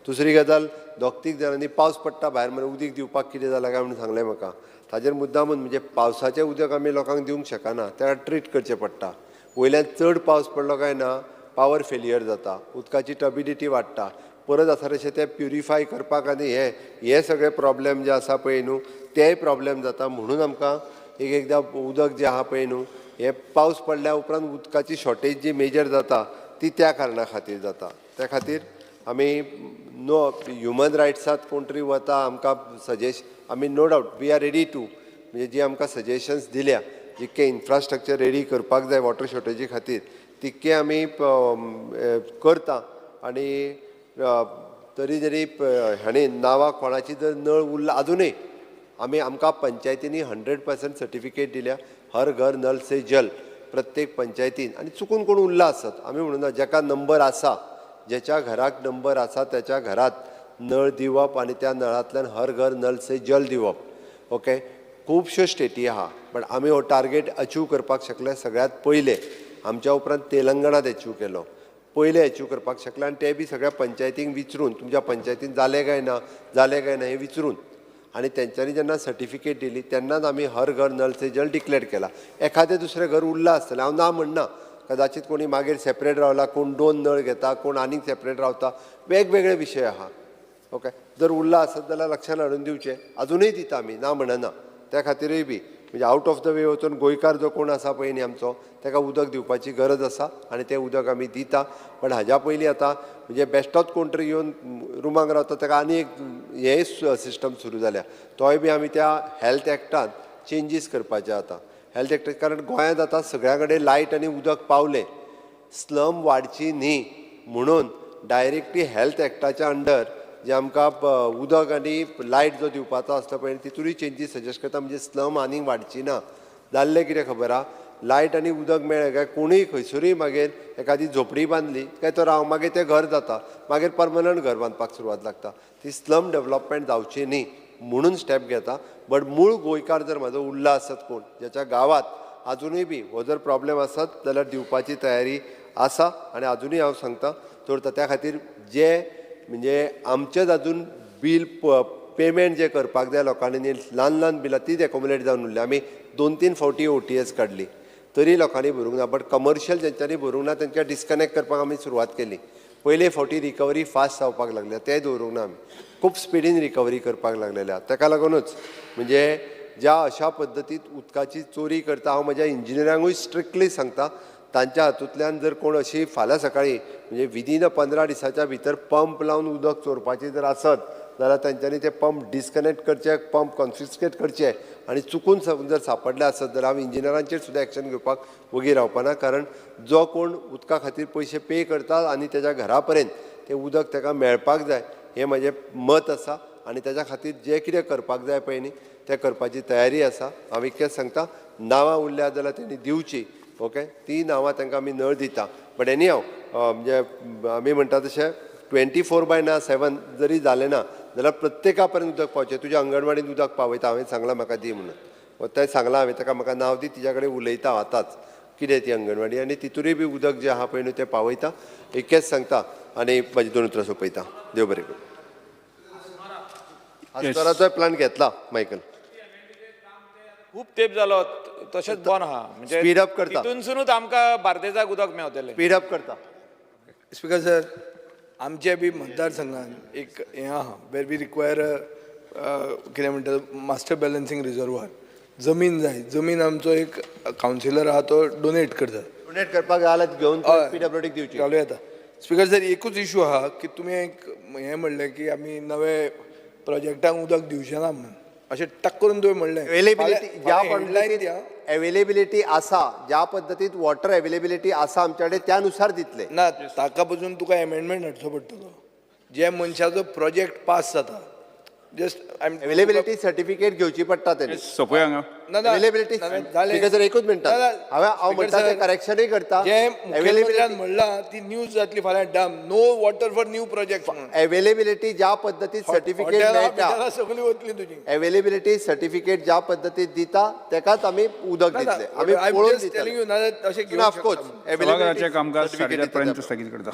O: दुसरी गजाल, 2-3 जाणांनी पावस पडटा भायर म्हणून उदीक दिवपाक कितें जालां काय म्हणून सांगलें म्हाका. ताजेर मुद्दामून म्हणजे पावसाचें उदक आमी लोकांक दिवंक शकना, ताका ट्रीट करचें पडटा. वयल्यान चड पावस पडलो काय ना पावर फेलियर जाता, उदकाची टर्बिडिटी वाडटा, परत आसा तशें तें प्युरिफाय करपाक आनी हे सगळे प्रॉब्लेम जे आसा पळय न्हू तेय प्रॉब्लेम जाता. म्हणून आमकां एक एकदां उदक जें आहा पळय न्हू हें पावस पडल्या उपरांत उदकाची शॉर्टेज जी मेजर जाता ती त्या कारणा खातीर जाता. त्या खातीर आमी नो ह्युमन रायट्सांत कोण तरी वता आमकां सजेश, आमी no doubt we are ready to म्हणजे जी आमकां सजेशन्स दिल्या जितकें इन्फ्रास्ट्रक्चर रेडी करपाक जाय वॉटर शॉर्टेजी खातीर तितकें आमी करता. आनी तरी जरी हांणी नांवां कोणाची जर नळ उरला अजुनूय आमी आमकां पंचायतींनी 100% सर्टिफिकेट दिल्या, हर घर नल से जल प्रत्येक पंचायतीन. आनी चुकून कोण उरला आसत आमी म्हणूना, जाका नंबर आसा, ज्याच्या घराक नंबर आसा त्याच्या घरात नळ दिवप आनी त्या नळांतल्यान हर घर नल से जल दिवप. ओके, खुबश्यो स्टेटी आहा बट आमी हो टार्गेट अचीव करपाक शकले. सगळ्यांत पयले आमच्या उपरांत तेलंगणात अचीव केलो, पयले अचीव करपाक शकले. आनी ते बी सगळ्या पंचायतींक विचरून, तुमच्या पंचायतीन जालें काय ना, जालें काय ना हें विचरून, आनी तेंच्यांनी जेन्ना सर्टिफिकेट दिली तेन्नाच आमी हर घर नल से जल डिक्लेर केला. एखादें दुसरें घर उरलां आसतलें, हांव ना म्हणना, कदाचित कोणी मागीर सेपरेट रावला, कोण 2 नळ घेता, कोण आनीक सेपरेट रावता, वेगवेगळे विशय आहा. ओके, जर उरला आसत जाल्यार लक्षान हाडून दिवचें, अजुनूय दिता आमी, ना म्हणना. त्या खातीरूय बी म्हणजे आउट ऑफ the way वचून गोंयकार जो कोण आसा पळय न्ही आमचो ताका उदक दिवपाची गरज आसा आनी तें उदक आमी दिता. पण हाज्या पयलीं आतां म्हणजे बेश्टोच कोण तरी येवन रुमाक रावता ताका आनी एक हें सिस्टम सुरू जाल्या, तोय बी आमी त्या हेल्थ एक्टांत चेंजीस करपाचे आतां. हेल्थ एक्ट कारण गोंयांत आतां सगळ्या कडेन लायट आनी उदक पावलें, स्लम वाडची न्ही म्हणून डायरेक्टली हेल्थ एक्टाच्या अंडर जे आमकां उदक आनी लायट जो दिवपाचो आसता पळय तितूनय चेंजीस सजेस्ट करता, म्हणजे स्लम आनीक वाडची ना. जाल्लें कितें खबर आहा, लायट आनी उदक मेळ्ळें काय कोणूय खंयसरूय मागीर एखादी झोपडी बांदली काय तो राव, मागीर तें घर जाता, मागीर परमनंट घर बांदपाक सुरवात लागता. ती स्लम डेवलपमेंट जावची न्ही म्हणून स्टेप घेता. बट मूळ गोंयकार जर म्हाजो उरला आसत कोण ज्याच्या गांवांत आजुनूय बी हो जर प्रॉब्लेम आसत जाल्यार दिवपाची तयारी आसा. आनी आजुनूय हांव सांगता चडता त्या खातीर जे म्हणजे आमचेच अजून बील पेमेंट जे करपाक जाय लोकांनी न्ही, ल्हान ल्हान बिलां तीच एकोमुलेट जावन उरल्या. आमी 2-3 फावटी OTS काडली तरी लोकांनी भरूंक ना. बट कमर्शियल जेंच्यांनी भरूंक ना तेंकां डिस्कनेक्ट करपाक आमी सुरवात केली. पयले फावटी रिकवरी फास्ट जावपाक लागल्या, तें दवरूंक ना आमी, खूब स्पिडीन रिकवरी करपाक लागलेल्या. ताका लागूनच म्हणजे ज्या अशा पद्दतीत उदकाची चोरी करता, हांव म्हज्या इंजिनियरांकूय स्ट्रिक्टली सांगता तांच्या हातूंतल्यान जर कोण अशी फाल्यां सकाळीं म्हणजे विदीन अ 15 दिसाच्या भितर पंप लावन उदक चोरपाचें जर आसत जाल्यार तांच्यांनी ते पंप डिस्कनेक्ट करचे, पंप कॉन्फिस्केट करचे आनी चुकून जर सापडले आसत जाल्यार हांव इंजिनियरांचेर सुद्दां एक्शन घेवपाक वगी रावपाना. कारण जो कोण उदका खातीर पयशे पे करता आनी तेज्या घरा पर्यंत तें उदक ताका मेळपाक जाय हें म्हजें मत आसा. आनी तेज्या खातीर जें कितें करपाक जाय पळय न्ही तें करपाची तयारी आसा. हांव इतकेंच सांगता, नांवां उरल्या जाल्यार तेणी दिवची, ओके, ती नांवां तांकां आमी नळ दिता. बट एनी हांव म्हणजे आमी म्हणटा तशें 24/7 जरी जालें ना जाल्यार प्रत्येका पर्यंत उदक पावचें. तुज्या अंगणवाडीन उदक पावयता, हांवें सांगलां म्हाका दी म्हणून, तें सांगलां हांवें ताका म्हाका नांव दी, तिच्या कडेन उलयता हांव आतांच कितें ती अंगणवाडी आनी तितूनय बी उदक जें आहा पळय न्हू तें पावयता. इतकेंच सांगता आनी म्हाजी 2 उतरां सोंपयता. देव बरें करूं. आस्कोराचोय प्लांट घेतला मायकल.
U: खूब तेंप जालो तशेंच बंद आहा, म्हणजे
O: Speed up करता.
U: तितूनसुनूच आमकां बार्देजाक उदक मेवतलें.
O: स्पीड अप करता.
C: स्पीकर सर, आमच्या बी मतदारसंघान एक हें आहा वेर we require कितें म्हणटा मास्टर बॅलन्सींग रिजर्वर. जमीन जाय, जमीन आमचो एक कावन्सिलर आहा तो डोनेट करता.
O: डोनेट करपाक जाल्यार घेवन पीडब्ल्यूडीक दिवची.
C: घालूं येता. स्पीकर सर, एकूच इशू आहा की तुमी एक हें म्हणलें की आमी नवे प्रोजेक्टांक उदक दिवचें ना म्हणून, अशें टक्क करून तुवें म्हणलें.
O: अवेलेबिलिटी ज्या
C: हेडलायन दी.
O: अवेलेबिलिटी आसा, ज्या पद्दतीत वॉटर अवेलेबिलिटी आसा आमच्या कडेन त्यानुसार दितले.
C: ना, ताका पसून तुका एमेंडमेंट हाडचो पडटलो. जे मनशाचो प्रोजेक्ट पास जाता, जस्ट
O: अवेलेबिलिटी सर्टिफिकेट घेवची पडटा तेणी.
A: सोंपया हांगा.
O: अवेलेबिलिटी. स्पीकर सर, एकूच मिनटात हांवें हांव म्हणटा तें करेक्शनूय करता.
C: जे मुखेलमंत्र्यान म्हणलां ती न्यूज जातली फाल्यां, डम no water for new project.
O: Availability ज्या पद्दतीत सर्टिफिकेट मेळटा,
C: सगळी वतली तुजी.
O: अवेलेबिलिटी सर्टिफिकेट ज्या पद्दतीत दिता तेकाच आमी उदक दितले. आमी पळोवन दितले.
C: तशें.
O: ऑफकोर्स.
A: सभाघराचें कामकाज 4:30 पर्यंत स्थगीत करता.